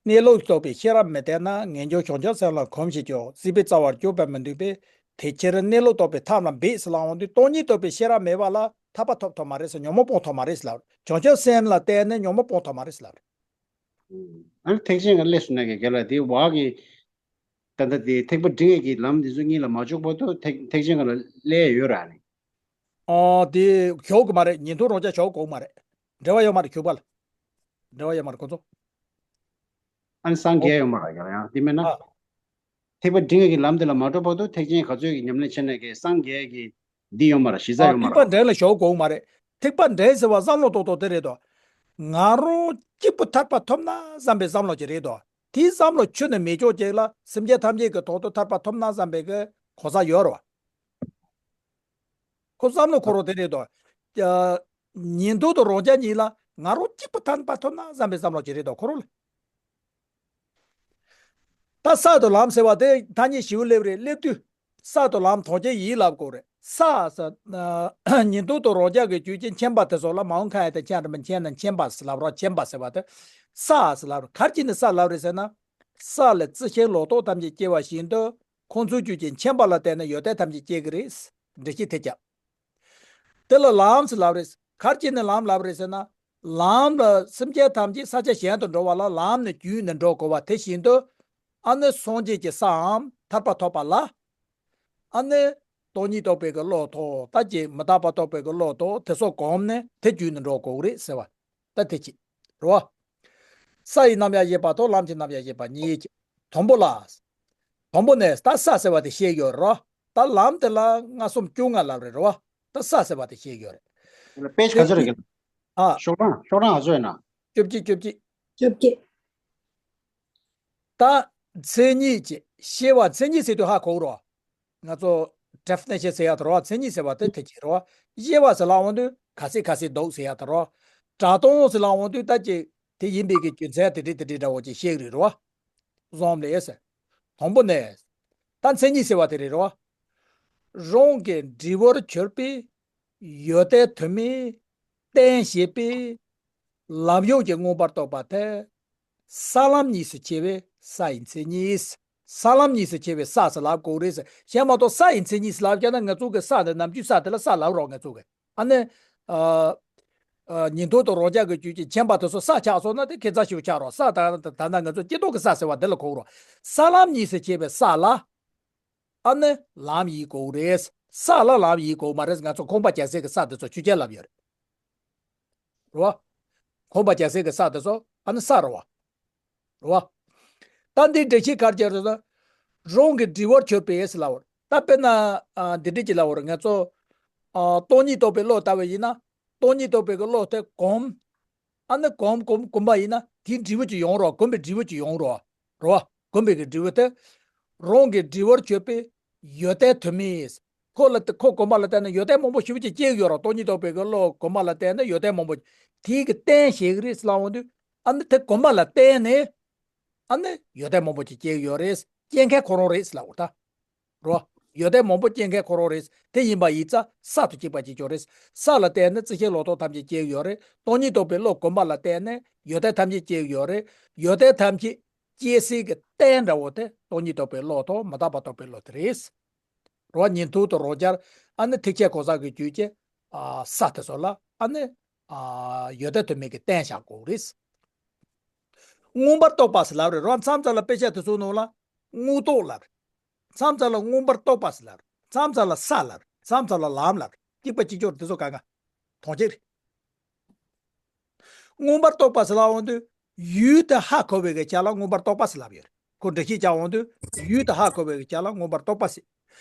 གནས་ལུགས་རྟོགས་པའི་ཤེས་རབ་མི་གཏང་ན་ངེས་འབྱུང་བྱང་ཆུབ་སེམས་ལ་གོམས་ཤིག་ཀྱང་སྲིད་པའི་རྩ་བར་གྱུར་པས་མི་འདུག་པས། དེ་ཕྱིར་གནས་ལུགས་རྟོགས་པའི་ཐབས་ལ་འབད་ཟེར་ལབ་འོང་དུས་སྟོང་ཉིད་རྟོགས་པའི་ཤེས་རབ་མེད་པ་ལ་ཐར་པ་ཐོབ་ཐུབ་མ་རེད་ཟེར། ཉོན་མོངས་སྤོང་ཐུབ་མ་རེད་ཟེར་ལབ་རེད། བྱང་ཆུབ་སེམས་ལ་བརྟེན་ནས་ཉོན་མོངས་སྤོང་ཐུབ་མ་རེད་ཟེར་ལབ་རེད། ཨ་ནི་ཐེག་ཆེན་གྱི་སླད་སུ་ན་གི་རྒན་ལགས་དེ་བག་གི་ད་ལྟ་དེ་ཐེག་པ་འབྲིང་གི་ལམ་འདི་ཚོ་གཉིས་ལ་མ་འཇུག་བར་དུ་ཐེག་ཐེག་ཆེན་གྱི་ལ་སླེབས་ཡོད་ར་ནི། ཨོ་དེ་ཞོག་གི་མ་རེད། ཉན་ཐོས་རང་རྒྱལ་ཞོག་གོ་མ་རེད། འབྲེལ་བ་ཡོད་མ་རེད་ཞོག་པ་ལ། འབྲེལ་བ་ཡོད་མ་རེད་ཁོ་ཚོ། ཨ་ནི་སངས་རྒྱས་ཡོད་མ་རེད་ཡང་ཡང་དེ་མེད་ན། ཨ། ཐེག་པ་འབྲིང་གི་ལམ་དེ་ལ་མ་འགྲོ་བར་དུ་ཐེག་ཆེན་ག་ཚོད་ཀྱི་ཉམས་ལེན་བྱས་ནས་ཀྱི་སངས་རྒྱས་ཀྱི་འདི་ཡོད་མ་རེད། གཞི་རྩ་ཨ་ཡོད་མ་ཐེག་པ་རེད། འབྲིང་ལ་ཞོག་གོ་མ་རེད། ཐེག་པ་འབྲིང་ཟེར་བ་བསམ་བློ་ཏོག་ཏོག་དེ་རེད་དོ། ང་རང་གཅིག་པུ་ཐར་པ་ཐོབ་ན་བསམ་པའི་བསམ་བློ་ཅིག་རེད་དོ། དེའི་བསམ་བློ་ཁྱོན་ནས་མེད་ཆོག་ཅིག་ལ་སེམས་ཅན་ཐམས་ཅད་ཀྱི་ཐོག་ཏུ་ཐར་པ་ཐོབ་ན་བསམ་པའི་གི་གོ་ས་ཡོད་རེད་བ། ཁོ་བསམ་བློ་འཁོར་རོགས་དེ་རེད་དོ། ཉན་ཐོས་དང་རང་རྒྱལ་གཉིས་ལ་ང་རང་གཅིག་པུ་ཐར་པ་ཐོབ་ན་བསམ་པའི་བསམ་བློ་ཅིག་རེད་དོ་འཁོར་རོགས་ལ། ད་ས་དང་ལམ་ཟེར་བ་དེ་ཐ་སྙད་ཞིབ་སླེབས་རེད། སླེབས་དུས་ས་དང་ལམ་དོན་ཅན་ཡིན་ལབ་དགོས་རེད། ས་ཟེར་ན་ཉན་ཐོས་དང་རང་རྒྱལ་གྱི་རྒྱུད་ཀྱི་མཁྱེན་པ་དེ་ཚོ་ལ་མ་འོངས་ཁ་ཡ་དེ་མཁྱེན་རེད་མ་མཁྱེན་ན་མཁྱེན་པ་ཟེར་ལབ་རོགས། མཁྱེན་པ་ཟེར་བ་དེ་ས་ཟེར་ལབ་རོགས། ག་རེ་བྱས་ནས་ས་ལབ་རེད་ཟེར་ན། ས་ལས་རྩི་ཤིང་ལོ་ཏོག་ཐམས་ཅད་སྐྱེ་བ་བཞིན་དུ། ཁོང་ཚོའི་རྒྱུད་ཀྱི་མཁྱེན་པ་ལ་བརྟེན་ནས་ཡོན་ཏན་ཐམས་ཅད་སྐྱེ་གི་རེད། འགྲེལ་བཤད་དེ་བརྒྱབ། དེ་ལ་ལམ་ཟེར་ལབ་རེད། ག་རེ་བྱས་ནས་ལམ་ལབ་རེད་ཟེར་ན། ལམ་ལ་སེམས་ཅན་ཐམས་ཅད་ས་ཆ་གཞན་དུ་འགྲོ་བ་ལ་ལམ་ནས་བརྒྱུད་ནས་འགྲོ་དགོས་པ་དེ་བཞིན་དུ། ཨ་ནི་སངས་རྒྱས་ཀྱི་སའམ་ཐར་པ་ཐོབ་པ་ལ། ཨ་ནི་སྟོང་ཉིད་རྟོགས་པའི་གི་བློ་ཐོག་ད་ཀྱི་མི་རྟག་པ་རྟོགས་པའི་གི་བློ་ཐོག་དེ་ཚོ་གོམས་ནས་དེ་བརྒྱུད་ནས་འགྲོ་དགོས་རེད་ཟེར་བ། ད་དེ་གཅིག་རེད་བ། ས་ཡི་རྣམ་གཞག་བཤད་པ་དང་ལམ་གྱི་རྣམ་གཞག་བཤད་པ་གཉིས་ཀྱི། དང་པོ་ལ། དང་པོ་ནས་ད་ས་ཟེར་བ་དེ་བཤད་ཡོད་རེད་བ། ད་ལམ་དེ་ལ་ལྔ་གསུམ་བཅོ་ལྔ་ལབ་རེད་རེད་བ། ད་ས་ཟེར་བ་དེ་བཤད་ཡོད་རེད། དེ་ལ་དཔེ་ཆ་ག་ཚོད་རེད་གི། ཨ། ཤོག་གྲངས་ཤོག་གྲངས་ག་ཚོད་ཡིན་ན། བཅོ་བརྒྱད་བཅོ་བརྒྱད། བཅོ་བརྒྱད། ད་མཚན་ཉིད་ཀྱི་ཤེས་པ་མཚན་ཉིད་ཟེར་དུས་ཧ་གོ་རོ། ང་ཚོ་ཌེ་ཕི་ནེ་ཤན་ཟེར་ཡག་དེ་རོ། མཚན་ཉིད་ཟེར་བ་དེ་དེ་ཅི་རོ། དབྱེ་བ་ཟེར་ལབ་འོང་དུས་ག་ཚད་ག་ཚད་འདུག་ཟེར་ཡག་དེ་རོ། གྲགས་སྟོང་ཟེར་ལབ་འོང་དུས་ད་ཅི་དེ་ཡིན་པའི་གི་རྒྱུ་མཚན་དེ་འདྲ་དེ་འདྲ་འདྲ་བོ་ཅིག་ཤེས་རེད་རོ། བཟོམ་ལས་ཟེར། དང་པོ་ནས། ད་མཚན་ཉིད་ཟེར་བ་དེ་རེད་རོ། རང་གི་འབྲས་བུར་གྱུར་པའི་ཡོན་ཏན་དུ་མའི་རྟེན་བྱེད་པའི་ལམ་ཡུལ་གྱི་མངོན་པར་རྟོགས་པ་དེ། ས་ལམ་གཉིས་སུ་ཕྱེ་བའི་ས་ཡི་མཚན་ཉིད། ས་ལམ་གཉིས་སུ་ཕྱེ་བའི་ས་ཟེར་ལབ་དགོས་རེད་ཟེར། གཞན་མ་གཏོགས་ས་ཡི་མཚན་ཉིད་ཟེར་ལབ་ཀྱང་ན་ང་ཚོ་གི་ས་འདི་ནམ་རྒྱུན་ས་དེ་ལ་ས་ལབ་རོགས་ང་ཚོ་གི། ཨ་ནི། ཨ། ཨ། ཉན་ཐོས་དང་རང་རྒྱལ་གྱི་རྒྱུད་ཀྱི་མཁྱེན་པ་དེ་ཚོ་ས་ཆགས་སོང་ན་དེ་ཁེ་ཚ་ཞིག་ཆགས་རོགས། ས་ད་ད་ད་ང་ཚོ་སྐྱེ་ཐོག་གི་ས་ཟེར་བ་འདི་ལ་གོ་རོགས། ས་ལམ་གཉིས་སུ་ཕྱེ་བའི་ས་ལ། ཨ་ནི་ལམ་ཡིན་དགོས་རེད། ས་ལ་ལམ་ཡིན་དགོས་མ་རེད། ང་ཚོ་ཁང་པ་རྒྱག་སའི་གི་ས་དེ་ཚོ་ཆོས་ཅན་ལབ་ཡོད་རེད། རེད་བ། ཁང་པ་རྒྱག་སའི་གི་ས་དེ་ཚོ་ཨ་ནི་ས་རེད་བ། རེད་བ། ད་འདི་འགྲེལ་བཤད་ག་རེ་བྱས་རེད་ཟེར་ན། རང་གི་འབྲས་བུར་གྱུར་པའི་ཟེར་ལབ་པ་རེད། ད་དཔེར་ན་ཨ་འདི་འདྲ་ཅིག་ལབ་པ་རེད། ང་ཚོ་ཨ་སྟོང་ཉིད་རྟོགས་པའི་བློ་ལྟ་བུ་ཡིན་ན། སྟོང་ཉིད་རྟོགས་པའི་གི་བློ་དེ་གོམས། ཨ་ནི་གོམས་གོམས་གོམས་པ་ཡིན་ན་དེའི་འབྲས་བུ་ཅིག་ཡོང་རོགས། གོམས་པའི་འབྲས་བུ་ཅིག་ཡོང་རོགས། རེད་བ། གོམས་པའི་གི་འབྲས་བུ་དེ། རང་གི་འབྲས་བུར་གྱུར་པའི་ཡོན་ཏན་དུ་མའི། ཁོ་ལ་ཁོ་གོམས་པ་ལ་བརྟེན་ནས་ཡོན་ཏན་མང་པོ་ཞེ་པོ་ཅིག་སྐྱེ་གི་ཡོད་རེད། སྟོང་ཉིད་རྟོགས་པའི་གི་བློ་གོམས་པ་ལ་བརྟེན་ནས་ཡོན་ཏན་མང་པོ། དེའི་གི་རྟེན་བྱེད་ཀྱི་རེད་ཟེར་ལབ་འོང་དུས། ཨ་ནི་དེ་གོམས་པ་ལ་བརྟེན་ནས། ཨ་ནི་ཡོན་ཏན་མང་པོ་ཅིག་སྐྱེ་གི་ཡོད་རེད། སྐྱེ་མཁན་ཁོ་རང་རེད་ཟེར་ལབ་འོང་ད། རོ། ཡོན་ཏན་མང་པོ་སྐྱེ་མཁན་ཁོ་རང་རེད། དེ་ཡིན་པ་ཡིན་ཙང་ས་དང་གཅིག་པ་གཅིག་ཀྱང་རེད། ས་ལ་བརྟེན་ནས་རྩི་ཤིང་ལོ་ཏོག་ཐམས་ཅད་སྐྱེ་གི་ཡོད་རེད། སྟོང་ཉིད་རྟོགས་པའི་བློ་གོམས་པ་ལ་བརྟེན་ནས་ཡོན་ཏན་ཐམས་ཅད་སྐྱེ་གི་ཡོད་རེད། ཡོན་ཏན་ཐམས་ཅད་སྐྱེ་སའི་གི་རྟེན་འདྲ་བོ་དེ་སྟོང་ཉིད་རྟོགས་པའི་བློ་དང་མི་རྟག་པ་རྟོགས་པའི་བློ་དེ་རེད། རེད་བ། ཉིང་མཐུ་དང་རང་རྐྱ། ཨ་ནི་ཐེག་ཆེན་གང་ཟག་གི་རྒྱུད་ཀྱི་ཨ་ས་དེ་ཚོ་ལ་ཨ་ནི་ཨ་ཡོན་ཏན་དུ་མའི་གི་རྟེན་བཞག་དགོས་རེད། མངོན་པར་རྟོགས་པ་ཟེར་ལབ་རེད་རོ། མཚམས་མཚམས་ལ་དཔེ་ཆ་དེ་ཚོའི་ནང་ལ་མངོན་རྟོགས་ལབ་རེད། མཚམས་མཚམས་ལ་མངོན་པར་རྟོགས་པ་ཟེར་ལབ་རེད། མཚམས་མཚམས་ལ་ས་ལབ་རེད། མཚམས་མཚམས་ལ་ལམ་ལབ་རེད། གཅིག་པ་གཅིག་ཀྱང་རེད། དེ་ཚོ་གང་ག་དོན་གཅིག་རེད། མངོན་པར་རྟོགས་པ་ཟེར་ལབ་འོང་དུས་ཡུལ་དེ་ཧ་གོ་བའི་གི་ཆ་ལ་མངོན་པར་རྟོགས་པ་ཟེར་ལབ་ཡོད་རེད། ཁོ་འགྲེལ་བཤད་རྒྱག་འོང་དུས་ཡུལ་དེ་ཧ་གོ་བའི་གི་ཆ་ལ་མངོན་པར་རྟོགས་པ་ཟེར།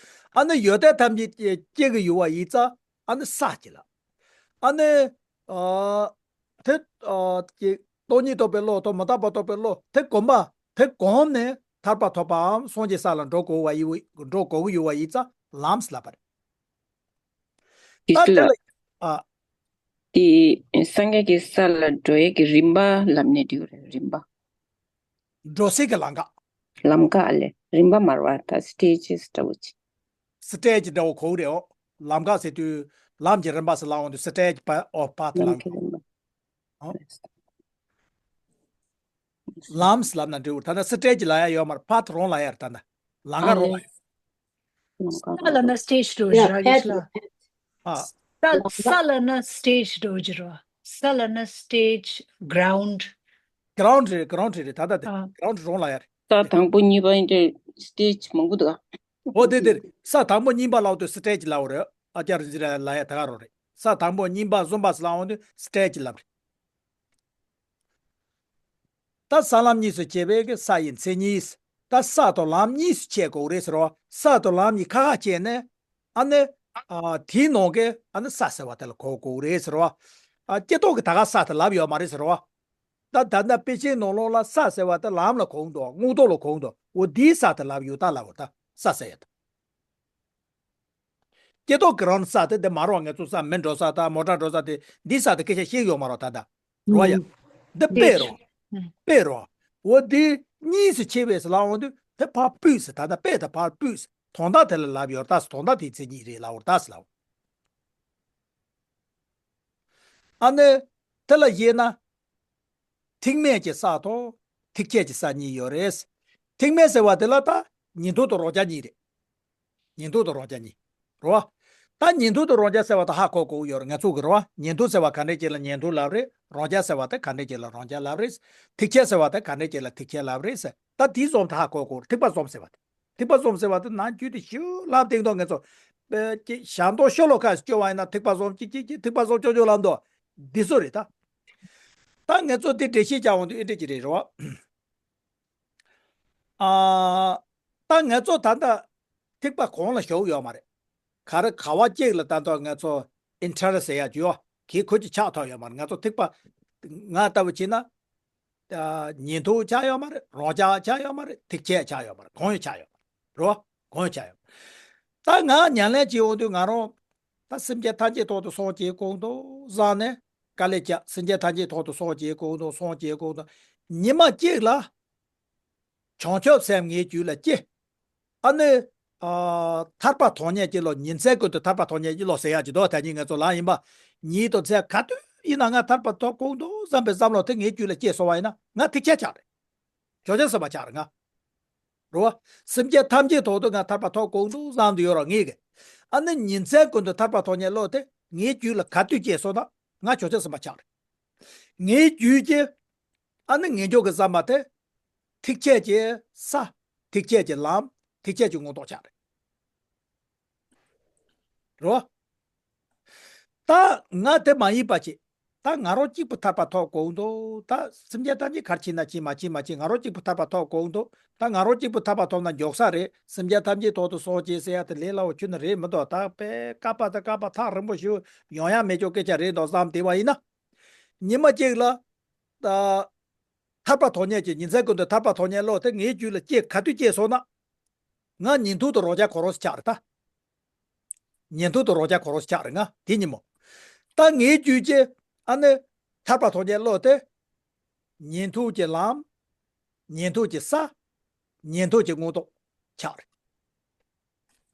ཨ་ནི་ཡོན་ཏན་ཐམས་ཅད་སྐྱེ་གི་ཡོད་པ་ཡིན་ཙང་ཨ་ནི་ས་ཅིག་ལ། ཨ་ནི་ཨ་དེ་ཨ་ཀྱི་སྟོང་ཉིད་རྟོགས་པའི་བློ་དང་མི་རྟག་པ་རྟོགས་པའི་བློ་དེ་གོམས་པ་དེ་གོམས་ནས་ཐར་པ་ཐོབ་པའམ་སངས་རྒྱས་ས་ལ་འགྲོ་དགོས་པ་ཡིན་འགྲོ་དགོས་ཀྱི་ཡོད་པ་ཡིན་ཙང་ལམ་ཟེར་ལབ་པ་རེད། དེ་ད་དུས་དེ་ལ་ལ་ཨ། དེ་སངས་རྒྱས་ཀྱི་ས་ལ་འགྲོ་ཡས་ཀྱི་རིམ་པ་ལབ་ནས་འགྲིག་རེད། རིམ་པ། འགྲོ་སའི་གི་ལམ་ཁ། ལམ་ཁ་ལས་རིམ་པ་མར་བ་ད་སི་ཊེ་ཇི་སི་འདྲ་བོ་ཅིག་སི་ཊེ་ཇི་འདྲ་བོ་གོ་གི་རེད། ཨོ། ལམ་ཁ་ཟེར་དུས་ལམ་གྱི་རིམ་པ་ཟེར་ལབ་འོང་དུས་སི་ཊེ་ཇི་པ་ཨོ་པ་ཐི་ལམ་ལམ་གྱི་རིམ་པ། ཨོ། ལམ་ཟེར་ལབ་ན་འགྲིག་གི་རེད། ད་ལྟ་སི་ཊེ་ཇི་ལབ་ཡ་ཡོད་མ་རེད། པ་ཐི་རང་ལབ་ཡ་རེད། ད་ལྟ་ལམ་ཁ་ཨ་རང་ལབ་ཡ་རེད། ས་ལབ་ན་སི་ཊེ་ཇི་འགྲོ་རྒྱུ་ར་ཡོད་ལ། ཨ། ས་ས་ལབ་ན་སི་ཊེ་ཇི་འགྲོ་རྒྱུ་ར། ས་ལབ་ན་སི་ཊེ་ཇི་གྷི་རའུན་ཌི། གྷི་རའུན་ཌི་རེད། གྷི་རའུན་ཌི་རེད། ད་ལྟ་དེ་ཨ། གྷི་རའུན་ཌི་རང་ལབ་ཡ་རེད། ས་དང་པོ་གཉིས་པ་ཡིན་ཏེ་སི་ཊེ་ཇི་མང་པོ་འདུག་ཨ། འོ་དེ་དེ་རེད། ས་དང་པོ་གཉིས་པ་ལབ་དུས་སི་ཊེ་ཇི་ལབ་རེད། ཨ་ཅར་རིན་ཆེན་ལབ་ཡ་ད་ག་རང་རེད། ས་དང་པོ་གཉིས་པ་གསུམ་པ་ཟེར་ལབ་འོང་དུས་སི་ཊེ་ཇི་ལབ་རེད། ད་ས་ལམ་གཉིས་སུ་ཕྱེ་བའི་གི་ས་ཡི་མཚན་ཉིད། ད་ས་དང་ལམ་གཉིས་སུ་ཕྱེ་དགོས་རེད་ཟེར་བ། ས་དང་ལམ་གཉིས་ཁ་ཁ་ཕྱེ་ནས་ཨ་ནི་ཨ་དེའི་ནང་གི་ཨ་ནི་ས་ཟེར་བ་དེ་ལ་གོ་དགོས་རེད་ཟེར་བ། ཨ་སྐྱེ་ཐོག་གི་ད་ག་ས་དེ་ལབ་ཡོད་མ་རེད་ཟེར་བ། ད་ད་ལྟ་དཔེ་ཆའི་ནང་ལོགས་ལ་ས་ཟེར་བ་དེ་ལམ་ལ་གོ་འདུག་མངོན་རྟོགས་ལ་གོ་འདུག་འོ་དེའི་ས་དེ་ལབ་ཡོད། ད་ལབ་འོ་ད་ས་ཟེར་ཡ་ད། སྐྱེ་ཐོག་གི་རང་ས་དེ་དེ་མ་རོ། ང་ཚོ་ས་མི་འགྲོ་ས་དང་མོ་ཊ་འགྲོ་ས་དེ་འདི་ས་དེ་སྐད་ཆ་བཤད་ཡོད་མ་རོ། ད་ད་རོ་ཡ། འདི་དཔེ་རོ། དཔེ་རོ། འོ་འདི་གཉིས་སུ་ཕྱེ་བས་ལབ་འོང་དུས་དེ་ཕར་སྤུས་ཟེར། ད་ད་དཔེ་དེ་ཕར་སྤུས་ཟེར། དོན་དག་དེ་ལ་ལབ་ཡོད་ད་ཟེར། དོན་དག་དེའི་མཚན་ཉིད་རེད་ལབ་འོ་ད་ཟེར་ལབ། ཨ་ནི་དེ་ལ་བཞེད་ན། ཐེག་དམན་གྱི་ས་དང་ཐེག་ཆད་ཀྱི་ས་གཉིས་ཡོད་རེད། ཐེག་དམན་ཟེར་བ་དེ་ལ་ད་ཉིང་མཐུ་དང་རང་རྐྱ་གཉིས་རེད། ཉིང་མཐུ་དང་རང་རྐྱ་གཉིས། རེད་བ། ད་ཉིང་མཐུ་དང་རང་རྐྱ་ཟེར་བ་ད་ཧ་གོ་དགོས་ཡོད་རེད། ང་ཚོ་གི་རེད་བ། ཉིང་མཐུ་ཟེར་བ་ག་འདྲས་ཅིག་ལ་ཉིང་མཐུ་ལབ་རེད། རང་རྐྱ་ཟེར་བ་ད་ག་འདྲས་ཅིག་ལ་རང་རྐྱ་ལབ་རེད། ཐེག་ཆད་ཟེར་བ་ད་ག་འདྲས་ཅིག་ལ་ཐེག་ཆད་ལབ་རེད་ཟེར། ད་དེའི་གསུམ་ད་ཧ་གོ་དགོས་རེད། ཐེག་པ་གསུམ་ཟེར་བ་ད། ཐེག་པ་གསུམ་ཟེར་བ་དེ་ནང་རྒྱུད་དེ་ཞུ་ལབ་སྟེང་དུ་ང་ཚོ་དཔེ་ཅིག་ཞལ་མདོ་ཤོ་ལོ་ཀ་ཞིག་སྐྱོར་བ་ཡིན་ན་ཐེག་པ་གསུམ་གཅིག་གཅིག་གཅིག་ཐེག་པ་གསུམ་ཅོག་ཅོག་ལབ་འདུག་འདི་ཚོ་རེད་ད། ད་ང་ཚོ་འདི་འགྲེལ་བཤད་རྒྱག་འོང་དུས་ཨེ་འདྲ་ཅིག་རེད་རེད་བ། ཨ། ད་ང་ཚོ་ད་ལྟ་ཐེག་པ་གང་ལ་ཞུགས་ཡོད་མ་རེད། ག་རེ་ག་བ་གཅིག་ལ་ད་ལྟ་ང་ཚོ་ཨིན་ཊར་ཟེར་ཡ་ཅིག་ཡོད། གི་ཁོ་ཅིག་ཆགས་ཐུབ་ཡོད་མ་རེད། ང་ཚོ་ཐེག་པ་ང་ལྟ་བུ་བྱས་ན། ཉན་ཐོས་ཆགས་ཡོད་མ་རེད། རང་རྐྱ་ཆགས་ཡོད་མ་རེད། ཐེག་ཆད་ཆགས་ཡོད་མ་རེད། གང་ཡང་ཆགས་ཡོད་མ་རེད། རོ། གང་ཡང་ཆགས་ཡོད་མ་རེད། ད་ང་ཉམས་ལེན་བྱེད་འོང་དུས་ང་རང་ད་སེམས་ཅན་ཐམས་ཅད་ཐོག་ཏུ་སངས་རྒྱས་གོ་འདུག་བསམ་ནས་དཀའ་ལས་བརྒྱབ། སེམས་ཅན་ཐམས་ཅད་ཐོག་ཏུ་སངས་རྒྱས་གོ་འདུག་སངས་རྒྱས་གོ་འདུག་ཉི་མ་གཅིག་ལ་བྱང་ཆུབ་སེམས་ངའི་རྒྱུད་ལ་སྐྱེ། ཨ་ནི། ཨ། ཐར་པ་ཐོབ་ནས་ཀྱི་ལོ། ཉིན་མཚན་ཀུན་ཏུ་ཐར་པ་ཐོབ་ནས་ཀྱི་ལོ་ཟེར་ཡག་ཅིག་འདུག་ད་ནི་ང་ཚོ་ལ་ཡིན་པ། ཉིན་དང་མཚན་ག་དུས་ཡིན་ན་ང་ཐར་པ་ཐོབ་དགོས་འདུག་བསམ་པའི་བསམ་བློ་དེ་ངའི་རྒྱུད་ལ་སྐྱེས་སོང་བ་ཡིན་ན་ང་ཐེག་ཆད་ཆགས་རེད། བྱང་ཆུབ་སེམས་དཔའ་ཆགས་རེད་ང་། རེད་བ། སེམས་ཅན་ཐམས་ཅད་ཐོག་ཏུ་ང་ཐར་པ་ཐོབ་དགོས་འདུག་བསམ་དུ་ཡོད་ར་ངེས་གི། ཨ་ནི་ཉིན་མཚན་ཀུན་ཏུ་ཐར་པ་ཐོབ་ནས་བློ་དེ་ངའི་རྒྱུད་ལ་ག་དུས་སྐྱེས་སོང་ན་ང་བྱང་ཆུབ་སེམས་དཔའ་ཆགས་རེད། ངའི་རྒྱུད་ཀྱི། ཨ་ནི་ངེས་འབྱུང་གི་བསམ་པ་དེ། ཐེག་ཆད་ཀྱི་ས། ཐེག་ཆད་ཀྱི་ལམ། ཐེག་ཆད་ཀྱི་མངོན་རྟོགས་ཆགས་རེད། རོ། ད་ང་དེ་མ་ཡིན་པ་ཅིག་ད་ང་རང་གཅིག་པུ་ཐར་པ་ཐོབ་དགོས་འདུག་ད་སེམས་ཅན་ཐམས་ཅད་གར་ཕྱིན་ན་ཕྱིན་མ་ཕྱིན་མ་ཕྱིན་ང་རང་གཅིག་པུ་ཐར་པ་ཐོབ་དགོས་འདུག་ད་ང་རང་གཅིག་པུ་ཐར་པ་ཐོབ་ན་མགྱོགས་ས་རེད། སེམས་ཅན་ཐམས་ཅད་ཐོག་ཏུ་སངས་རྒྱས་ཟེར་ཡ་དེ་ལས་སླ་བོ་ཁྱོན་ནས་རེད་མི་འདུག་ད་དཔེ་བསྐལ་པ་དང་བསྐལ་པ་ཐག་རིང་པོ་ཞིག་ཡོང་ཡ་མེད་ཀྱོག་སྐད་ཆ་རེད་འདུག་བསམ་བསྡད་པ་ཡིན་ན། ཉི་མ་གཅིག་ལ། ད། ཐར་པ་ཐོབ་ནས་ཀྱི་ཉིན་མཚན་ཀུན་ཏུ་ཐར་པ་ཐོབ་ནས་བློ་དེ་ངའི་རྒྱུད་ལ་སྐྱེས་ག་དུས་སྐྱེས་སོང་ན། ང་ཉན་ཐོས་དང་རང་རྐྱ་གང་རུང་ཞིག་ཆགས་རེད་ད། ཉན་ཐོས་དང་རང་རྐྱ་གང་རུང་ཞིག་ཆགས་རེད་ང་དེ་ཉིན་མོ། ད་ངའི་རྒྱུད་ཀྱི་ཨ་ནི་ཐར་པ་ཐོབ་ནས་བློ་དེ། ཉན་ཐོས་ཀྱི་ལམ། ཉན་ཐོས་ཀྱི་ས། ཉན་ཐོས་ཀྱི་མངོན་རྟོགས་ཆགས་རེད།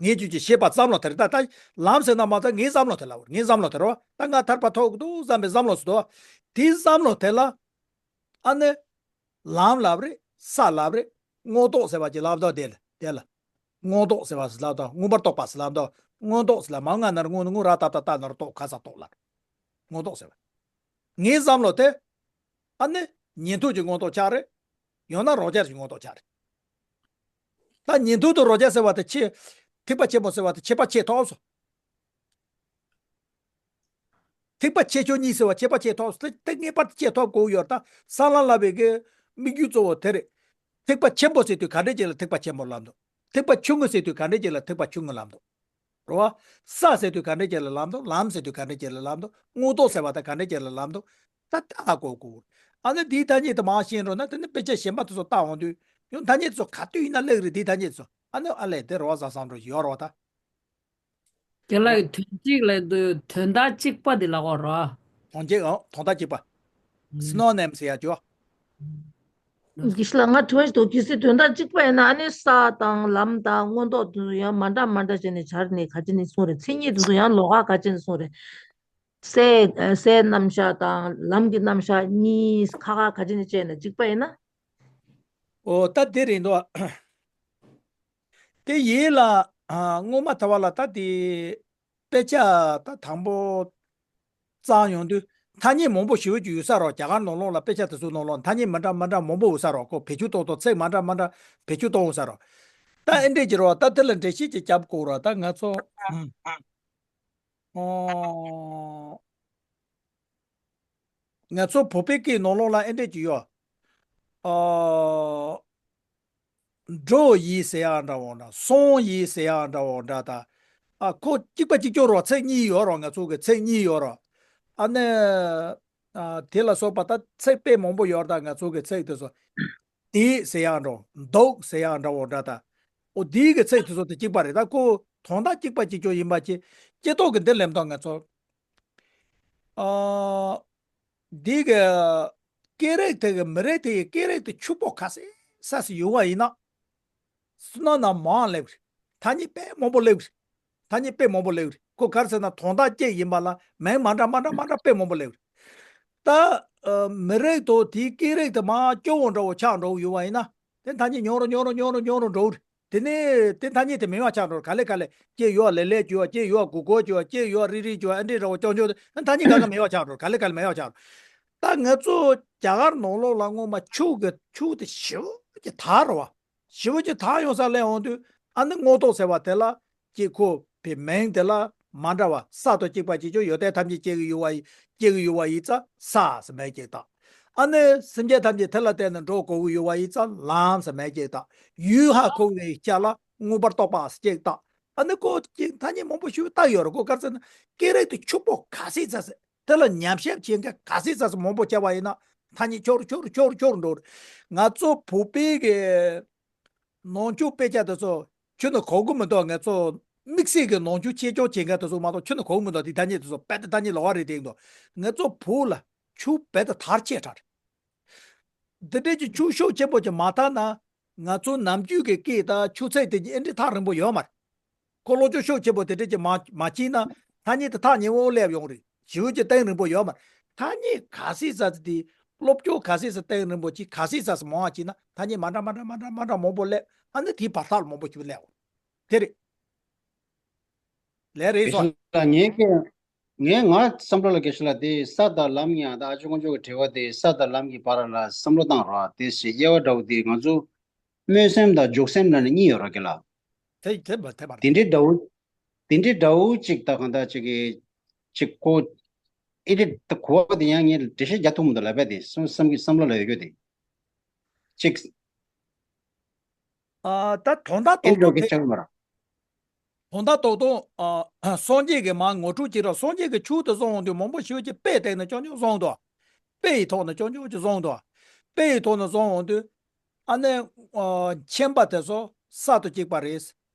ངེས་བྱུང་གི་ཤེས་པ་བསམ་བློ་དེ་རེད། ད་ད་ལམ་ཟེར་ན་མ་ད་ངའི་བསམ་བློ་དེ་ལབ་པ་རེད། ངའི་བསམ་བློ་དེ་རེད་བ། ད་ང་ཐར་པ་ཐོབ་ཀྱི་འདུག་བསམ་པའི་བསམ་བློ་ཟེར་དོ། དེའི་བསམ་བློ་དེ་ལ་ཨ་ནི་ལམ་ལབ་རེད། ས་ལབ་རེད། མངོན་རྟོགས་ཟེར་བ་ཅིག་ལབ་དོ། དེ་ལ་དེ་ལ་མངོན་རྟོགས་ཟེར་བ་ཟེར་ལབ་དོ། མངོན་པར་རྟོགས་པ་ཟེར་ལབ་དོ། མངོན་རྟོགས་ཟེར་ལ་མ་ང་ན་རོ་ངོ་ན་ངོ་ར་ད་ད་ད་ན་རོ་རྟོགས་ག་ས་རྟོགས་ལ་མངོན་རྟོགས་ཟེར་བ། ངའི་བསམ་བློ་དེ་ཨ་ནི་ཉན་ཐོས་ཀྱི་མངོན་རྟོགས་ཆགས་རེད། ཡང་ན་རང་རྒྱལ་གྱི་མངོན་རྟོགས་ཆགས་རེད། ད་ཉན་ཐོས་དང་རང་རྒྱལ་ཟེར་བ་དེ་ཆེ། ཐེག་པ་ཆེན་པོ་ཟེར་བ་དེ་ཁྱད་པར་ཕྱེ་ཐུབ་སོང་། ཐེག་པ་ཆེ་ཆུང་གཉིས་ཟེར་བ་ཁྱད་པར་ཕྱེ་ཐུབ་སོང་། དེ་ངེས་པར་དུ་ཕྱེ་ཐུབ་དགོས་ཡོད། ད་ས་ལ་ལ་བའི་གི་དམིགས་ཡུལ་གཙོ་བོ་དེ་རེད། ཐེག་པ་ཆེན་པོ་ཟེར་དུས་ག་འདྲས་ཅིག་ལ་ཐེག་པ་ཆེན་པོ་ལབ་འདུག་ཐེག་པ་ཆུང་ངུ་ཟེར་དུས་ག་འདྲས་ཅིག་ལ་ཐེག་པ་ཆུང་ངུ་ལབ་འདུག་རེད་བ། ས་ཟེར་དུས་ག་འདྲས་ཅིག་ལ་ལབ་འདུག་ལམ་ཟེར་དུས་ག་འདྲས་ཅིག་ལ་ལབ་འདུག་མངོན་རྟོགས་ཟེར་བ་དང་ག་འདྲས་ཅིག་ལ་ལབ་འདུག་ད་ལྟ་ཧ་གོ་དགོས། ཨ་ནི་འདིའི་ཐ་སྙད་དུ་མར་ཤེས་འགྲོ་ན། དེ་ནི་དཔེ་ཆ་གཞན་པ་དེ་ཚོ་ལྟ་འོང་དུས་ཡང་ཐ་སྙད་དེ་ཚོ་ག་དུས་ཡིན་ན་སླེབས་རེད། འདིའི་ཐ་སྙད་དེ་ཚོ་ཨ་ནི་ཨ་ལས་དེ་རེད་བ། བཟང་བཟང་འགྲོ་ཡོད་རེད་བ་ད། རྒན་ལགས་ཀྱིས་དོན་གཅིག་ལབ་དུས་དོན་དག་གཅིག་པ་འདི་ལབ་དགོས་རེད་བ། དོན་གཅིག་ཨང་དོན་དག་གཅིག་པ། ཨུམ། སི་ནོ་ནིམ་ཟེར་ཡ་ཅོ། དགེ་བཤེས་ལགས་ང་དྲི་བ་ཞིག་འདུག་གལ་སྲིད་དོན་དག་གཅིག་པ་ཡིན་ན་ཨ་ནི་ས་དང་ལམ་དང་མངོན་རྟོགས་དེ་ཚོ་ཡང་མ་འདྲ་མ་འདྲ་བྱས་ནས་སྦྱར་ནས་ག་ཅི་ནས་གསུངས་རེད། མཚན་ཉིད་དེ་ཚོ་ཡང་ལོགས་ཀ་ག་ཅི་ནས་གསུངས་རེད། སའི་སའི་རྣམ་གཞག་དང་ལམ་གྱི་རྣམ་གཞག་གཉིས་ཁ་ཁ་ག་ཅི་ནས་བྱས་ན་གཅིག་པ་ཡིན་ན། ཨོ་ད་དེ་རེད་འདུག་དེ་ཡིན་ལ་ཨ་སྔོན་མ་ད་བ་ལ་ད་དེ་དཔེ་ཆ་ད་དང་པོ་བཙལ་ཡོང་དུས་ཐ་སྙད་མང་པོ་ཞེ་པོ་ཅིག་ཡོད་ས་རེད། རྒྱ་གར་ནང་ལོགས་ལ་དཔེ་ཆ་དེ་ཚོའི་ནང་ལོགས་ཐ་སྙད་མི་འདྲ་མི་འདྲ་མང་པོ་ཡོད་ས་རེད། ཁོ་བེད་སྤྱོད་གཏོང་སྟངས་ཚིག་མི་འདྲ་མི་འདྲ་བེད་སྤྱོད་གཏོང་ཡོད་ས་རེད། ད་ཨེ་འདྲས་ཀྱི་རེད་བ། ད་དེ་ལ་འགྲེལ་བཤད་ཅིག་རྒྱབ་དགོས་རེད། ད་ང་ཚོ་ཨོ། ང་ཚོ་བོད་པའི་སྐད་ནང་ལོགས་ལ་ཨེ་འདྲས་ཀྱི་ཡོད། ཨོ། འགྲོ་ཡི་ཟེར་ཡག་འདྲ་བོ་འདྲ། སོང་ཡི་ཟེར་ཡག་འདྲ་བོ་འདྲ་ད། ཨ་ཁོ་གཅིག་པ་གཅིག་རྐྱང་རོ། ཚིག་གཉིས་ཡོད་རོ། ང་ཚོ་གི་ཚིག་གཉིས་ཡོད་རོ། ཨ་ནི་ཨ་དེ་ལ་སོགས་པ་ད་ཚིག་དཔེ་མང་པོ་ཡོད་ར། ད་ང་ཚོ་གི་ཚིག་དེ་ཚོ། དེ་ཟེར་ཡག་འདྲ་བོ། འདུག་ཟེར་ཡག་འདྲ་བོ་འདྲ་ད། ཨོ་དེའི་གི་ཚིག་དེ་ཚོ་དེ་གཅིག་པ་རེད། ད་ཁོ་དོན་དག་གཅིག་པ་གཅིག་རྐྱང་ཡིན་པ་ཅི། སྐྱེ་ཐོག་གི་འདི་ལེམ་ཐོག་ང་ཚོ། ཨ། འདི་གི་སྐད་རིགས་དེ་གི་མི་རིགས་དེ་གི་སྐད་རིགས་དེ་ཕྱུག་པོ་ག་ཚད་ས་སི་ཡོད་བ་ཡིན་ན། སུ་ན་ན་མང་སླེབས་རེད། ཐ་སྙད་དཔེ་མང་པོ་སླེབས་རེད། ཐ་སྙད་དཔེ་མང་པོ་སླེབས་རེད། ཁོ་ག་རེ་ཟེར་ན་དོན་དག་གཅིག་ཡིན་པ་ལ་མིང་མ་འདྲ་མ་འདྲ་མ་འདྲ་དཔེ་མང་པོ་སླེབས་རེད། ད་ཨ་མི་རིགས་དང་དེའི་སྐད་རིགས་དེ་མར་སྐྱོ་བོ་འདྲ་བོ་ཆགས་འགྲོ་གི་ཡོད་བ་ཡིན་ན། དེ་ཐ་སྙད་ཉུང་རུ་ཉུང་རུ་ཉུང་རུ་ཉུང་རུ་འགྲོ་གི་རེད། དེ་ནས་དེ་ཐ་སྙད་དེ་མེད་པ་ཆགས་འགྲོ། ག་ལེ་ག་ལེ་ཅེས་ཡོད་ལེ་ལེ་ཅོ། ཅེས་ཡོད་གུ་གོ་ཅོ། ཅེས་ཡོད་རི་རི་ཅོ། ཨ་འདྲས་འདྲ་བོ་ཅོ་ཅོ། ཨ་ཐ་སྙད་ག་ག་མེད་པ་ཆགས་འགྲོ། ག་ལེ་ག་ལེ་མེད་པ་ཆགས་འགྲོ། ད་ང་ཚོ་རྒྱ་གར་ནང་ལོགས་ལ་སྔོན་མ་ཕྱུག་གི་ཕྱུག་དེ་ཞེ་པོ་ཅིག་དར་རོ་བ། ཞེ་པོ་ཅིག་དར་ཡོང་ས་སླེབས་འོང་དུས་ཨ་ནི་མངོན་རྟོགས་ཟེར་བ་དེ་ལ་ཅིག་ཁོ་པའི་མིང་དེ་ལ་མ་འདྲ་བ། ས་དང་གཅིག་པ་གཅིག་ཀྱང་ཡོད་དེ་ཐམས་ཅད་སྐྱེ་གི་ཡོད་བ་ཡི་སྐྱེ་གི་ཡོད་བ་ཡི་ཙ་ས་ཟེར་མིང་ཅིག་བཏགས། ཨ་ནི་སེམས་ཅན་ཐམས་ཅད་དེ་ལ་བརྟེན་ནས་འགྲོ་དགོས་ཀྱི་ཡོད་བ་ཡི་ཙ་ལམ་ཟེར་མིང་ཅིག་བཏགས། ཡུལ་ཧ་གོ་བའི་ཆ་ལ་མངོན་པར་རྟོགས་པ་ཟེར་ཅིག་བཏགས། ཨ་ནི་ཁོ་ཅིག་ཐ་སྙད་མང་པོ་ཞིག་བཏགས་ཡོད་རེད། ཁོ་ག་རེ་ཟེར་ན་སྐད་རིགས་དེ་ཕྱུག་པོ་ག་ཚད་ཙ་ཟེར། དེ་ལ་ཉམས་ཞིབ་བྱེད་མཁན་ག་ཚད་ཙ་ཙ་མང་པོ་བྱས་པ་ཡིན་ན་ཐ་སྙད་ཆོར་ཆོར་ཆོར་ཆོར་འགྲོ་རེད། ང་ཚོ་བོད་པའི་གི་ནང་ཆོས་དཔེ་ཆ་དེ་ཚོ་ཁྱོན་ནས་གོ་གི་མི་འདུག་ང་ཚོ་དམིགས་བསལ་གྱི་ནང་ཆོས་ཆེད་སྦྱོང་བྱེད་མཁན་དེ་ཚོ་མ་གཏོགས་ཁྱོན་ནས་གོ་གི་མི་འདུག་དེ་ཐ་སྙད་དེ་ཚོ་རྦད་དེ་ཐ་སྙད་ལོགས་ཀ་རེད་དེ་འདུག་ང་ཚོ་བོད་ལ་ཆོས་རྦད་དེ་དར་ཆེ་དྲགས་རེད། འདི་འདྲས་ཀྱི་ཆོས་ཤུགས་ཆེན་པོ་ཅིག་མ་དར་ན་ང་ཚོ་ནམ་རྒྱུན་གྱི་སྐད་དང་ཆོས་ཚིག་དེ་ཨེ་འདྲས་ཐག་རིང་པོ་ཡོད་མ་རེད། ཁོ་བློ་སྦྱོང་ཤུགས་ཆེན་པོ་དེ་འདྲས་ཀྱི་མ་མ་བྱས་ན་ཐ་སྙད་དེ་ཐག་ཉེ་བོ་སླེབས་ཡོང་རེད། ཞེ་པོ་ཅིག་གཏིང་རིང་པོ་ཡོད་མ་རེད། ཐ་སྙད་ག་ཚད་ཙ་ཙ་དེ་སློབ་སྦྱོང་ག་ཚད་ཙ་གཏིང་རིང་པོ་བྱས། ག་ཚད་ཙ་ཙ་མང་བ་བྱས་ན་ཐ་སྙད་མ་འདྲ་མ་འདྲ་མ་འདྲ་མ་འདྲ་མང་པོ་སླེབས། ཨ་ནི་དེའི་བར་ཐག་ལ་མང་པོ་ཞིག་སླེབས་འོང་། དེ་རེད། ལས་རེད་སོ། དགེ་བཤེས་ལགས་ངའི་སྐད་ངས་ང་བསམ་བློ་ལ་དགེ་བཤེས་ལགས་དེ་ས་དང་ལམ་གཉིས་ད་ཨ་ཅོ་ཀོང་ཅོ་གི་དྲི་བ་དེ་ས་དང་ལམ་གྱི་བར་ལ་བསམ་བློ་བཏང་རོགས་དེ་ཞེས་དབྱེ་བ་འདྲ་བོ་དེ་ང་ཚོ་སྨོན་སེམས་དང་འཇུག་སེམས་ལ་ནི་གཉིས་ཡོད་རོགས་གི་ལ། དེ་དེ་མ་དེ་མ་དེ་འདྲའི་འདྲ་བོ་དེ་འདྲའི་འདྲ་བོ་ཅིག་ད་གང་ལྟར་ཅིག་གི་ཅིག་ཁོ་ཨེ་འདྲའི་ད་གོ་བ་དེ་ཡང་ངས་འགྲེལ་བཤད་རྒྱག་ཐུབ་མི་འདུག་ལབ་པ་དེ་བསམ་བསམ་གི་བསམ་བློ་ལ་ཡོད་རྒྱུ་དེ་ཅིག་ཨ་ད་དོན་དག་ཨེ་རྟོགས་འགྲོ་ཐུབ་གི་དེ། ཆགས་མ་ར། དོན་དག་རྟོགས་དང་ཨ་སངས་རྒྱས་ཀྱི་མ་ངོ་སྤྲོད་ཅིག་ར། སངས་རྒྱས་ཀྱི་ཆོས་དེ་གསུང་འོང་དུས་མང་པོ་ཞིག་ཅིག་དཔེ་བལྟས་ནས་རྐྱང་རྐྱང་གསུང་འདུག་དཔེ་ཡི་ཐོག་ནས་རྐྱང་རྐྱང་ཅིག་གསུང་འདུག་དཔེ་ཡི་ཐོག་ནས་གསུང་འོང་དུས་ཨ་ནི་ཨ་མཁྱེན་པ་དེ་ཚོ་ས་དང་གཅིག་པ་རེད།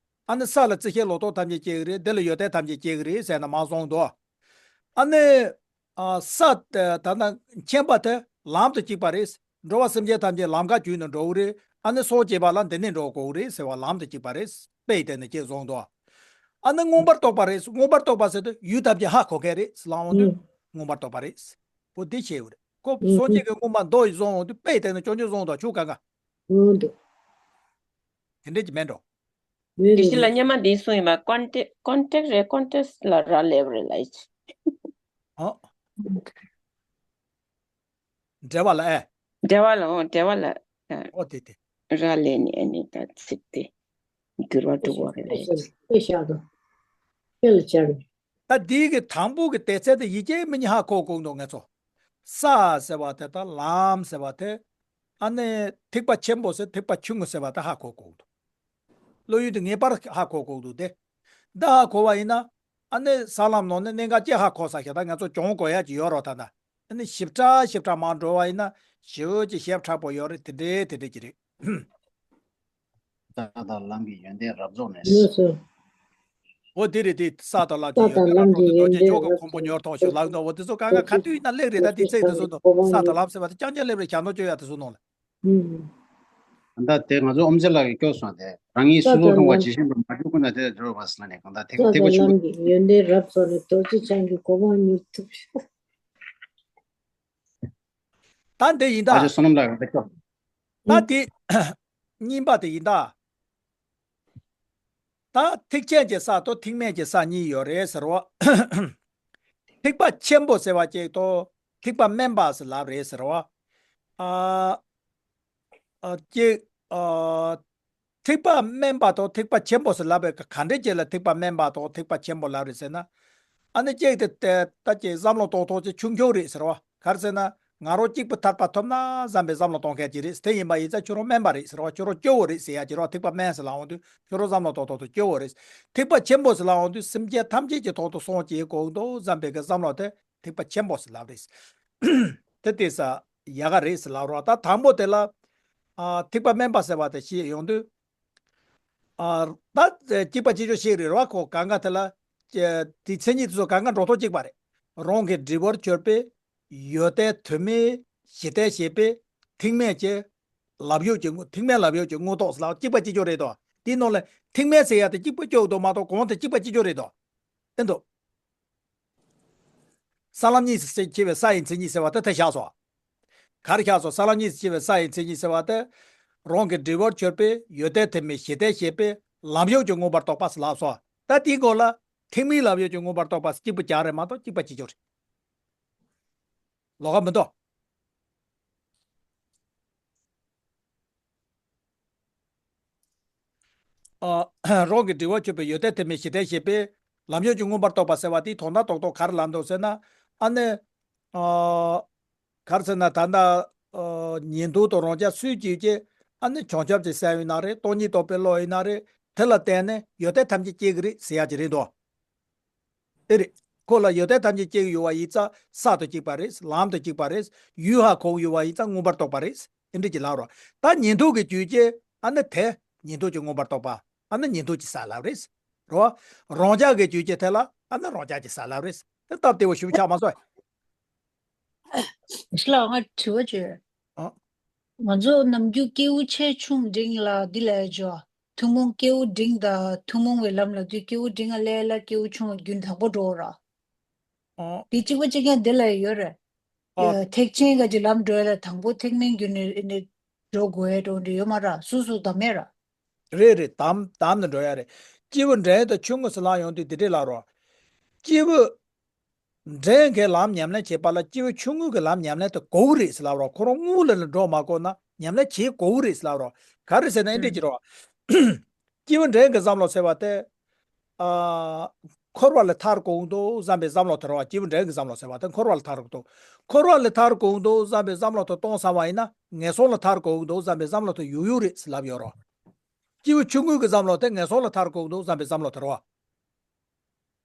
ཨ་ནི་ས་ལ་རྩི་ཤིང་ལོ་ཏོག་ཐམས་ཅད་སྐྱེ་གི་རེད། དེ་ལ་ཡོན་ཏན་ཐམས་ཅད་སྐྱེ་གི་རེད་ཟེར་ནས་མར་གསུངས་འདུག་ཨ་ནི་ཨ་ས་དེ་ད་ལྟ་མཁྱེན་པ་དེ་ལམ་དང་གཅིག་པ་རེད། འགྲོ་བ་སེམས་ཅན་ཐམས་ཅད་ལམ་ཁ་བརྒྱུད་ནས་འགྲོ་གི་རེད། ཨ་ནི་སངས་རྒྱས་པ་ལ་འདི་ནས་འགྲོ་དགོས་ཀྱི་རེད་ཟེར་བ་ལམ་དང་གཅིག་པ་རེད། དཔེ་ཡི་སྟེང་ནས་ཅིག་གསུངས་འདུག་ཨ་ནི་མངོན་པར་རྟོགས་པ་རེད། མངོན་པར་རྟོགས་པ་ཟེར་དུས་ཡུལ་ཐམས་ཅད་ཧ་གོ་མཁན་རེད་ལབ་འོང་དུས་ཨུ། མངོན་པར་རྟོགས་པ་རེད། འོ་དེ་བཤད་ཡོད་རེད། ཁོ་ཨུ་སངས་ཨུ། རྒྱས་ཀྱི་མངོན་པ་མདོ་ཡི་བཟུང་འོང་དུས་དཔེ་བལྟས་ན་ཆོས་ཅན་བཟུང་དང་ཆོས་གང་ག་འོ་འདུག་དེ་འདྲས་ཀྱི་མེད་འགྲོ། མེད་དེ་རེད་བཞིན་ལ་རེད། སྙན་མ་འདི་གསུངས་ཡིན་པ། ཀོན་ཊེག་ཀོན་ཊེག་རེད། ཀོན་ཊེག་ལ་རག་ལས་པ་རེད་ལབ་ཡིན། ཨོ། འབྲེལ་བ་ལ་ཨེ། འབྲེལ་བ་ལ་འོ་འབྲེལ་བ་ལ་ཨ། ཨོ་དེ་དེ། རག་ལས་ནས་ཨ་ནི་ད་ཚིག་དེ་འགྱུར་བ་འགྲོ་བ་རེད་ལབ་ཡིན། དཔེ་བཞག་དང་། དཔེ་ལ་སྦྱར་ནས། ད་འདི་གི་དང་པོ་གི་སྡེ་ཚན་དེ་ཡི་གེ་མི་གཉིས་ཧ་གོ་དགོས་འདུག་ངེད་ཚོ། ས་ཟེར་བ་དེ་དང་ལམ་ཟེར་བ་དེ། ཨ་ནི་ཐེག་པ་ཆེན་པོ་ཟེར་ཐེག་པ་ཆུང་ངུ་ཟེར་བ་དེ་ཧ་གོ་དགོས་འདུག་བློ་ཡུལ་དེ་ངེས་པར་ཧ་གོ་དགོས་འདུག་སྟེ། འདི་ཧ་གོ་བ་ཡིན་ན། ཨ་ནི་ས་ལམ་ནང་ནས་གནད་འགག་ཅིག་ཧ་གོ་ས་ཞིག་ད་ང་ཚོ་སྦྱོང་དགོས་ཡ་ཅིག་ཡོད་རོགས་ད་ད། ཨ་ནི་ཞིབ་ཕྲ་ཞིབ་ཕྲ་མར་འགྲོ་བ་ཡིན་ན་ཞེ་པོ་ཅིག་ཞིབ་ཕྲ་པོ་ཡོད་རེད། དེ་འདྲའི་དེ་འདྲའི་ཅིག་རེད། ས་དང་ལམ་གྱི་ཡོན་ཏན་རབ་རྫོགས་ནས། ལགས་སོ། འོ་དེ་རེད་དེ། ས་དང་ལམ་གྱི་ས་ཡོན་ཏན་དང་ལམ་རབ་གི་རྫོགས་ནས་ཡོན་རྡོ་རྗེ་ཏན་སྐྱོགས་ཀྱི་རབ་ཁོང་པོ་ཉོར་ཐོང་ཞུ་ལགས་འདུག་འོ་དེ་ཚོ་གང་ག་ག་དུས་ཡིན་ན་སླེབས་རེད། ད་དེ་ཚིག་དེ་ཚོ་འདུག་ས་དང་ལམ་ཟེར་བ་དེ་རྐྱང་རྐྱང་སླེབས་རེད། ཞག་ནོར་བཅོ་ཡ་དེ་ཚོ་ནང་ལ། ཨུམ། ད་དེ་ང་ཚོ་ཨོམ་ཚེ་ལགས་ཀྱིས་སྐྱོར་སོང་དེ། རང་ཉིད་ས་སོ་སོ་དང་མཐོང་བ་ལམ། ཇི་བཞིན་པར་མ་འཇུག་ཀུན་ན་དེ་ལ་སྦྱོར་བ་ཟེར་ནས་གང་ལྟར་ཐེག་ས་ཐེག་པ་དང་ཆུང་ལམ་གྱི་ཡོན་ཏན་རབ་རྫོགས་ནས་རྡོ་རྗེ་འཆང་གི་གོ་འཕང་མྱུར་ཐུབ་ཤོག་ད་འདི་ཡིན་ད། ཨ་ཅེ་བསོད་ནམས་ལགས་ཡོང་ད་སྐྱོ། ད་འདི་གཉིས་པ་དེ་ཡིན་ད། ད་ཐེག་ཆེན་གྱི་ས་དང་ཐེག་དམན་གྱི་ས་གཉིས་ཡོད་རེད་ཟེར་བ། ཐེག་པ་ཆེན་པོ་ཟེར་བ་གཅིག་དང་ཐེག་པ་དམན་པ་ཟེར་ལབ་རེད་ཟེར་བ། ཨ། ཨ། གཅིག་ཨ། ཐེག་པ་དམན་པ་དང་ཐེག་པ་ཆེན་པོ་ཟེར་ལབ་པའི་ག་འདྲས་ཅིག་ལ་ཐེག་པ་དམན་པ་དང་ཐེག་པ་ཆེན་པོ་ལབ་རེད་ཟེར་ན། ཨ་ནི་གཅིག་དེ་ད་ཅིག་བསམ་བློ་གཏོང་ཐོག་ཅིག་ཆུང་ཆུང་རེད་ཟེར་བ། ག་རེ་ཟེར་ན། ང་རང་གཅིག་པུ་ཐར་པ་ཐོབ་ན་བསམ་པའི་བསམ་བློ་གཏོང་མཁན་ཅིག་རེད། དེ་ཡིན་པ་ཡིན་ཙང་ཁྱོད་རང་དམན་པ་རེད་ཟེར་བ། ཁྱོད་རང་སྐྱོ་བོ་རེད་ཟེར་ཡ་ཅིག་རེད་བ། ཐེག་པ་དམན་ཟེར་ལབ་འོང་དུས་ཁྱོད་རང་བསམ་བློ་གཏོང་ཐོག་ཏུ་སྐྱོ་བོ་རེད། ཐེག་པ་ཆེན་པོ་ཟེར་ལབ་འོང་དུས་སེམས་ཅན་ཐམས་ཅད་ཀྱི་ཐོག་ཏུ་སངས་རྒྱས་དགོས་འདུག་བསམ་པའི་གི་བསམ་བློ་དེ་ཐེག་པ་ཆེན་པོ་ཟེར་ལབ་རེད། དེ་དེ་ས་ཡག་ག་རེད་ཟེར་ལབ་རོགས། ད་དང་པོ་དེ་ལ། ཨ། ཐེག་པ་དམན་པ་ཟེར་བ་དེ་བཤད་ཡོང་དུས། ཨ། ད་གཅིག་པ་གཅིག་ཆོག་ཤིག་རེད་རོགས། ཁོ་གང་ག་དེ་ལ། དེ་མཚན་ཉིད་དེ་ཚོ་གང་ག་འགྲོ་ཐོག་གཅིག་པ་རེད། རང་གི་འབྲས་བུར་གྱུར་པའི་ཡོན་ཏན་དུ་མའི་གཞི་རྟེན་བྱེད་པའི་ཐེག་དམན་གྱི་ལབ་ཡུལ་གྱི་དངོས། ཐེག་དམན་ལབ་ཡུལ་གྱི་དངོས་རྟོགས་ལ་གཅིག་པ་གཅིག་ཆོག་རེད་དོ། དེའི་ནང་ལ་ཐེག་དམན་ཟེར་ཡ་དེ་གཅིག་པ་གཅིག་འདུག་མ་གཏོགས་གོང་དེ་གཅིག་པ་གཅིག་ཆོག་རེད་དོ། ཨེ་འདུག་ས་ལམ་གཉིས་སུ་ཕྱེ་བའི་ས་ཡི་མཚན་ཉིད་ཟེར་བ་དེ་དེ་བཞག་སོ། ག་རེ་བཞག་སོ། ས་ལམ་གཉིས་སུ་ཕྱེ་བའི་ས་ཡི་མཚན་ཉིད་ཟེར་བ་དེ། རང་གི་འབྲས་བུར་གྱུར་པའི་ཡོན་ཏན་དུ་མའི་གཞི་རྟེན་བྱེད་པའི་ལམ་ཡུལ་གྱི་མངོན་པར་རྟོགས་པ་ཟེར་ལབ་སོ། ད་དེའི་སྐོར་ལ་ཐེག་དམན་ལབ་ཡུལ་གྱི་མངོན་པར་རྟོགས་པ་ཟེར་གཅིག་པུ་རྒྱག་རེད་མ་གཏོགས་གཅིག་པ་གཅིག་ཆོག་རེད། ལོགས་ཀ་མི་འདུག་ཨ། རང་གི་འབྲས་བུར་གྱུར་པའི་ཡོན་ཏན་དུ་མའི་གཞི་རྟེན་བྱེད་པའི་ལམ་ཡུལ་གྱི་མངོན་པར་རྟོགས་པ་ཟེར་བ་དེའི་དོན་དག་རྡོག་རྡོག་ག་རེ་ལབ་འདུག་ཟེར་ན། ཨ་ནི། ཨ། ག་རེ་ཟེར་ན་ད་ལྟ། ཨ། ཉན་ཐོས་དང་རང་རྒྱལ་སུས་བགྱིས་ཀྱི། ཨ་ནི་བྱང་ཆུབ་ཀྱི་སེམས་ཡིན་ན་རེད། སྟོང་ཉིད་རྟོགས་པའི་བློ་ཡིན་ན་རེད། དེ་ལ་བརྟེན་ནས་ཡོན་ཏན་ཐམས་ཅད་སྐྱེ་གི་རེད་ཟེར་ཡ་ཅིག་རེད་དོ། ཨེ་རེད། ཁོ་ལ་ཡོན་ཏན་ཐམས་ཅད་སྐྱེ་གི་ཡོད་པ་ཡིན་ཙང་ས་དང་གཅིག་པ་རེད། ལམ་དང་གཅིག་པ་རེད། ཡུལ་ཧ་གོ་གི་ཡོད་པ་ཡིན་ཙང་མངོན་པར་རྟོགས་པ་རེད། ཨེ་འདྲ་ཅིག་ལབ་རོགས། ད་ཉན་ཐོས་ཀྱི་རྒྱུད་ཀྱི་ཨ་ནི་དེ་ཉན་ཐོས་ཀྱི་མངོན་པར་རྟོགས་པ། ཨ་ནི་ཉན་ཐོས་ཀྱི་ས་ལབ་རེད། རོ། རང་རྒྱལ་གྱི་རྒྱུད་ཀྱི་དེ་ལ་ཨ་ནི་རང་རྒྱལ་གྱི་ས་ལབ་རེད། དེ་སྟབས་བདེ་བོ་ཞིག་ཆགས་མ་སོང་། ཞི་ལགས་ང་དྲི་བ་བྱོས། ཨ། ང་ཚོ་ནམ་རྒྱུན་སྐྱེས་བུ་ཆེ་ཆུང་འབྲིང་ལ་འདི་ལས་འཇོག་ཐུན་མོང་སྐྱེས་བུ་འབྲིང་དང་ཐུན་མོང་བའི་ལམ་ལ་དུས་སྐྱེས་བུ་འབྲིང་ལ་ལས་ལ་སྐྱེས་བུ་ཆུང་ལ་རྒྱུན་དང་པོ་འགྲོ་ར། ཨོ། དེ་གཅིག་པ་གཅིག་རྐྱང་དེ་ལ་ཡོད་རེད། ཨོ། ཐེག་ཆེན་ག་ཅིག་ལམ་འགྲོ་ཡ་ལ་དང་པོ་ཐེག་དམན་རྒྱུན་ནས་འགྲོ་དགོས་ཡ་འགྲོ་འདྲ་ཡོད་མ་ར། སུ་སུ་དམ་མེད་ར། རེད་རེད། དམ་དམ་ནས་འགྲོ་ཡ་རེད། སྐྱེས་བུ་འབྲིང་དང་ཆུང་ངུ་ཟེར་ལབ་ཡོང་དུས་དེ་འདྲས་ལབ་རོགས། སྐྱེས་བུ་འབྲིང་གི་ལམ་ཉམས་ལེན་བྱེད་པ་ལ་སྐྱེས་བུ་ཆུང་ངུ་གི་ལམ་ཉམས་ལེན་དུ་དགོས་ཀྱི་རེད་ཟེར་ལབ་རོགས། ཁོ་རང་སྔོན་ལ་ལ་འགྲོ་མ་དགོས་ན་ཉམས་ལེན་བྱེད་དགོས་ཀྱི་རེད་ཟེར་ལབ་རོགས། ག་རེ་ཟེར་ན་ཨེ་འདྲས་ཀྱི་རོགས། སྐྱེས་བུ་འབྲིང་གི་བསམ་བློ་ཟེར་བ་དེ། ཨ། འཁོར་བ་ལས་ཐར་དགོས་འདུག་བསམ་པའི་བསམ་བློ་དེ་རེད་བ། སྐྱེས་བུ་འབྲིང་གི་བསམ་བློ་ཟེར་བ་དེ་འཁོར་བ་ལས་ཐར་དགོས་འདུག་འཁོར་བ་ལས་ཐར་དགོས་འདུག་བསམ་པའི་བསམ་བློ་དེ་གཏོང་ཚར་བ་ཡིན་ན་ངན་སོང་ལ་ཐར་དགོས་འདུག་བསམ་པའི་བསམ་བློ་དེ་ཡོད་ཡོད་རེད་ཟེར་ལབ་ཡོད་རེད་བ། སྐྱེས་བུ་ཆུང་ངུ་གི་བསམ་བློ་དེ་ངན་སོང་ལ་ཐར་དགོས་འདུག་བསམ་པའི་བསམ་བློ་དེ་རེད་བ།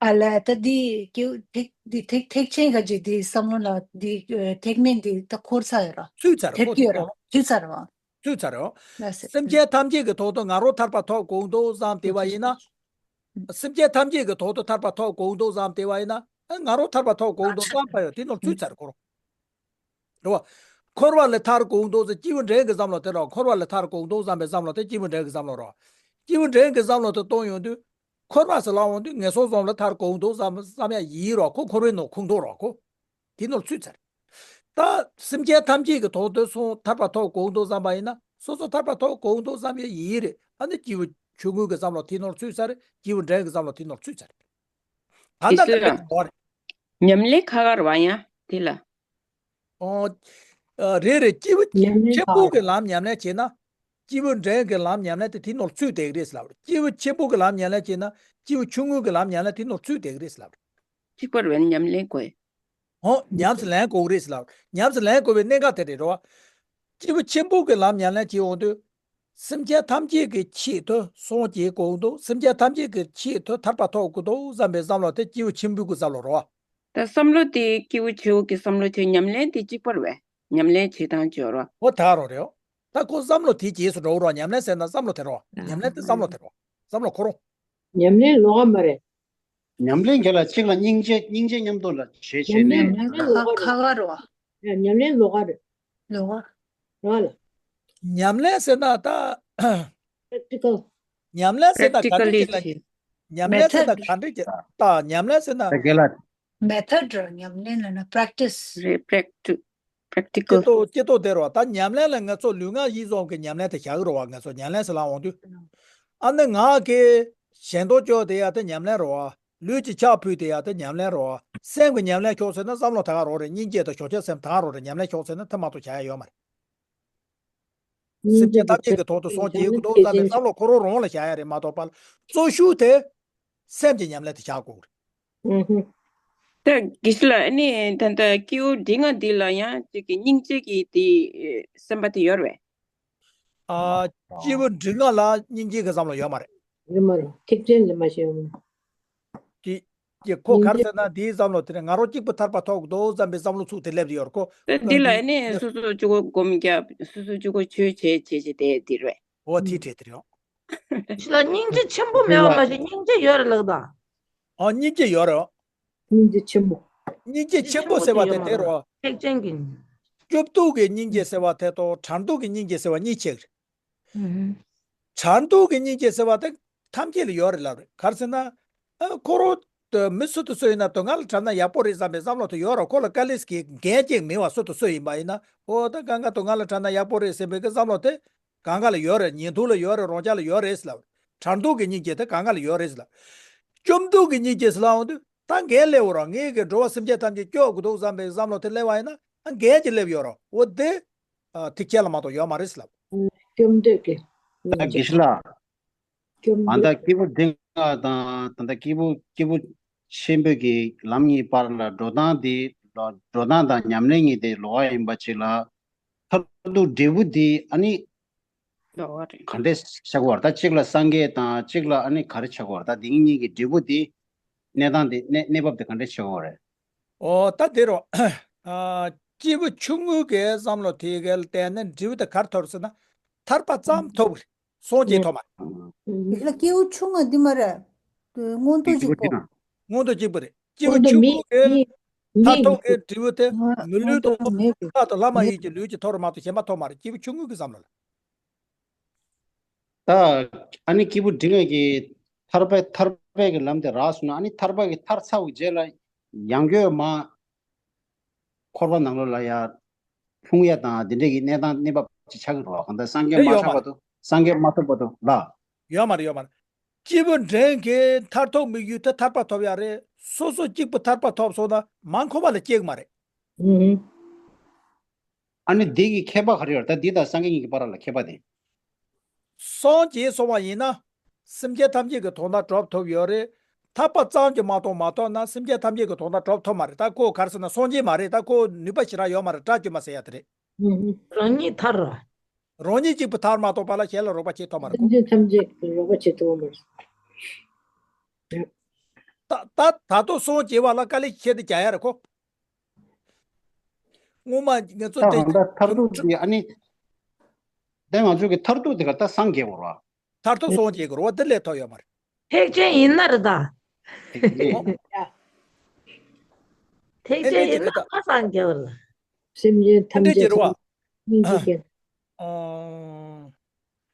ཨ་ལས་ད་འདི་སྐྱེ་བོ་ཐེག་འདི་ཐེག་ཐེག་ཆེན་ག་ཅིག་འདི་བསམ་བློ་ལ་འདི་ཨ་ཐེག་དམན་འདི་ད་འཁོར་ཚར་ཡོད་ར། ཚུད་ཚར་འཁོར་ཐེབས་ཀྱི་ཡོད་ར། འཁོར་ཚུད་ཚར་ར། ཚུད་ཚར་ར། ལགས་སེ། སེམས་ཅན་ཐམས་ཅད་ཀྱི་ཐོག་ཏུ་ང་རང་ཐར་པ་ཐོབ་དགོས་འདུག་བསམ་བསྡད་པ་ཡིན་ན། སེམས་ཅན་ཐམས་ཅད་ཀྱི་ཐོག་ཏུ་ཐར་པ་ཐོབ་དགོས་འདུག་བསམ་བསྡད་པ་ཡིན་ན། ཨ་ང་རང་ཐར་པ་ཐོབ་དགོས་འདུག་བསམ་པ་ཡོད་དེ་ནོར་ཚུད་ཚར་འཁོར། རེད་བ། འཁོར་བ་ལས་ཐར་དགོས་འདུག་ཟེར་སྐྱེས་བུ་འབྲིང་གི་བསམ་བློ་དེ་རེད་བ། འཁོར་བ་ལས་ཐར་དགོས་འདུག་བསམ་པའི་བསམ་བློ་དེ་སྐྱེས་བུ་འབྲིང་གི་བསམ་བློ་རེད་བ། སྐྱེས་བུ་འབྲིང་གི་བསམ་བློ་དེ་གཏོང་ཡོང་དུས། འཁོར་བ་ཟེར་ལབ་འོང་དུས་ངན་སོང་གསུམ་ལས་ཐར་དགོས་འདུག་བསམ་བསམ་ཡ་ཡིན་རོགས། ཁོ་འཁོར་བའི་ནང་ཁུག་འདུག་རོགས། ཁོ་དེ་ནང་ཚུད་ཚར། ད་སེམས་ཅན་ཐམས་ཅད་ཀྱི་དོན་དུ་སོང་ཐར་པ་ཐོབ་དགོས་འདུག་བསམ་པ་ཡིན་ན་སོ་སོ་ཐར་པ་ཐོབ་དགོས་འདུག་བསམ་ཡ་ཡིན་རེད། ཨ་ནི་སྐྱེས་བུ་ཆུང་ངུ་གི་བསམ་བློ་དེ་ནང་ཚུད་ཚར། སྐྱེས་བུ་འབྲིང་གི་བསམ་བློ་དེ་ནང་ཚུད་ཚར། ད་ལྟ་དེ་ལ་འདི་འདྲ་གི་དོན་རེད། ཉམས་ལེན་ཁ་ཁ་རེད་བ་ཡ་དེ་ལ། ཨོ། ཨ། རེད་རེད། སྐྱེས་བུ་ཉམས་ལེན་ཆེན་པོ་གི་ལམ་ཉམས་ལེན་བྱས་ན། སྐྱེས་བུ་འབྲིང་གི་ལམ་ཉམས་ལེན་དེ་དེ་ནང་ཚུད་བསྡད་ཀྱི་རེད་ཟེར་ལབ་རེད། སྐྱེས་བུ་ཆེན་པོ་གི་ལམ་ཉམས་ལེན་བྱས་ན་སྐྱེས་བུ་ཆུང་ངུ་གི་ལམ་ཉམས་ལེན་དེ་ནང་ཚུད་བསྡད་ཀྱི་རེད་ཟེར་ལབ་རེད། གཅིག་པ་རེད། ཉམས་ལེན་དགོས། ཨོ། ཉམས་སུ་ལེན་དགོས་ཀྱི་རེད་ཟེར་ལབ་རེད། ཉམས་སུ་ལེན་དགོས་པའི་གནད་འགག་དེ་རེད་རོ། སྐྱེས་བུ་ཆེན་པོ་གི་ལམ་ཉམས་ལེན་བྱེད་འོང་དུས། སེམས་ཅན་ཐམས་ཅད་ཀྱི་ཆེད་དུ་སངས་རྒྱས་དགོས་འདུག་སེམས་ཅན་ཐམས་ཅད་ཀྱི་ཆེད་དུ་ཐར་པ་ཐོབ་དགོས་འདུག་བསམ་པའི་བསམ་བློ་དེ་སྐྱེས་བུ་ཆེན་པོའི་གི་བསམ་བློ་རོ། ད་བསམ་བློ་དེ་སྐྱེས་བུ་ཆེ་བོ་གི་བསམ་བློ་བྱས། ཉམས་ལེན་དེ་གཅིག་པ་རེད་བས། ཉམས་ལེན་བྱེད་སྟངས་བྱེད་རོགས། འོ་ད་རོ་རེད། ད་ཁོ་བསམ་བློ་དེའི་རྗེས་སུ་འགྲོ་རོགས། ཉམས་ལེན་ཟེར་ན་བསམ་བློ་དེ་རོ། ཉམས་ལེན་དེ་བསམ་བློ་དེ་རོ། བསམ་བློ་ཁོ་རང་། ཉམས་ལེན་ལོགས་ཀ་མ་རེད། ཉམས་ལེན་ག་ལ་གཅིག་ལ་སྙིང་རྗེ་སྙིང་རྗེ་མཉམ་དུ་ལ་བྱེད་བྱེད་ཉམས་ལེན་ནས། ཉམས་ལེན་ལོགས་ཀ་རེད། ཁ་ཁ་རོ། ཡ། ཉམས་ལེན་ལོགས་ཀ་རེད། ལོགས་ཀ་རེད་ལ། ཉམས་ལེན་ཟེར་ན་ད། པེ་རེག་ཊི་ཀལ། ཉམས་ལེན་ཟེར་ན་ག་འདྲ་ཅིག་ལ། པེ་རེག་ཊི་ཀལ་ལི་ཉམས་ལེན་ཟེར་ན་ག་འདྲ་ཅིག་ད་ཉམས་ལེན་ཟེར་ན། དེ་ག་ལ། མེ་ཐོཌ་རེད། ཉམས་ལེན་ལབ་ན་པེ་རེག་ཊི་སི་རེད། པེ་རེག་ཊི་པེ་རེག་ཊི་ཀལ། སྐྱེ་ཐོག་སྐྱེ་ཐོག་དེ་རོ། ད་ཉམས་ལེན་ལ་ང་ཚོ་ལུས་ངག་ཡིད་གསུམ་གྱི་ཉམས་ལེན་དེ་བྱ་གི་རོ་བ། ང་ཚོ་ཉམས་ལེན་ཟེར་ལབ་འོང་དུས། ཨ་ནི་ངག་གི་ཞལ་འདོན་བརྗོད་དེ་ཡ་དེ་ཉམས་ལེན་རོ་བ། ལུས་ཀྱི་ཕྱག་ཕུལ་དེ་ཡ་དེ་ཉམས་ལེན་རོ་བ། སེམས་ཀྱི་ཉམས་ལེན་ཁྱོག་ཟེར་ན་བསམ་བློ་དེ་ག་རོ་རེད། སྙིང་རྗེ་དང་བྱང་ཆུབ་སེམས་དེ་ག་རོ་རེད། ཉམས་ལེན་ཁྱོག་ཟེར་ན་དེ་མ་གཏོགས་བྱ་ཡ་ཡོད་མ་རེད། སེམས་ཅན་ཐམས་ཅད་ཀྱི་དོན་དུ་སངས་རྒྱས་ཀྱི་འདུག་བསམ་པའི་བསམ་བློ་ཁོ་རང་རང་ལ་བཞག་ཡ་རེད་མ་གཏོགས་པ། གཙོ་ཤོས་དེ་སེམས་ཀྱི་ཉམས་ལེན་དེ་བྱ་དགོས་རེད། ཨུ་ཧུ། ད་དགེ་བཤེས་ལགས། ཨ་ནི་ད་ལྟ་སྐྱེས་བུ་འབྲིང་ལྔ་འདི་ལ་ཡང་གཅིག་གི་སྙིང་རྗེ་གི་དེ་སེམས་པ་དེ་ཡོད་རེད་པས། ཨ། སྐྱེས་བུ་འབྲིང་ལྔ་ལ་སྙིང་རྗེ་གི་བསམ་བློ་ཡོད་མ་རེད། ཡོད་མ་རེད། ཐེག་ཆེན་ལས་མ་ཤེས་ཡོད་མ་རེད། ཀྱི་ཀྱི་ཁོ་ག་རེ་ཟེར་ན་དེའི་བསམ་བློ་དེ་ནི་ང་རང་གཅིག་པུ་ཐར་པ་ཐོབ་ཀྱི་འདུག་བསམ་པའི་བསམ་བློ་ཚུགས་དེ་སླེབས་ཡོད་རེད་ཁོ། ད་འདི་ལ་ཨ་ནི་སོ་སོ་གཅིག་པོ་སྒོམ་རྒྱབ། སོ་སོ་གཅིག་པོ་ཆོས་བྱེད་བྱེད་བྱེད་དེ་འདི་རེད། འོ་དེ་བྲིས་དེ་རེད། ཕྱི་ལ་སྙིང་རྗེ་ཆེན་པོ་མེད་པ་མ་ཟད་སྙིང་རྗེ་ཡོད་རེད་ལགས་ད། ཨ། སྙིང་རྗེ་ཡོད་རེད། སྙིང་རྗེ་ཆེན་པོ། སྙིང་རྗེ་ཆེན་པོ་ཟེར་བ་དེ་དེ་རེད། ཐེག་ཆེན་གྱི། སྐྱོབ་འདོད་ཀྱི་སྙིང་རྗེ་ཟེར་བ་དེ་དང་གྲགས་འདོད་ཀྱི་སྙིང་རྗེ་ཟེར་བ་གཉིས་ཕྱེ་གི་རེད། ཨུ་ཧུ། གྲགས་འདོད་ཀྱི་སྙིང་རྗེ་ཟེར་བ་དེ་ཐམས་ཅད་ལ་ཡོད་རེད་ལབ་རེད། ག་རེ་ཟེར་ན། ཨ། ཁོ་རང་དེ་མི་སུ་དང་སུ་ཡིན་ན་དོན་ལྔ་ལ་གྲགས་ན་ཡག་པོ་རེད་བསམ་པའི་བསམ་བློ་དེ་ཡོད་རེད། ཁོ་ལ་དཀའ་ལས་ཀྱི་འགན་ཅིག་མེད་པ། སུ་དང་སུ་ཡིན་པ་ཡིན་ན། ཨོ་ད་གང་ག་དོན་ལྔ་ལ་གྲགས་ན་ཡག་པོ་རེད་ཟེར་བའི་གི་བསམ་བློ་དེ་གང་ག་ལ་ཡོད་རེད། ཉན་ཐོས་ལ་ཡོད་རེད། རང་ཅག་ལ་ཡོད་རེད་ཟེར་ལབ་རེད། གྲགས་འདོད་ཀྱི་སྙིང་རྗེ་དེ་གང་ག་ལ་ཡོད་རེད་ཟེར་ལབ་རེད། སྐྱོབ་འདོད་ཀྱི་སྙིང་རྗེ་ཟེར་ལབ་འོང་དུས་ད་འགན་སླེབས་ཡོད་རེད། ངེད་ཀྱིས་འགྲོ་བ་སེམས་ཅན་ཐམས་ཅད་སྐྱོབ་དགོས་འདུག་བསམ་པའི་བསམ་བློ་དེ་སླེབས་པ་ཡིན་ན་ཨ་འགན་ཅིག་སླེབས་ཡོད་རེད། འོ་དེ། ཨ། ཐེག་ཆེན་ལ་མ་གཏོགས་ཡོད་མ་རེད་ཟེར་ལབ། སྐྱོབ་འདོད་ཀྱི། ད་དགེ་བཤེས་ལགས། སྐྱོབ་འདོད། ཨ། ད་སྐྱེས་བུ་འབྲིང་ལྔ་དང་ད་ལྟ་སྐྱེས་བུ་སྐྱེས་བུ་ཆེན་པོའི་གི་ལམ་གཉིས་བར་ལ་འགྲོ་སྟངས་དེ་ལ་འགྲོ་སྟངས་དང་ཉམས་ལེན་གཉིས་དེ་ལོགས་ཀ་ཡིན་པ་ཅིག་ལ། མཐར་ཐུག་འབྲས་བུ་དེ་ཨ་ནི་ལོགས་ཀ་རེད། ག་འདྲས་ཆགས་ཀྱི་ཡོད་རེད། ད་གཅིག་ལ་སངས་རྒྱས་དང་གཅིག་ལ་ཨ་ནི་ག་རེ་ཆགས་ཀྱི་ཡོད་རེད། ད་དེ་གཉིས་ཀྱི་འབྲས་བུ་དེ་གནས་སྟངས་དེ་གནས་གནས་བབ་དེ་ག་འདྲས་ཆགས་ཀྱི་ཡོད་རེད། ཨོ་ད་དེ་རོ། ཨ། སྐྱེས་བུ་ཆུང་ངུ་གི་བསམ་བློ་དེ་ག་ལ་བརྟེན་ནས་འབྲས་བུ་དེ་ག་རེ་ཐོབ་ཟེར་ན། ཐར་པ་ཙམ་ཐོབ་གི་རེད། སངས་རྒྱས་ཐོབ་མ་རེད། ལ་སྐྱེས་བུ་ཆུང་ངུ་འདི་མ་རེད། མངོན་མཐོ་གཅིག་པོ། མངོན་མཐོ་གཅིག་པོ་རེད། སྐྱེས་བུ་མངོན་མཐོ་ཆུང་ངུ་གི་མཐར་ཐུག་གི་འབྲས་བུ་དེ་མི་ལུས་དང་ལྷ་དང་ལྷ་མ་ཡིན་གྱི་ལུས་ཀྱི་ཐོབ་རེད་མ་གཏོགས་གཞན་པ་ཐོབ་མ་རེད། སྐྱེས་བུ་ཆུང་ངུ་གི་བསམ་བློ་ལ། ད་ཨ་ནི་སྐྱེས་བུ་འབྲིང་བའི་གི་ཐར་པའི་ཐར་པའི་གི་ལམ་དེ་རག་སོང་ན། ཨ་ནི་ཐར་པ་གི་ཐར་ཚར་བའི་རྗེས་ལ་ཡང་སྐྱོད་མ། འཁོར་བ་ནང་ལོགས་ལ་ཡ་ལྷུང་ཡ་དང་དེ་འདྲས་ཀྱི་གནས་སྟངས་གནས་བབ་ཅིག་ཆགས་ཀྱི་རེད་བ། གང་ལྟར་སངས་རྒྱས་མ་ཆགས་བར་དུ། སངས་རྒྱས་མ་ཐོབ་བར་དུ་ལ། ཡོད་མ་རེད། ཡོད་མ་རེད། སྐྱེས་བུ་འབྲིང་གི་མཐར་ཐུག་དམིགས་ཡུལ་དེ་ཐར་པ་ཐོབ་ཡ་རེད། སོ་སོ་གཅིག་པུ་ཐར་པ་ཐོབ་སོང་ན་མ་འཁོར་བ་ལ་སྐྱེ་གི་མ་རེད། ཨ་ནི་འདི་གི་ཁྱད་པར་ག་རེ་ཡོད་རེད། ད་འདི་དང་སངས་རྒྱས་གཉིས་ཀྱི་བར་ལ་ཁྱད་པར་དེ། སངས་རྒྱས་སོང་བ་ཡིན་ན། སེམས་ཅན་ཐམས་ཅད་ཀྱི་དོན་དག་གྲུབ་ཐུབ་ཡོད་རེད། ཐར་པ་ཙམ་གྱིས་མ་གཏོགས་མ་ཐོབ་ན་སེམས་ཅན་ཐམས་ཅད་ཀྱི་དོན་དག་གྲུབ་ཐུབ་མ་རེད། ད་ཁོ་ག་རེ་ཟེར་ན་སངས་རྒྱས་མ་རེད། ད་ཁོ་ནུས་པ་ཞེ་དྲག་ཡོད་མ་རེད། དགྲ་བཅོམ་པ་ཟེར་ཡ་དེ་རེད། རང་ཉིད་ཐར་ར། རང་ཉིད་གཅིག་པུ་ཐར་མ་གཏོགས་པ་ལ་གཞན་ལ་རོགས་པ་བྱེད་ཐུབ་མ་རེད་ཁོ། སེམས་ཅན་ཐམས་ཅད་ཀྱི་རོགས་པ་བྱེད་ཐུབ་མ་རེད། ད་ད་ད་དུང་སངས་རྒྱས་པ་ལ་དཀའ་ལས་ཆེ་དེ་རྒྱག་ཡ་རེད་ཁོ། སྔོན་མ་ང་ཚོ་ད་དེ་གང་ལྟར་མཐར་ཐུག་དེ་ཨ་ནི། དེ་ང་ཚོ་གི་མཐར་ཐུག་དེ་ག་ད་སངས་རྒྱས་པ་རེད། མཐར་ཐུག་སངས་རྒྱས་ཀྱི་རེད་བ། དེ་ལས་ཐོབ་ཡོད་མ་རེད། ཐེག་ཆེན་ཡིན་ན་རེད་ད། ཐེག་ཆེན་ཨེ་འདྲ་ཅིག་ཡིན་ན་རེད་ད། ཨ་སངས་རྒྱས་པ་རེད། སེམས་ཅན་ཨེ་ཐམས་འདྲ་ཅིག་ཅད་རེད་བ། སྙིང་རྗེ་ཅན། ཨ།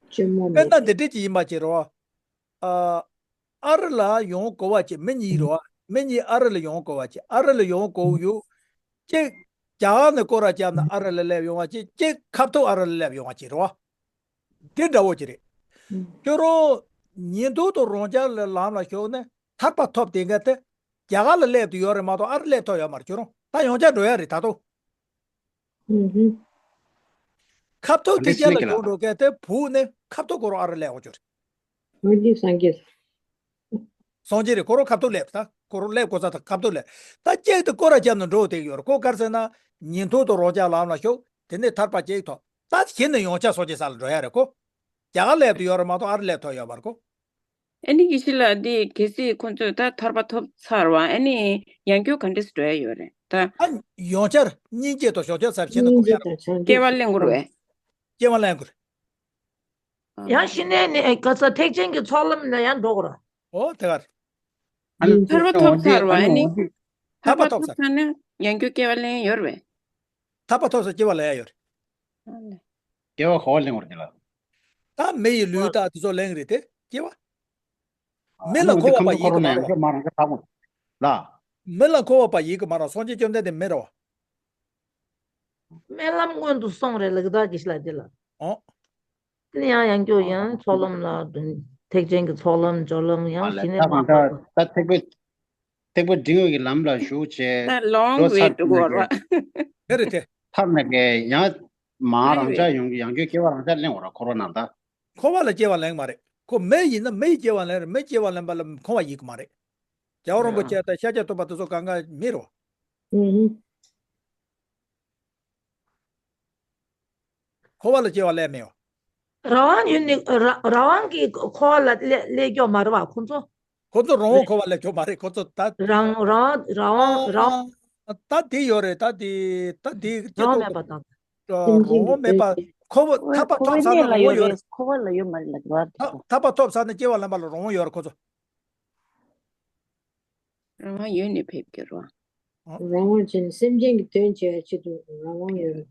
བཅོས་མ་དཔེར་ན་མེད། འདི་འདྲ་ཅིག་ཡིན་པ་ཅིག་རེད་བ། ཨ། ཨ་རི་ལ་ཡོང་དགོས་པ་བྱེད། མི་གཉིས་རེད་བ། མི་གཉིས་ཨ་རི་ལ་ཡོང་དགོས་པ་བྱེད། ཨ་རི་ལ་ཡོང་དགོས་ཡོད། གཅིག་རྒྱ་གར་ནས་སྐོར་ར་བརྒྱབ་ནས་ཨ་རི་ལ་སླེབས་ཡོང་བ་བྱེད། གཅིག་ཁ་ཐུག་ཨ་རི་ལ་སླེབས་ཡོང་བ་བྱེད་རེད་བ། དེ་འདྲ་བོ་ཅིག་རེད། ཁྱོད་རང་ཉིན་ཐོ་དང་རང་འཇགས་ལ་ལམ་ལ་ཞུགས་ནས་ཐར་པ་ཐོབ་དེ་འགའ་དེ་རྒྱ་གར་ལ་སླེབས་དུ་ཡོད་རེད་མ་གཏོགས་ཨ་རི་སླེབས་ཐུབ་ཡོད་མ་རེད། ཁྱོད་རང་ད་ཡང་བསྐྱར་འགྲོ་ཡ་རེད་ད་དུང་། ཨུ་ཧུ། ཁ་ཐུག་དེ་རྒྱ་ལ་གྱོང་འགྲོ་མཁན་དེ་བུ་ནི་ཁ་ཐུག་ཁོ་རང་ཨ་རི་སླེབས་འོ་ཅོ་རེད། ཨོ་ལི་སངས་རྒྱས། སངས་རྒྱས་རེད། ཁོ་རང་ཁ་ཐུག་སླེབས་ད། ཁོ་རང་སླེབས་གོ་ས་ད་ཁ་ཐུག་སླེབས། ད་གཅིག་དེ་སྐོར་ར་བརྒྱབ་ནས་འགྲོ་དེ་ཡོད་རེད། ཁོ་ག་རེ་ཟེར་ན་ཉིན་ཐོ་དང་རང་འཇགས་ལམ་ལ་ཞུགས། དེ་ནས་ཐར་པ་གཅིག་ཐོབ། ད་གཞི་ནས་ཡང་བསྐྱར་སངས་རྒྱས་ས་ལ་འགྲོ་ཡ་རེད་ཁོ། རྒྱ་གར་སླེབས་དུ་ཡོད་རེད་མ་གཏོགས་ཨ་རི་སླེབས་ཐུབ་ཡོད་མ་རེད་ཁོ། ཨ་ནི་དགེ་བཤེས་ལགས་འདི་གལ་སྲིད་ཁོང་ཚོས་ད་ཐར་པ་ཐོབ་ཚར་བ་ཨ་ནི་ཡང་བསྐྱར་ག་འདྲས་འགྲོ་ཡ་ཡོད་རེད་ད། ཨ་ཡང་བསྐྱར་སྙིང་རྗེ་དང་བྱང་ཆུབ་ས་བྱིན་དང་སྐོར་ཡ་རེད། སྐྱེ་བ་ལེན་དགོས་རེད་པས། སྐྱེ་བ་ལེན་དགོས་རེད། ཡང་ཤི་ནས་ནི་ག་ས་ཐེག་ཆེན་གྱི་ཚོགས་ལམ་ལ་ཡང་འགྲོ་དགོས་རེད། ཨོ་དེ་ག་རེད། ཨ་ནི་ཐར་པ་ཐོབ་ཚར་བ་ཨ་ནི་ཐར་པ་ཐོབ་ཚར་ན་ཡང་བསྐྱར་སྐྱེ་བ་ལེན་ཡ་ཡོད་རེད་པས། ཐར་པ་ཐོབ་ཚར་སྐྱེ་བ་ལེན་ཡ་ཡོད་རེད། སྐྱེ་བ་ག་པར་ལེན་དགོས་རེད་དེ་ལ། ད་མི་ཡི་ལུས་དང་དེ་ཚོ་ལེན་གི་རེད་དེ་སྐྱེ་བ། མི་ལ་འཁོར་བ་པ་ཡིན་གི་མ་རེད། མི་ལ་འཁོར་བ་པ་ཡིན་གི་མ་རེད། སངས་རྒྱས་བཅོམ་ལྡན་འདས་མི་རེད་པ། སྨོན་ལམ་སྔོན་དུ་སོང་རེད་ལགས་ད་དགེ་བཤེས་ལགས་དེ་ལ། ཨོ། དེ་ནས་ཡང་ཡང་བསྐྱར་ཡང་ཚོགས་ལམ་ལ་ཐེག་ཆེན་གྱི་ཚོགས་ལམ་སྦྱོར་ལམ་ཡང་ཞི་གནས་མ་ཐར་པ། ད་ཐེག་པའི་ཐེག་པ་འབྲིང་བའི་ལམ་ལ་ཞུགས་བྱས་ད་ལོང་འགྲོ་ཚར་རེད་འགྲོ་གི་རེད། དེ་རེད་དེ། ཐར་ནས་ཀྱི་ཡང་མ་རང་འཇགས་ཡོང་གི་ཡང་བསྐྱར་སྐྱེ་བ་རང་འཇགས་ལེན་དགོས་རེད་འཁོར་བ་ནང་ད། འཁོར་བ་ལ་སྐྱེ་བ་ལེན་མ་རེད། ཁོ་མི་ཡིན་ན་མི་ཡི་སྐྱེ་བ་ལེན་རེད། མི་སྐྱེ་བ་ལེན་པ་ལ་འཁོར་བ་ཡིན་གི་མ་རེད། རྒྱལ་བ་རིན་པོ་ཆེ་དང་ཤཱཀྱ་ཐུབ་པ་དེ་ཚོ་གང་ག་མི་རེད་པ། འཁོར་བ་ལ་སྐྱེ་བ་ལེན་མེད་པ། རང་དབང་ཡོད་ནི་ར་རང་དབང་གིས་འཁོར་བ་ལ་སླེབས་སླེབས་ཀྱོག་མ་རེད་པ་ཁོང་ཚོ། ཁོ་ཚོ་རང་དབང་འཁོར་བ་ལས་སྐྱོབ་མ་རེད། ཁོ་ཚོ་ད་རང་རང་རང་རང་ཨ་ད་དེ་ཡོད་རེད། ད་དེ་ད་དེ་སྐྱེ་རང་དངོས་མེད་པ་དང་། རང་དབང་མེད་པ། ཁོ་བོ་ཐར་པ་ཐོབ་ཚར་ན་རང་དབང་ཡོད་རེད། འཁོར་བ་ལ་ཡོད་མ་རེད་ལ་རེད་བ། ཐར་པ་ཐོབ་ཚར་ན་སྐྱེ་བ་ལེན་པ་ལ་རང་དབང་ཡོད་རེད་ཁོ་ཚོ། རང་དབང་ཡོད་ནས་ཕེབས་ཀྱི་རེད་བ། རང་དབང་བྱས་ནས་སེམས་ཅན་གྱི་དོན་བྱེད་ཡ་ཆེད་དུ་རང་དབང་ཡོད་རེད།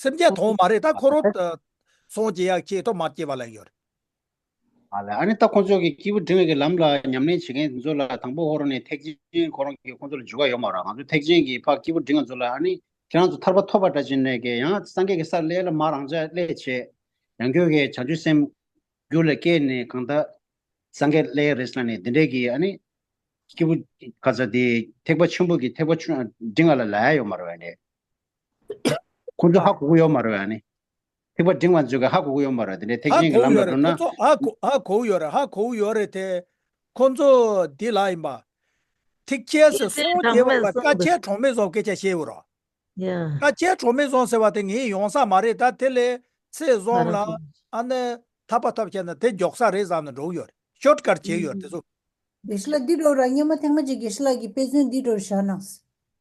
སེམས་ཅན་དོན་མ་རེད། ད་ཁོ་རང་སངས་རྒྱས་ཡག་ཆེད་དུ་མ་སྐྱེ་བ་ལེན་ཡོད་རེད། ཨ་ལས་ཨ་ནི་ད་ཁོང་ཚོ་གི་སྐྱེས་བུ་འབྲིང་བའི་ལམ་ལ་ཉམས་ལེན་བྱེད་མཁན་ཚོ་ལ་དང་པོ་ཁོ་རང་ནས་ཐེག་ཆེན་ཁོ་རང་གི་ཁོང་ཚོ་ལ་འཇུག་ག་ཡོད་མ་རེད། ང་ཚོ་ཐེག་ཆེན་གྱི་ཕར་སྐྱེས་བུ་འབྲིང་བ་ཚོ་ལ་ཨ་ནི་ཁྱེད་རང་ཚོ་ཐར་པ་ཐོབ་པ་འདྲ་བྱས་ནས་ཀྱི་ཡང་སངས་རྒྱས་ཀྱི་སར་སླེབས་ལ་མ་རང་འཇགས་སླེབས་བྱས་ཡང་སྐྱར་གྱི་བྱང་ཆུབ་སེམས་རྒྱུད་ལ་སྐྱེས་ནས་གང་ལྟར་སངས་རྒྱས་སླེབས་རེད་ཟེར་ནས་འདི་འདྲས་ཀྱི་ཨ་ནི་སྐྱེས་བུ་ག་ཚ་དེ་ཐེག་པ་ཆེན་པོ་གི་ཐེག་པ་ཆུང་འབྲིང་བ་ལ་ལབ་ཡ་ཡོད་མ་རེད་པ་ནས། ཁོང་ཚོ་ཧ་གོ་གི་ཡོད་མ་རེད་པ་ནི། ཐེག་པ་འབྲིང་བ་ཚོས་ཀྱི་ཧ་གོ་གི་ཡོད་མ་རེད། དེ་འདྲའི་ཐེག་ཧ་ཆེན་གྱི་གོ་ལམ་ཡོད་ལ་རེད། འགྲོ་ན། ཁོ་ཚོ་ཧ་གོ་ཧ་གོ་ཡོད་རེད། ཧ་གོ་ཡོད་རེད་དེ། ཁོ་ཚོ་འདི་ལ་ཡིན་པ། ཐེག་ཆེན་སོང་རྒྱས་པ་ལ་དཀའ་སྤྱད་གྲངས་མེད་བཟང་སྐད་ཆ་བཤད་ཡོད་རེད། ཡ། དཀའ་སྤྱད་གྲངས་མེད་བཟང་ཟེར་བ་དེ་ངས་ཡོང་ས་མ་རེད། ད་དེ་ལས་ཚེ་བཟང་ལ་ཨ་ནི་ཐར་པ་ཐོབ་བྱས་ན་དེ་མགྱོགས་ས་རེད་བསམ་ནས་འགྲོ་གི་ཡོད་རེད། ཤོར་ཀཊ་བྱས་ཡོད་རེད་དེ་ཚོ། དགེ་བཤེས་ལགས་འདི་འགྲོ་ར་སྔོན་མ་ཐེངས་མ་གཅིག་དགེ་བཤེས་ལགས་ཀྱིས་དཔེ་མཚོན་འདི་འགྲོ་བཞག་གནང་།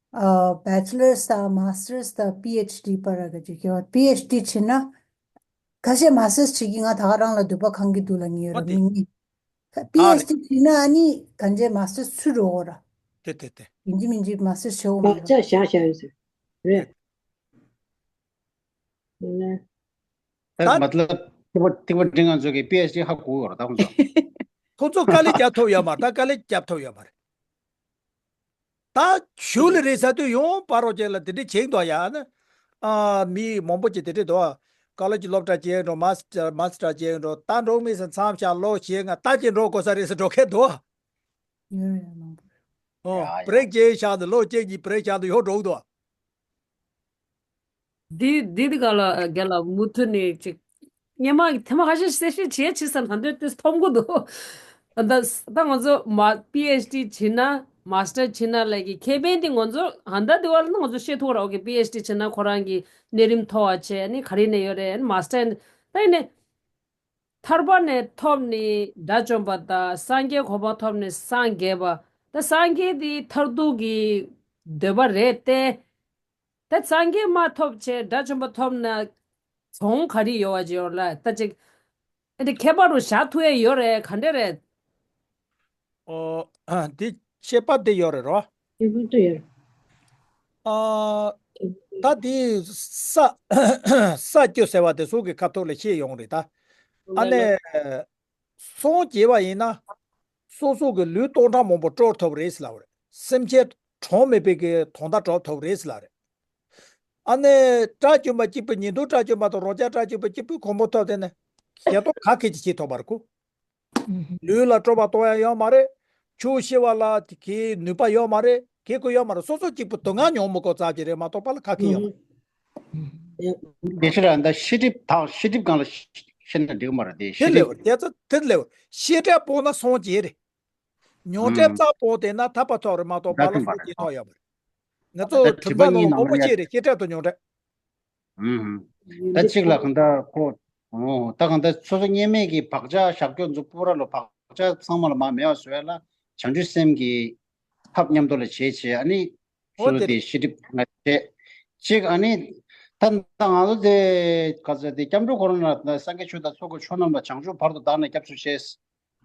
ཨ་བེ་ཆི་ལར་དང་མ་སི་ཊར་དང་པི་ཨེཆ་ཌི་བར་ག་ཅིག་ཁྱེད་པི་ཨེཆ་ཌི་བྱེད་ན། ཁ་ཤས་མ་སི་ཊར་བྱེད་ཀྱི་ང་ད་ག་རང་ལ་འདོད་པ་ཁེངས་ཀྱི་འདུག་ལ་ངེས་ཡོད་ར་མི་ངེས། པི་ཨེཆ་ཌི་བྱེད་ན་ཨ་ནི་གང་ཅི་མ་སི་ཊར་ཚུར་འགྲོ་འོ་ར། དེ་དེ་དེ། ཡིན་གཅིག་མིན་གཅིག་མ་སི་ཊར་བྱེད་འོ་མ་ར། བག་ཆགས་བཞག་བཞག་ཡོད་ཟེར། རེད། ད་ད་མ་ལབ་ཐིག་པ་ཐིག་པ་འབྲིང་ང་ཚོ་གི་པི་ཨེཆ་ཌི་ཧ་གོ་ཡོད་རེད་ད་ཁོང་ཚོ། ཁོང་ཚོ་དཀའ་ལས་རྒྱབ་ཐུབ་ཡོད་མ་རེད། ད་དཀའ་ལས་རྒྱབ་ཐུབ་ཡོད་མ་རེད། ད་གཞུག་ལ་རེས་གཟའ་དུས་ཡོང་བར་རོགས་ཅན་ལ་དེ་འདྲས་བྱེད་འདུག་ཡ་ན། ཨ་མི་མང་པོ་ཅིག་དེ་འདྲས་འདུག་ཀ་ལོ་ཇི་སློབ་གྲྭ་བྱེད་འགྲོ་མ་སི་ཊར་མ་སི་ཊར་བྱེད་འགྲོ་ད་འགྲོ་མི་སི་མཚམས་བཞག་ལོ་བཞི་ལྔ་ད་ཅིག་འགྲོ་དགོས་ས་རེད་ཟེར་འགྲོ་མཁན་འདུག་ཡོད་རེད་མང་པོ། ཨོ་ཡ་ཡ། བྷི་རེག་ཅིག་བཞག་འདུག་ལོ་གཅིག་གཉིས་བྷི་རེག་བཞག་འདུག་ཡོང་འགྲོ་འདུག་འདི་འདི་འདི་ག་ལ་རྒན་ལགས་མུ་མཐུད་ནས་ཅིག་སྔོན་མ་ཐེངས་མ་ཁ་ཤས་གསལ་བཤད་བྱས་བྱས་ཙང་ད་འདོད་དུས་མཐོང་གི་འདུག་ད་ད་ང་ཚོ་མ་པི་ཨེཆ་ཌི་བྱེད་ན་མ་སི་ཊར་བྱེད་ན་ལབ་ཀྱི་ཁེ་ཕན་དེ་ང་ཚོ་ཧ་ད་དེ་བ་ལ་ང་ཚོ་ཤེས་ཐུབ་ར། ཨོ་ཀེ་པི་ཨེཆ་ཌི་བྱེད་ན་ཁོ་རང་གི་གནས་རིམ་མཐོ་བ་བྱས་ནི་ག་རེ་ནས་ཡོད་རེད། མ་སི་ཊར་ད་ཡིན་ནས་ཐར་པ་ནས་ཐོབ་ནི་དགྲ་བཅོམ་པ་དང་སངས་རྒྱས་གོ་འཕང་ཐོབ་ནི་སངས་རྒྱས་པ་ད་སངས་རྒྱས་དེ་མཐར་ཐུག་གི་འདོད་པ་རེད་དེ། ད་སངས་རྒྱས་མ་ཐོབ་བྱས་དགྲ་བཅོམ་པ་ཐོབ་ན་གྱོང་ག་རེ་ཡོད་པ་ཅིག་ཡོད་ལ་ད་ཅིག་ཨ་འདི་ཁྱད་པར་རུ་བཞག་ཐུབ་ཡས་ཡོད་རེད་ག་འདྲས་རེད། ཨོ། ཨ་འདི་ཁྱད་པར་འདི་ཡོད་རེད་རོ། ཁྱད་པར་འདི་ཡོད་རེད། ཨ་ད་འདི་ས་ས་སྐྱོ་ཟེར་བ་དེ་ཚོ་གི་ཁ་ཐོག་ལ་ཤེས་ཡོང་རེད་ད། ཨ་ནི་སངས་རྒྱས་པ་ཡིན་ན། སོ་སོ་གི་ལུས་སྟོང་ཕྲག་མང་པོ་སྤྲོད་ཐུབ་རེད་ཟེར་ལབ་རེད། སེམས་ཅན་གྲངས་མེད་པའི་གི་དོན་དག་སྒྲུབ་ཐུབ་རེད་ཟེར་ལབ་རེད། ཨ་ནི་སྐྲ་བཅོམ་པ་གཅིག་པུ་ཉིན་ཐོ་སྐྲ་བཅོམ་པ་དང་རང་ཅག་སྐྲ་བཅོམ་པ་གཅིག་པུས་གོ་འཕང་ཐོབ་དེ་ནི་ཞེ་ཏོག་ག་གེ་ཅིག་བྱེད་ཐུབ་པ་རེད་ཁོ། ལུས་ལ་སྤྲོ་བ་གཏོང་ཡ་ཡོད་མ་རེད། ཆུ་ཤི་བ་ལ་དེ་གའི་ནུས་པ་ཡོད་མ་རེད། གེ་ཀོ་ཡོད་མ་རེད། སོ་སོ་གཅིག་པུ་དུག་ང་ཉོག་མོ་གོ་ཙག་ཅིག་རེད་མ་གཏོགས་པ་ལ་ག་གེ་ཡོད་མ་རེད། དེ་ཕྱིར་ཨ་ད་ཤེས་སྒྲིབ་དག་ཤེས་སྒྲིབ་གང་ལ་ཤེས་ན་འགྲིག་མ་རེད་དེ། དེ་ཤེས་ལེ་སྒྲིབ་བར་དེ་ཚོ་དེ་ལེ་བར་ཤེས་སྒྲིབ་སྤོང་ན་སངས་རྒྱས་རེད། ཉོག་དྲ་རྩ་སྤོང་དེ་ན་ཐར་པ་ཐོབ་རེད་མ་གཏོགས་པ་ལ་སངས་རྒྱས་ཐོབ་ཡོད་མ་རེད། ང་ཚོ་ད་གྲུབ་པ་གཉིས་ནང་ལ་ཡ་ཤེས་སྒྲིབ་དང་ཉོག་དྲ། ད་གཅིག་ལ་གང་ལྟར་ཁོ། ད་གང་ལྟར་སོ་སོ་གཉེན་མེད་ཀྱི་བག་ཆགས་བཞག་རྒྱུ་ཚོ་པུ་ར་ལོ་བག་ཆགས་ཚང་མ་ལ་མ་མེད་པ་བཟོ་ཡ་ལ་བྱང་ཆུབ་སེམས་ཀྱི་ཐབས་མཉམ་དུ་ལ་བྱེད་བྱེད་ཨ་ནི། སོ་སོ་དེ་ཤེས་སྒྲིབ་ང་བྱེད། གཅིག་ཨ་ནི། ད་ད་ང་ཚོ་དེ་ག་ཚོད་དེ་སྐྱབས་འགྲོ་ཁོ་རང་ལ་སངས་རྒྱས་ཆོས་དང་ཚོགས་ཀྱི་མཆོག་རྣམས་ལ་བྱང་ཆུབ་བར་དུ་བདག་ནི་སྐྱབས་སུ་མཆི།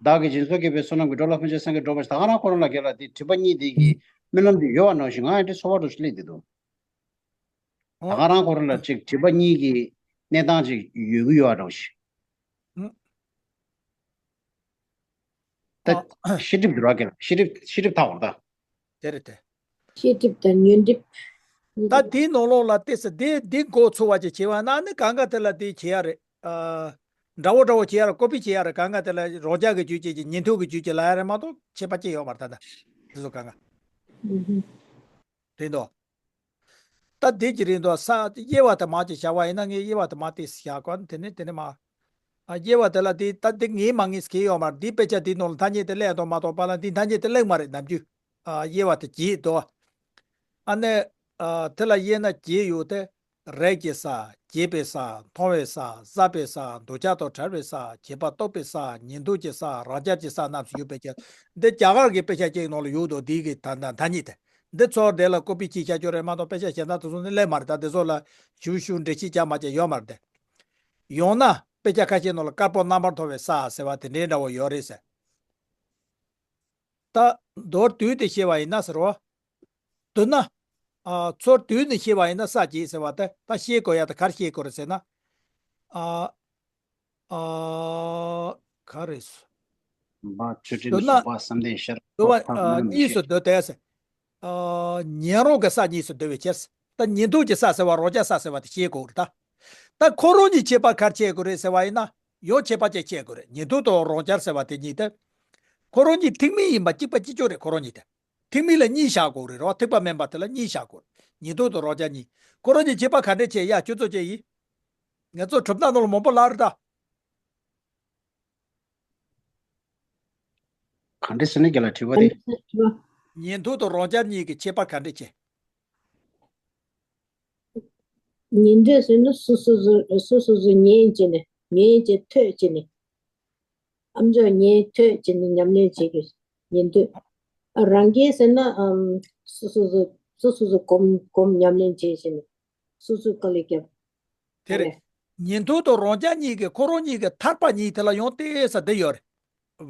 བདག་གིས་སྦྱིན་སོགས་བགྱིས་པའི་བསོད་ནམས་ཀྱིས་འགྲོ་ལ་ཕན་ཕྱིར་སངས་རྒྱས་འགྲུབ་པར་ཤོག་ད་ག་རང་ཁོ་རང་ལ་དགེ་ལ་དེ་སྒྲིབ་པ་གཉིས་དེ་གི་སྨོན་ལམ་དེ་ཡོད་པ་ནང་བཞིན་ང་ཡང་དེ་ཚོར་བ་འདྲ་ཞིག་སླེབས་བསྡད་འདུག་ད་ག་རང་ཁོ་རང་ལ་ཅིག་སྒྲིབ་པ་གཉིས་ཀྱི་གནས་སྟངས་ཅིག་ཡོད་ཀྱི་ཡོད་པ་འདྲ་ཞིག་ད་ཤེས་སྒྲིབ་འགྱུར་བ་གལ་ཤེས་སྒྲིབ་ཤེས་སྒྲིབ་ཐག་པ་རེད་ད། དེ་རེད་དེ། ཤེས་སྒྲིབ་དང་ཉོན་སྒྲིབ། ད་དེའི་ནང་ལོགས་ལ་ཏེ་སི་དེ་དེ་འགོ་ཚུགས་པ་ཅིག་བྱེད་པ་ན་ནི་གང་ག་དེ་ལ་དེ་བྱེད་ཡ་རེད། ཨ། འདྲ་བོ་འདྲ་བོ་བྱེད་ཡ་རེད། ཀོ་པི་བྱེད་ཡ་རེད། གང་ག་དེ་ལ་རང་རྒྱལ་གྱི་རྒྱུད་ཅེས་ཀྱི་ཉན་ཐོས་ཀྱི་རྒྱུད་ཅེས་ལ་ཡ་རེད་མ་གཏོགས་ཁྱད་པར་ཅི་ཡོད་མ་རེད་ད་ད། དེ་ཚོ་གང་ག་རེད་འདུག་ད་དེ་ཅི་རེད་འདུག་ས་དབྱེ་བ་དེ་མ་ཅིག་བྱ་བ་ཡིན་ན་ངས་དབྱེ་བ་དེ་མ་ཏེ་སི་བྱ་གོ་ནི་དེ་ནི་དེ་ནི་མ། ཨ། དབྱེ་བ་དེ་ལ་དེ་ད་དེ་ངས་མ་ངས་ཟེར་གྱི་ཡོད་མ་རེད། འདི་དཔེ་ཆ་དེའི་ནང་ལ་ཐ་སྙད་དེ་སླེབས་དོ་མ་གཏོགས་པ་ལ་འདི་ཐ་སྙད་དེ་སླེབས་མ་རེད་ནམ་རྒྱུན། ཨ། དབྱེ་བ་དེ་བྱེད་དོ། ཨ་ནི། ཨ། དེ་ལ་དབྱེ་ན་བརྒྱད་ཡོད་དེ། རེག་གི་ས། བརྗེད་པའི་ས། མཐོང་བའི་ས། ཟ་བའི་ས། འདོད་ཆགས་དང་བྲལ་བའི་ས། བྱེད་པ་རྟོགས་པའི་ས། ཉན་ཐོས་ཀྱི་ས། རང་རྒྱལ་གྱི་ས་རྣམས་སུ་ཡོད་པའི་ཕྱིར། འདི་རྒྱ་གར་གྱི་དཔེ་ཆ་གཅིག་ནང་ལ་ཡོད་དོ་འདི་གི་ད་ད་ཐ་སྙད་དེ། འདི་ཚོ་འདི་ལ་ཀོ་པི་གཅིག་བྱ་རྒྱུ་རེད་མ་གཏོགས་དཔེ་ཆ་གཞན་དག་དེ་ཚོ་ནི་སླེབས་མ་རེད། ད་དེ་ཚོ་ལ་ཞུ་ཞུ་འགྲེལ་བཤད་བྱ་མ་བྱ་ཡོད་མ་རེད་དེ། ཡང་ན་དཔེ་ཆ་ཁ་ཤས་ནང་ལ་དཀར་པོ་རྣམ་པར་མཐོང་བའི་ས་ཟེར་བ་དེ་འདྲའི་འདྲ་བོ་ཡོད་རེད་ཟེར། ད་མདོར་བསྡུས་ཏེ་བཤད་པ་ཡིན་ན་ཟེར་བ། བསྡུ་ན། ཨ། ཚུར་བསྡུས་ནས་བཤད་པ་ཡིན་ན་ས་བྱེད་ཟེར་བ་དེ་ད་བཤད་དགོས་ཡ་དེ་ག་རེ་བཤད་དགོས་རེད་ཟེར་ན། ཨ། ཨ། ག་རེ་ཟེར། མ་ཆོས་ཁྲིམས་བདུན་ལ་སོགས་པ་བསམ་གཏན་ཤར་བདུན་པ། ཐོབ་ཐབས་ཨ། རྣམས་གཉིས་སུ་ཤེས། བསྡུ་སྟེ་ཟེར། ཨ། ཉན་རང་གི་ས་གཉིས་སུ་བསྡུ་བའི་ཕྱིར། ད་ཉན་ཐོས་ཀྱི་ས་ཟེར་བ་རང་རྒྱལ་ས་ཟེར་བ་དེ་བཤད་དགོས་རེད་ད། ད་ཁོ་རང་གཉིས་ཁྱད་པར་ག་རེ་ཕྱེ་དགོས་རེད་ཟེར་བ་ཡིན་ན། ཡང་ཁྱད་པར་ཅིག་ཕྱེ་དགོས་རེད། ཉན་ཐོས་དང་རང་རྒྱལ་ཟེར་བ་དེ་གཉིས་དེ། ཁོ་རང་གཉིས་ཐེག་དམན་ཡིན་པ་གཅིག་པ་གཅིག་རྐྱང་རེད་ཁོ་རང་གཉིས་དེ། ཐེག་དམན་ལ་གཉིས་བཞག་དགོས་རེད་རོ། ཐེག་པ་དམན་པ་དེ་ལ་གཉིས་བཞག་དགོས་རེད། ཉན་ཐོས་དང་རང་རྒྱལ་གཉིས། ཁོ་རང་གཉིས་ཁྱད་པར་ག་འདྲས་ཕྱེ་ཡ་ཁྱོད་ཚོ་ཅི་ཡིན། ང་ཚོ་གྲུབ་མཐའ་ནང་ལ་མང་པོ་ལབ་རེད་ད། ག་འདྲས་ཟེར་ན་རྒན་ལགས་དྲི་བ་དེ། ཉན་ཐོས་དང་རང་རྒྱལ་གཉིས་ཀྱི་ཁྱད་པར་ག་འདྲས་ཕྱེ། ཉན་ཐོས་ཟེར་ན་སོ་སོ་སོ་སོ་སོ་ཉན་བྱས་ནས་ཉན་བྱས་ཐོས་བྱས་ནས། ཨ་མཆོག་ཉན་ཐོས་བྱས་ནས་ཉམས་ལེན་བྱེད་དགོས། ཉན་ཐོས། ཨ། རང་རྒྱལ་ཟེར་ན་ཨམ། སོ་སོ་སོ་སོ་སོ་སོ་སྒོམ་སྒོམ་ཉམས་ལེན་བྱེད་བྱས་ནས་སོ་སོའི་དཀའ་ལས་བརྒྱབ། དེ་རེད། ཉན་ཐོས་དང་རང་རྒྱལ་གཉིས་ཀྱི་ཁོ་རང་གཉིས་ཀྱི་ཐར་པ་གཉིས་དེ་ལ་ཡང་ཏོག་ཙམ་འདི་ཡོད་རེད།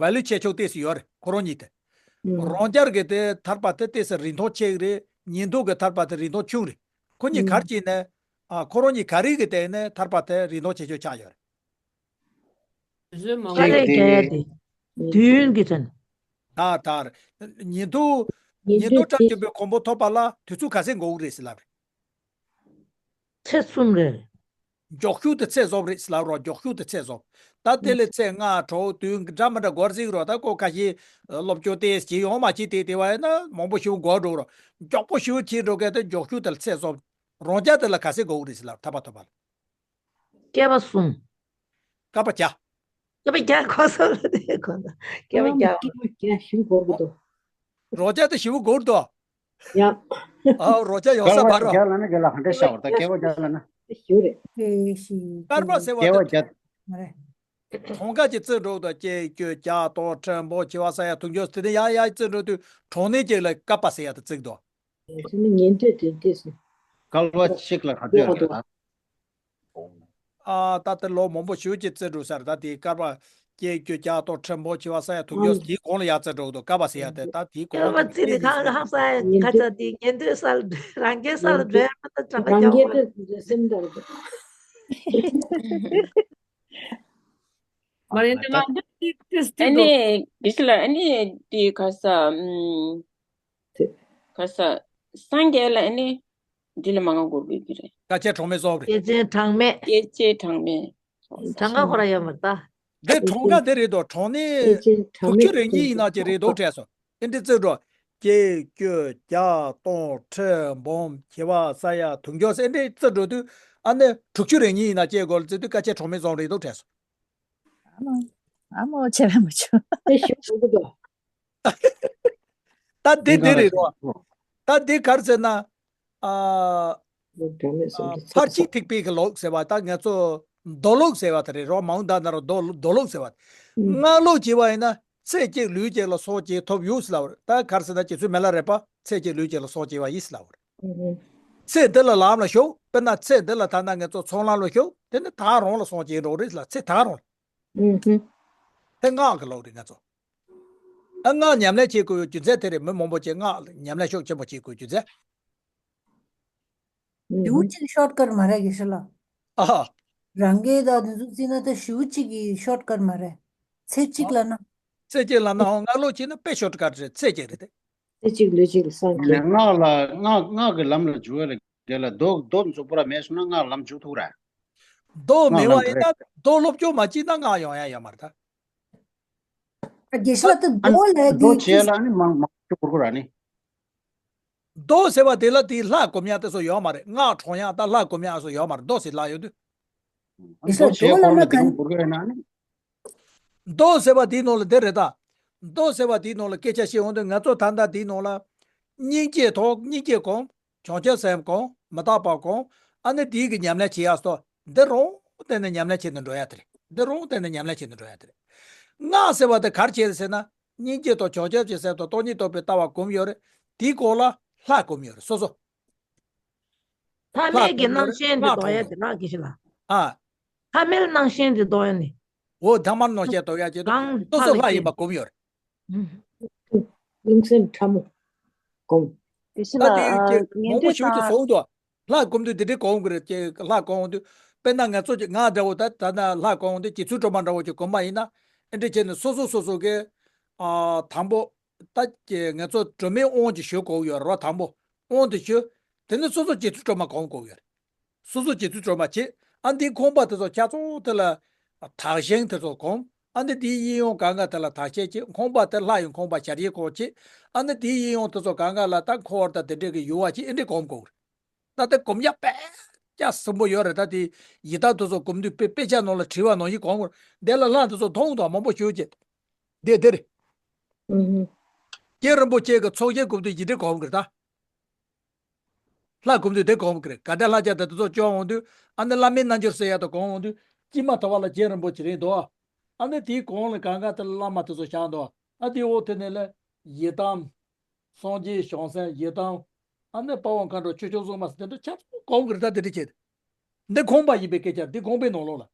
ཝེ་ལུ་ཆེ་ཆུང་ཏོག་ཙམ་ཡོད་རེད་ཁོ་རང་གཉིས་དེ། ཨུམ། རང་རྒྱལ་གྱི་དེ་ཐར་པ་དེ་ཏོག་ཙམ་རིན་ཐང་ཆེ་གི་རེད། ཉན་ཐོས་ཀྱི་ཐར་པ་དེ་རིན་ཐང་ཆུང་རེད། ཁོ་གཉིས་ག་རེ་ཨུམ། བྱས་ནས། ཨ། ཁོ་རང་གཉིས་ག་རེ་གི་སྟེང་ནས་ཐར་པ་དེ་རིན་ཐང་ཆེ་ཆུང་ཆགས་ཡོད་རེད། དུས་ཚོད་མང་པོ། དཀའ་ལས་རྒྱག་ཡ་དེ། དུས་ཡུན་གྱི་ཚན། ད་ད། ཉན་ཐོས། ཉན་ཐོས་སྐྲ་བཅད་པའི་གོ་འཕང་ཐོབ་པ་ལ་དུས་ཚོད་ག་ཚད་འགོར་གི་རེད་ཟེར་ལབ་རེད། ཚེས་གསུམ་རེད། མགྱོགས་ཤོས་དེ་ཚེས་གསུམ་རེད་ཟེར་ལབ་རོགས། མགྱོགས་ཤོས་དེ་ཚེས་གསུམ། ད་དེ་ལས་ཚེས་ལྔ་དྲུག་བདུན་འདྲ་མི་འདྲ་འགོར་ཟིག་རོགས། ད་ཁོ་ཁ་ཤས་སློབ་སྦྱོང་དེ་བྱེད་ཡོང་མ་བྱེད་དེ་དེ་བ་ཡིན་ན་མང་པོ་ཞིག་འགོར་འགྲོ་རོགས། མགྱོགས་པོ་ཞིག་བྱེད་འགྲོ་མཁན་དེ་མགྱོགས་ཤོས་དེ་ལ་ཚེས་གསུམ། རང་རྒྱལ་དེ་ལ་ག་ཚད་འགོར་གི་རེད་ཟེར་ལབ་ཐར་པ་ཐོབ་པ་ལ། བསྐལ་པ་གསུམ། བསྐལ་པ་བརྒྱ། བསྐལ་པ་བརྒྱ་གོ་སོང་ལ་དེ་གོ་ན། བསྐལ་པ་བརྒྱ། བསྐལ་པ་བརྒྱ་ཞུ་དགོས་ཀྱི་འདུག་རོ་བརྒྱ་དེ་ཞེ་པོ་འགོར་འདུག་ཡ། ཨ། རོ་བརྒྱ་ཡོང་ས་བསྐལ་པ་མ་རོ། བརྒྱ་ལ་ནི་རྒན་ལགས་ག་འདྲས་བྱ་བར་ད་བསྐལ་པ་བརྒྱ་ལ་ན། ཞུ་རེད། དེ་བཞིན་བསྐལ་པ་ཟེར་བ་བསྐལ་པ་དེ་བརྒྱ། མ་རེད། གྲངས་ཀ་ཅིག་བརྩི་འགྲོ་དང་གཅིག་གཅིག་བརྒྱ་སྟོང་ཁྲི་འབུམ་བྱེ་བ་ས་ཡ་དུང་ཕྱུར་དེ་ནས་ཡར་ཡར་བརྩི་འགྲོ་དུས་གྲངས་གནས་གཅིག་ལ་བསྐལ་པ་ཟེར་ཡ་དེ་བརྩི་འདུག་ཨ། ཉན་ཐོས་དེ་འདྲས་སོ། བསྐལ་པ་གཅིག་ལ་ག་ཚོད་ཡོད་རེད་ད། ཨ། ད་ལྟ་ལོ་མང་པོ་ཞེ་ཅིག་བརྩི་འགྲོ་ས་རེད། ད་དེའི་བསྐལ་པ་སྐྱེ་རྒྱུ་བརྒྱ་སྟོང་ཁྲི་འབུམ་བྱེ་བ་ས་ཡ་དུང་ཕྱུར་དེའི་གོང་ལ་ཡར་བརྩི་འགྲོ་འདུག་བསྐལ་པ་ཟེར་ཡ་དེ་ད་དེའི་གོང་ལ་བསྐལ་པ་བརྩིས་ནས་གང་ག་ཧང་སང་ཡ་ཁ་ཚ་དེ་ཉན་ཐོས་ས་ལ་རང་རྒྱལ་ས་ལ་འགྲོ་ཡ་མ་ད་གྲངས་ཀ་རྒྱག་པ། རང་རྒྱལ་དེ་སེམས་དར་འདུག་མ་རེད་ད་ང་འདི། ཨ་ནི་དེ་ལ་ཨ་ནི་དེ་ག་ས་ཨམ་དེ་ག་ས་སངས་རྒྱས་ལ་ཨ་ནི་འདི་ལ་མ་ང་འགོར་དགོས་ཀྱི་རེད། དཀའ་སྤྱད་གྲོགས་མེད་སོགས་རེད། སྐྱེས་ཆེན་གྲངས་མེད། སྐྱེས་ཆེན་གྲངས་མེད། གྲངས་ཀ་ཁོ་ར་ཡོད་མ་རེད་ད། འདི་གྲངས་ཀ་དེ་རེད་དོ། གྲངས་ནི་སྐྱེས་ཆེན་གྲངས་དྲུག་ཅུ་མེད་རེ་གཉིས་ཡིན་ན་ཅི་རེད་དོ་དྲས་སོ། ཨེ་འདྲི་རྩིས་འགྲོ། སྐྱེ་རྒྱུ་བརྒྱ་སྟོང་ཁྲི་འབུམ་བྱེ་བ་ས་ཡ་དུང་ཕྱུར་ཟེར་ཨེ་འདྲི་རྩིས་འགྲོ་དུས་ཨ་ནི་དྲུག་ཅུ་རེ་གཉིས་ཡིན་ན་སྐྱེ་དགོས་ལ་རྩིས་དུས་སྐད་ཆ་གྲངས་མེད་ཙམ་རེད་དོ་དྲས་སོ། ཨ་མོ་ཨ་མོ་བྱས་པས་མ་བྱུང་། དེ་ཞིག་འགྲོ་གི་འདུག་ད་འདི་འདི་རེད་རོ། ད་འདི་ག་རེ་ཟེར་ན། ཨ། ཨ། ཕར་གཅིག་ཐེག་པའི་གི་ལུགས་ཟེར་བ་ད་ང་ཚོ་མདོ་ལུགས་ཟེར་བ་དེ་རེད་རོ། མང་ད་ན་རོ་མདོ་མདོ་ལུགས་ཟེར་བ། སྔགས་ལུགས་བྱས་པ་ཡིན་ན་ཚེ་གཅིག་ལུས་གཅིག་ལ་སྲོག་གཅིག་ཐོབ་ཡོད་ཟེར་ལབ་རེད། ད་ག་རེ་ཟེར་ན་རྗེ་བཙུན་མི་ལ་རས་པ་ཚེ་གཅིག་ལུས་གཅིག་ལ་སྲོག་གཅིག་པ་ཡིན་ཟེར་ལབ་རེད། ཚེ་འདི་ལ་ལམ་ལ་ཞུགས། དཔེར་ན་ཚེ་འདི་ལ་ད་ལྟ་ང་ཚོ་ཚོགས་ལམ་ལ་ཞུགས། དེ་ནི་ད་རུང་ལ་སྲོག་གཅིག་འགྲོ་རེད་ལ་ཚེ་ད་རུང་ལ། དེ་སྔགས་ཀྱི་ལུགས་རེད་ང་ཚོ། ཨ་སྔགས་ཉམས་ལེན་བྱེད་དགོས་རྒྱུ་མཚན་དེ་རེད། མི་མང་པོ་ཅིག་སྔགས་ཉམས་ལེན་ཤུགས་ཆེན་པོ་བྱེད་དགོས་རྒྱུ་མཚན། ཞེའུ་གཅིག་ཤོར་ཀར་མ་རེད་དགེ་བཤེས་ལགས། ཨ། རང་གི་ད་དེ་ཚོ་བརྩིས་ན་ད་ཞེའུ་གཅིག་གི་ཤོར་ཀར་མ་རེད། ཚེ་གཅིག་ལ་ན། ཚེ་གཅིག་ལ་ན་ཧོ་སྔགས་ལུགས་བྱས་ན་དཔེ་ཤོར་ཀར་རེད། ཚེ་གཅིག་རེད་དེ། ཚེ་གཅིག་ལུས་གཅིག་ལ་སངས་རྒྱས། སྔགས་ལ་སྔགས་སྔགས་ཀྱི་ལམ་ལ་འཇུག་ཡ་ལ་དགེ་ལ་མདོ་མདོ་འཛུགས་པོ་ར་མེད་སོང་ན་སྔགས་ལམ་འཇུག་ཐུབ་ར། མདོ་མེད་པ་ཡིན་ན་མདོ་སློབ་སྦྱོང་མ་བྱས་ན་སྔགས་ཡོང་ཡ་ཡོད་མ་རེད་ད། ཨ་དགེ་བཤེས་ལགས་དེ་མདོ་ལས་དེ་མདོ་བྱས་ལ་ནི་མང་མང་ཤོས་གོར་གོར་ར་ནི། མདོ་ཟེར་བ་དེ་ལ་དེ་ལྷ་སྒོམ་ཡག་དེ་ཚོ་ཡོད་མ་རེད། སྔགས་གྲོལ་ཡག་དང་ལྷ་སྒོམ་ཡག་སོགས་ཡོད་མ་རེད། མདོ་ཟེར་ལྷ་ཡོད་དུས། དེ་ཚོ་མདོ་བྱས་གོང་ལ་ལ་ག་གོར་གོར་ཡོད་ན་ནི། མདོ་ཟེར་བ་དེའི་ནང་ལ་དེ་རེད་ད། མདོ་ཟེར་བ་དེའི་ནང་ལ་སྐད་ཆ་བཤད་འོང་དུས་ང་ཚོ་ད་ལྟ་དེའི་ནང་ལ་སྙིང་རྗེ་ཐོག་སྙིང་རྗེ་སྒོམ། བྱང་ཆུབ་སེམས་སྒོམ། མི་རྟག་པ་སྒོམ། ཨ་ནི་དེའི་གི་ཉམས་ལེན་བྱེད་ཡག་སོགས་འདི་རུང་བསྟན་ནས་ཉམས་ལེན་བྱེད་དུ་འགྲོ་ཡ་དེ་རེད། འདི་རུང་བསྟན་ནས་ཉམས་ལེན་བྱེད་དུ་འགྲོ་ཡ་དེ་རེད། སྔགས་ཟེར་བ་དེ་ག་རེ་བྱེད་རེད་ཟེར་ན། སྙིང་རྗེ་དང་བྱང་ཆུབ་ཀྱི་སེམས་དང་སྟོང་ཉིད་རྟོགས་པའི་ལྟ་བ་སྒོམ་ཡོད་རེད། དེའི་སྐོར་ལ་ལྷ་སྒོམ་ཡོད་རེད། སོ་སོ། ལྷ་མེད་ཀྱི་རྣམ་ཤེས་འདི་ལྡོག་ཡ་དེ་རང་གི་ཞིག་ལ། ཨ། ལྷ་མེད་རྣམ་ཤེས་འདི་ལྡོག་ཡ་ནི། འོ་ཐ་མར་རྣམ་ཤེས་ལྡོག་ཡ་ཅེས་དང་སོ་སོ་ལྷ་ཡིན་པ་སྒོམ་ཡོད་རེད། རླུང་སེམས་ཕྲ་མོ་སྒོམ། དེ་ཕྱི་ད་ལ་དེ་ཨ་ཀྱེ་ངན་མང་པོ་འདོད་ཞིག་ཅིག་དང་བཟོ་འདུག་ལྷ་སྒོམ་དུས་དེ་འདྲའི་སྒོམ་གི་རེད་ཀྱེ། ལྷ་སྒོམ་དུས་དཔེར་ན་ང་ཚོ་ང་འདྲ་བོ་ད་ད་ན་ལྷ་སྒོམ་དུས་རྗེ་བཙུན་སྒྲོལ་མ་འདྲ་བོ་ཅིག་སྒོམ་པ་ཡིན་ན། ཨེ་འདྲ་བྱས་ནས་སོ་སོ་སོ་སོ་གི་ཨ་དང་པོ། ད་ཀྱེ་ང་ཚོ་སྒྲོལ་མའི་དབང་ཅིག་ཞུ་དགོས་ཡོད་རེད་བ། དང་པོ་དབང་དེ་ཞུ། དེ་ནས་སོ་སོ་རྗེ་བཙུན་སྒྲོལ་མ་སྒོམ་དགོས་ཡོད་རེད། སོ་སོ་རྗེ་བཙུན་སྒྲོལ་མ་བྱེད། ཨ་འདིའི་ཁང་པ་དེ་ཚོ་ཆ་ཚང་དེ་ལ་དག་ཞིང་དེ་ཚོ་སྒོམ། ཨ་ནི་འདིའི་གཡས་གཡོན་གང་ག་དེ་ལ་དག་ཞིང་བྱེད། ཁང་པ་དེ་ལྷ་ཡི་ཁང་པ་ཞལ་གྱི་སྐོར་བྱེད། ཨ་ནི་འདིའི་གཡས་གཡོན་དེ་ཚོ་གང་ག་ལ་ད་འཁོར་དང་དེ་འདྲས་ཀྱི་ཡུ་བ་བྱེད། ཨེ་འདྲས་སྒོམ་དགོས་རེད། ད་དེ་སྒོམ་ཡག་དཔེ་ཡག་ཟབ་པོ་ཡོད་རེད། ད་དེ་ཡི་དམ་དེ་ཚོ་སྒོམ་དུས་དཔེ་དཔེ་ཆ་ནང་ལ་བྲིས་པ་ནང་བཞིན་སྒོམ་དགོས་རེད། དེ་ལ་ལྷ་དེ་ཚོ་མཐོང་དང་མང་པོ་ཞུ་བྱེད། དེ་དེ་རེད། ཨུ་ཧུ། རྗེ་རིན་པོ་ཆེ་གི་ཚོགས་ཞིང་སྒོམ་དུས་ཡི་འདྲས་སྒོམ་དགོས་རེད་ད། ལྷ་སྒོམ་དུས་དེ་སྒོམ་གི་རེད། ག་འདྲ་ལྷ་རྒྱལ་དང་དེ་ཚོ་བྱོན་འོང་དུས་ཨ་ནི་བླ་མའི་རྣལ་འབྱོར་ཟེར་ཡ་དང་སྒོམ་འོང་དུས་དཀྱིལ་མ་དུ་བ་ལ་རྗེ་རིན་པོ་ཆེ་རེད་འདུག་ཨ་ནི་དེའི་གོང་ལ་གང་ག་དེ་ལ་བླ་མ་དེ་ཚོ་བཞག་འདུག་ཨ་དེའི་འོག་དེ་ནས་ལ་ཡི་དམ། སངས་རྒྱས་བྱང་སེམས་ཡི་དམ། ཨ་ནི་དཔའ་བོ་མཁའ་འགྲོ་ཆོས་སྐྱོང་སྲུང་མ་ཟེར་དེ་འདྲ་ཆ་ཚང་སྒོམ་གི་རེད་ད། དེ་འདྲ་བྱེད། འདི་ཁང་པ་ཡིན་པའི་སྐད་ཆ་འདི་ཁང་པའི་ནང་ལོགས་ལ།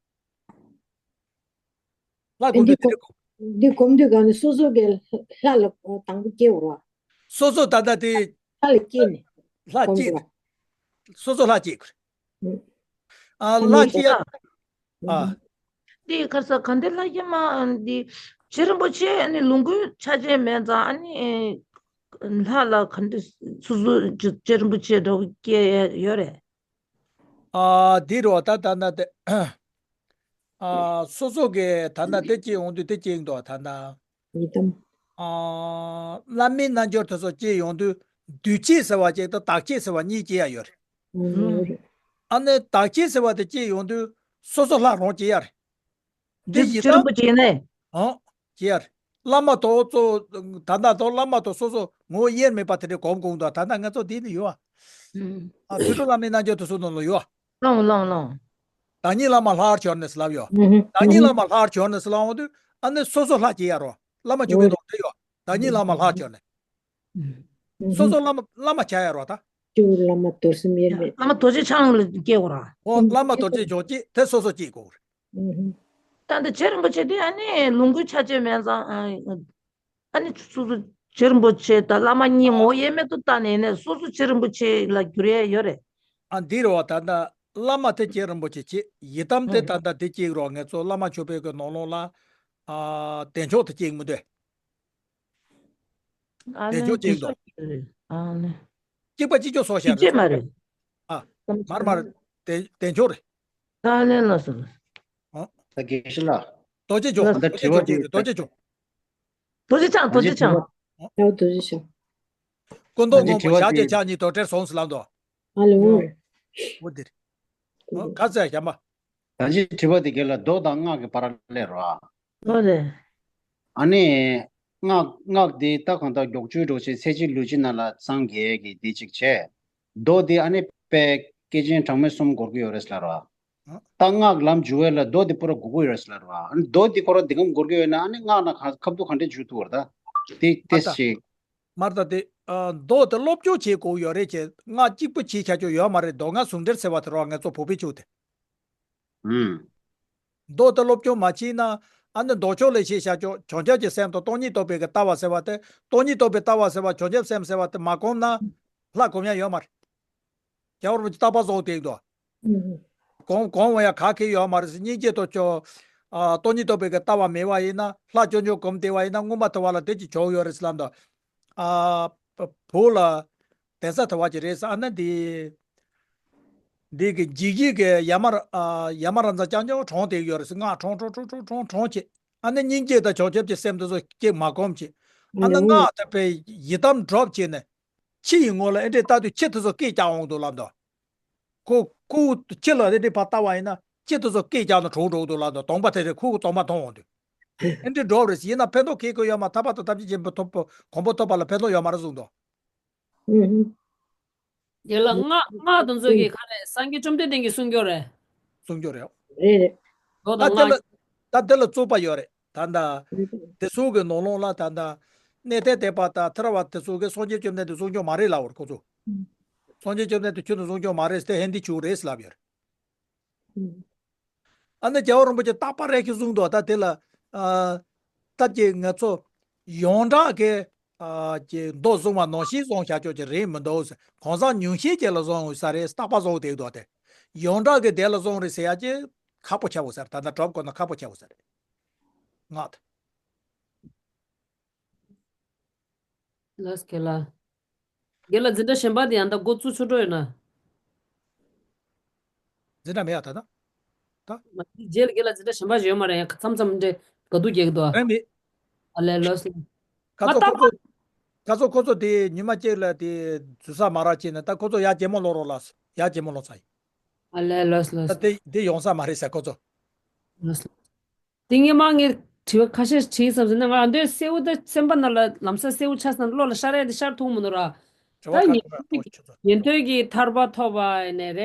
ལྷ་ཨེ་སྒོམ་འདི་དུས་དེ་འདྲ་སྒོམ། འདི་སྒོམ་དུས་གང་ནས་སོ་སོ་གི་ལྷ་ལ་དང་པོ་སྐྱེ་བར་བ། སོ་སོ་ད་ལྟ་དེ། ལྷ་ལ་སྐྱེས་ནས། ལྷ་སྐྱེས། སོ་སོ་ལྷ་སྐྱེས་དགོས། ཨ་ལྷ་སྐྱེས། ཨ། འདི་ཁར་ས་ག་འདི་ལྷ་སྐྱེས་མ་འདི་རྗེ་རིན་པོ་ཆེ་ཨ་ནི་ལོངས་སྐུའི་ཆ་བྱད་མེད་ཙང་ཨ་ནི་ལྷ་ལ་ག་འདི་སོ་སོ་རྗེ་རིན་པོ་ཆེ་འདྲ་བོ་སྐྱེས་ཡོད་རེད། ཨ་འདི་རོ་ད་ད་ན་དེ། ཨ་སོ་སོ་གི་ད་ན་དེ་སྐྱེས་འོང་དུས་དེ་སྐྱེས་འདུག་ད་ན། ཡི་དམ། ཨ་བླ་མའི་རྣལ་འབྱོར་དེ་ཚོ་སྐྱེས་ཡོང་དུས་འདུས་བྱས་ཟེར་བ་ཅིག་དང་བདག་བྱས་ཟེར་བ་གཉིས་སྐྱེ་ཡ་ཡོད་རེད། ཨ་ནི་བདག་བྱས་ཟེར་བ་དེ་སྐྱེས་ཡོང་དུས་སོ་སོ་ལྷ་རང་སྐྱེ་ཡ་རེད། འདི་ཡི་དམ། ཅི་རིན་པོ་ཆེ་ནས། ཨང་། སྐྱེ་ཡ་རེད། བླ་མ་དང་གཙོ། ད་ལྟ་དང་བླ་མ་དང་སོ་སོ་ངོ་བོ་དབྱེར་མེད་པ་དེ་འདྲའི་གོམ་གོམ་དང་ད་ལྟ་ང་ཚོ་འདི་ནི་ཡོད་ཨ། ཨ་དུས་དྲུག་བླ་མའི་རྣལ་འབྱོར་དུ་སོ་ནང་ལ་ཡོད་ཨ། ལོང་ལོང་ལོང་། བདག་ཉིད་བླ་མ་ལྷར་གྱུར་ནས་ལབ་ཡོད། བདག་ཉིད་བླ་མ་ལྷར་གྱུར་ནས་ལབ་འོང་དུས་ཨ་ནི་སོ་སོ་ལྷ་སྐྱེ་ཡ་རོ། བླ་མ་བཅུ་པའི་ནང་དེ་ཡོད། བདག་ཉིད་བླ་མ་ལྷར་གྱུར་ནས། སོ་སོ་བླ་མ་བླ་མ་བྱ་ཡ་རོ་ད། སྐྱེ་བོ་བླ་མ་རྡོར་སེམས་དབྱེར་མེད། བླ་མ་རྡོ་རྗེ་འཆང་ལ་སྐྱེ་དགོས་ར། འོ་བླ་མ་རྡོ་རྗེ་འཇོག་ཅིག་དེ་སོ་སོ་སྐྱེ་དགོས་རེད། ད་འདི་རྗེ་རིན་པོ་ཆེ་དེ་ཨ་ནི་ལོངས་སྐུའི་ཆ་བྱད་མེད་ཙང་ཨ་ནི་སོ་སོ་རྗེ་རིན་པོ་ཆེ་དང་བླ་མ་གཉིས་ངོ་བོ་དབྱེར་མེད་དུ་བལྟས་ནས་ནས་སོ་སོ་རྗེ་རིན་པོ་ཆེ་ལ་འགྱུར་ཡས་ཡོད་རེད། ཨ་འདི་རེད་བ། ད་ལྟ་བླ་མ་དེ་རྗེ་རིན་པོ་ཆེ་བྱེད། ཡི་དམ་དེ་ད་ལྟ་དེ་གཅིག་རོ། ང་ཚོ་བླ་མ་མཆོད་པའི་གི་ནང་ལོགས་ལ་ ཨ། བདེ་མཆོག་དང་གཅིག་མི་འདུག་ཨ་བདེ་ལན་མཆོག་གཅིག་འདུག་ཨ་ལན། གཅིག་པ་གཅིག་ཆོག་སོགས་བྱས་རེད། གཅིག་མ་རེད། ཨ། མར་མར། བདེ་བདེ་མཆོག་རེད། ཨ་ལན་ལ་སོང་། ཨ། ད་དགེ་བཤེས་ལགས། རྡོ་རྗེ་མཆོག་ལགས། རྡོ་རྗེ་མཆོག་རྡོ་རྗེ་མཆོག་རྡོ་རྗེ་ཆང་། རྡོ་རྗེ་ཆང་། ཨ། ཨ། རྡོ་རྗེ་ཆང་། སྐུ་མདོག་སྔོན་པོ་ཞགས་ཀྱི་ཆང་གཉིས་རྡོར་དྲིལ་ཟུངས་སུ་ལམ་དུ། ཨ་ལོ། འོ་འདིར། ཨ། ག་ཚད་བྱམས་པ། ད་ཅི་དྲི་བ་དེ་ག་ལ་མདོ་དང་སྔགས་ཀྱི་བར་ལས་རོ། ཨོ་རེད། ཨ་ནི། སྔགས་སྔགས་འདི་ད་གང་ལྟར་མགྱོགས་བཅོས་འགྲོ་ཆེད་ཚེ་གཅིག་ལུས་གཅིག་ན་ལ་སངས་རྒྱས་ཀྱི་འདི་གཅིག་བྱས། མདོ་འདི་ཨ་ནི་དཔེ་བསྐལ་ཆེན་གྲངས་མེད་གསུམ་འགོར་གྱི་ཡོད་རེད་ལ་རོ། ཨ། ད་སྔགས་ལམ་འཇུག་པ་ལ་མདོ་འདི་པུ་ར་དགོས་ཀྱི་ཡོད་རེད་ལ་རོ། ཨ་ནི་མདོ་འདི་ཁོ་ར་འདི་གམ་འགོར་གྱི་ཡོད་ན་ཨ་ནི་སྔགས་ན་ག་ཁ་བསྡུ་ག་འདྲས་འཇུག་ཐུབ་བར་ད། དེ་དེ་ཨ་ད། ཞིག་མར་ད་དེ། ཨ། མདོ་དེ་སློབ་སྦྱོང་བྱེད་དགོས་ཡོད་རེད་ཅེས་སྔགས་གཅིག་པུ་བྱེད་བྱ་ཆོག་ཡོད་མ་རེད། མདོ་སྔགས་ཟུང་འབྲེལ་ཟེར་བ་དེ་རོ། ང་ཚོ་བོད་པའི་ཆོས་དེ། ཨུམ། མདོ་དེ་སློབ་སྦྱོང་མ་བྱས་ན། ཨ་ནི་མདོ་ཕྱོགས་ལས་ཤེས་བྱ་ཆོག་བྱང་ཆུབ་ཀྱི་སེམས་དང་སྟོང་ཉིད་རྟོགས་པའི་གི་ལྟ་བ་ཟེར་བ་དེ། སྟོང་ཉིད་རྟོགས་པའི་ལྟ་བ་ཟེར་བ་བྱང་ཆུབ་སེམས་ཟེར་བ་དེ་མ་གོམས་ན། ལྷ་གོམས་ཡ་ཡོད་མ་རེད། རྒྱལ་བ་རིན་པོ་ཆེ་རྟག་པར་བཟོ་བསྡད་འདུག་ཨུམ། གོམས་གོམས་ཡ་ག་གེ་ཡོད་མ་རེད། སྙིང་རྗེ་དང་ཆོ། ཨ། སྟོང་ཉིད་རྟོགས་པའི་གི་ལྟ་བ་མེད་པ་ཡིན་ན། ལྷ་བྱང་ཆུབ་གོམས་བསྡད་པ་ཡིན་ན་མངོན་པར་མཐོ་བ་ལ་དེ་ཅིག་བྱུང་ཡོད་རེད་ལབ་འདུག་ཨ། བོད་ལ་གདན་ས་དེ་བ་ཅིག་རེད་ཟེར། ཨ་ནི་འདི། འདི་གི་འཇིགས་བྱེད་ཀྱི་ཡ་མ། ཨ། ཡ་མ་ར་ཛ་རྐྱང་རྐྱང་གྲོངས་བསྡད་ཡོད་རེད་ཟེར། སྔགས་གྲོངས་གྲོངས་གྲོངས་གྲོངས་གྲོངས་བྱས། ཨ་ནི་སྙིང་རྗེ་དང་བྱང་ཆུབ་ཀྱི་སེམས་དེ་ཚོ་སྐྱེ་མ་གོམས་བྱས། ཨ་ནི་ལོ། སྔགས་དེ་པའི་ཡི་དམ་སྒྲུབ་བྱས་ནས། ཁྱི་ཡི་ངོ་ལ་ཨེ་འདྲས་ལྟ་དུས་ཁྱི་དེ་ཚོ་སྐད་རྒྱག་འོང་འདུག་ལབ་འདུག་ཁོ་ཁོ་ཁྱི་ལ་ཨེ་འདྲས་ཕར་ལྟ་བ་ཡིན་ན་ཁྱི་དེ་ཚོ་སྐད་རྒྱག་ན་གྲོངས་འགྲོ་འདུག་ལབ་འདུག་གདོང་པ་དེ་རེད། ཁོ་གི་གདོང་པ་མཐོང་འོང་དུས། ཨེ་འདྲས་འགྲོ་རེད་ཟེར། ཡིན་ན་ཕན་ཐོགས་ཁེ་ཁོ་ཡོད་མ། ཐར་པ་དང་ཐམས་ཅད་མཁྱེན་པའི་ཐོབ་གོམ་པ་ཐོབ་པ་ལ་ཕན་ཐོགས་ཡོད་མ་རེད་གསུངས་འདུག་ཨུ་ཧུ། དེ་ལ་སྔགས་སྔགས་དེ་ཚོ་གི་ག་རེ་སངས་རྒྱས་བཅོམ་ལྡན་འདས་ཀྱིས་གསུངས་ཀྱི་ཡོད་རེད། གསུངས་ཀྱི་ཡོད་རེད། རེད་རེད། མདོ་ད་དང་དེ་ལ། སྔགས། ད་དེ་ལ་རྩོད་པ་ཡོད་རེད་ད་ལྟ། རེད་རེད། དེ་ཚོ་གི་ནང་ལོགས་ལ་ད་ལྟ། གནས་བརྟན་སྡེ་པ་དང་ཐར་པ་དེ་ཚོ་གིས་སངས་རྒྱས་བཅོམ་ལྡན་འདས་གསུང་སྐྱོང་མ་རེད་ལབ་པ་རེད་ཁོ་ཚོ། ཨུ། སངས་རྒྱས་བཅོམ་ལྡན་འདས་ཁྱོད་ཚོ་གསུང་སྐྱོང་མ་རེད་ཟེར་ཏེ་ཧན་དི་བྱུག་རེད་ལབ་ཡོད་རེད། ཨུ། ཨ་ནི་རྒྱལ་བ་རིན་པོ་ཆེ་རྟག་པར་རེ་ཁྱེད་གསུངས་འདུག་ད་དེ་ལ། ཨ། སྟབས་ཀྱིས་ང་ཚོ་ཡོངས་གྲགས་ཀྱི། ཨ། ཀྱི་མདོ་བཟུང་བ་ནང་བཞིན་བཟུང་བྱ་ཆོག་ཀྱི་རེད་མི་འདུག་གང་ཟག་ཉུང་ཤས་ཀྱི་ལ་བཟུང་ས་རེད། རྟག་པར་བཟུང་བསྡད་འདུག་སྟེ། ཡོངས་གྲགས་ཀྱི་དེ་ལ་བཟུང་རེད་ཟེར་ཡ་ཀྱི་ཁག་པོ་ཆེ་བོ་ཟེར། ད་ལྟ་གྲོབ་དགོས་ན་ཁག་པོ་ཆེ་བོ་ཟེར། ངག་ད། ལགས་རྒན་ལགས། རྒན་ལགས་འཛིན་གྲྭ་གཞན་པ་དེ་ཡང་ད་འགོ་བཙུགས་ཆོག་འགྲོ་ཡོད་ན། འཛིན་གྲྭ་མེད་ཡ་ད་ད། ད། མ་དེ་རྗེས་ལ་རྒན་ལགས་འཛིན་གྲྭ་གཞན་པ་ཞིག་ཡོད་མ་རེད། ཡང་མཚམས་མཚམས་འདྲེ་དགའ་སྡུག་རྒྱག་གི་འདུག་ཨ། རེད་མེད། ཨ་ལས་ལགས་སོ། ཁ་ཚོ་ཁོ་ཚོ། ཁ་ཚོ་ཁོ་ཚོ་དེ་ཉི་མ་གཅིག་ལ་དེ་འཛུལ་ས་མ་རག་བྱས་ནས། ད་ཁོ་ཚོ་ཡར་གྱེས་མོ་ལོག་རོགས་ལགས། ཡར་གྱེས་མོ་ལོག་ཚར་ཡིན། ཨ་ལས་ལགས་སོ་ལགས་ད་སོ། དེ་དེ་ཡོང་ས་མ་རེད་ཟེར་ཁོ་ཚོ། ལགས་སོ། དེ་སྔོན་མ་ངས་དྲི་བ་ཁ་ཤས་དྲིས་བསམ་ཟིན་ན། ང་འདོད་སེའུ་ད་སེམས་པ་ནང་ལ་ལམ་སང་སེའུ་ཆགས་སོང་ན་བློ་ལ་ཤར་ཡ་དེ་ཤར་ཐུབ་མི་འདུག་ར། དྲི་བ་ད་ཁ་ཉན་ཐོས་ཁ་ཁ་ཁ་ཁ་ཉན་ཐོས་ཀྱི་ཐར་པ་ཐོབ་པ་ནས་རེད།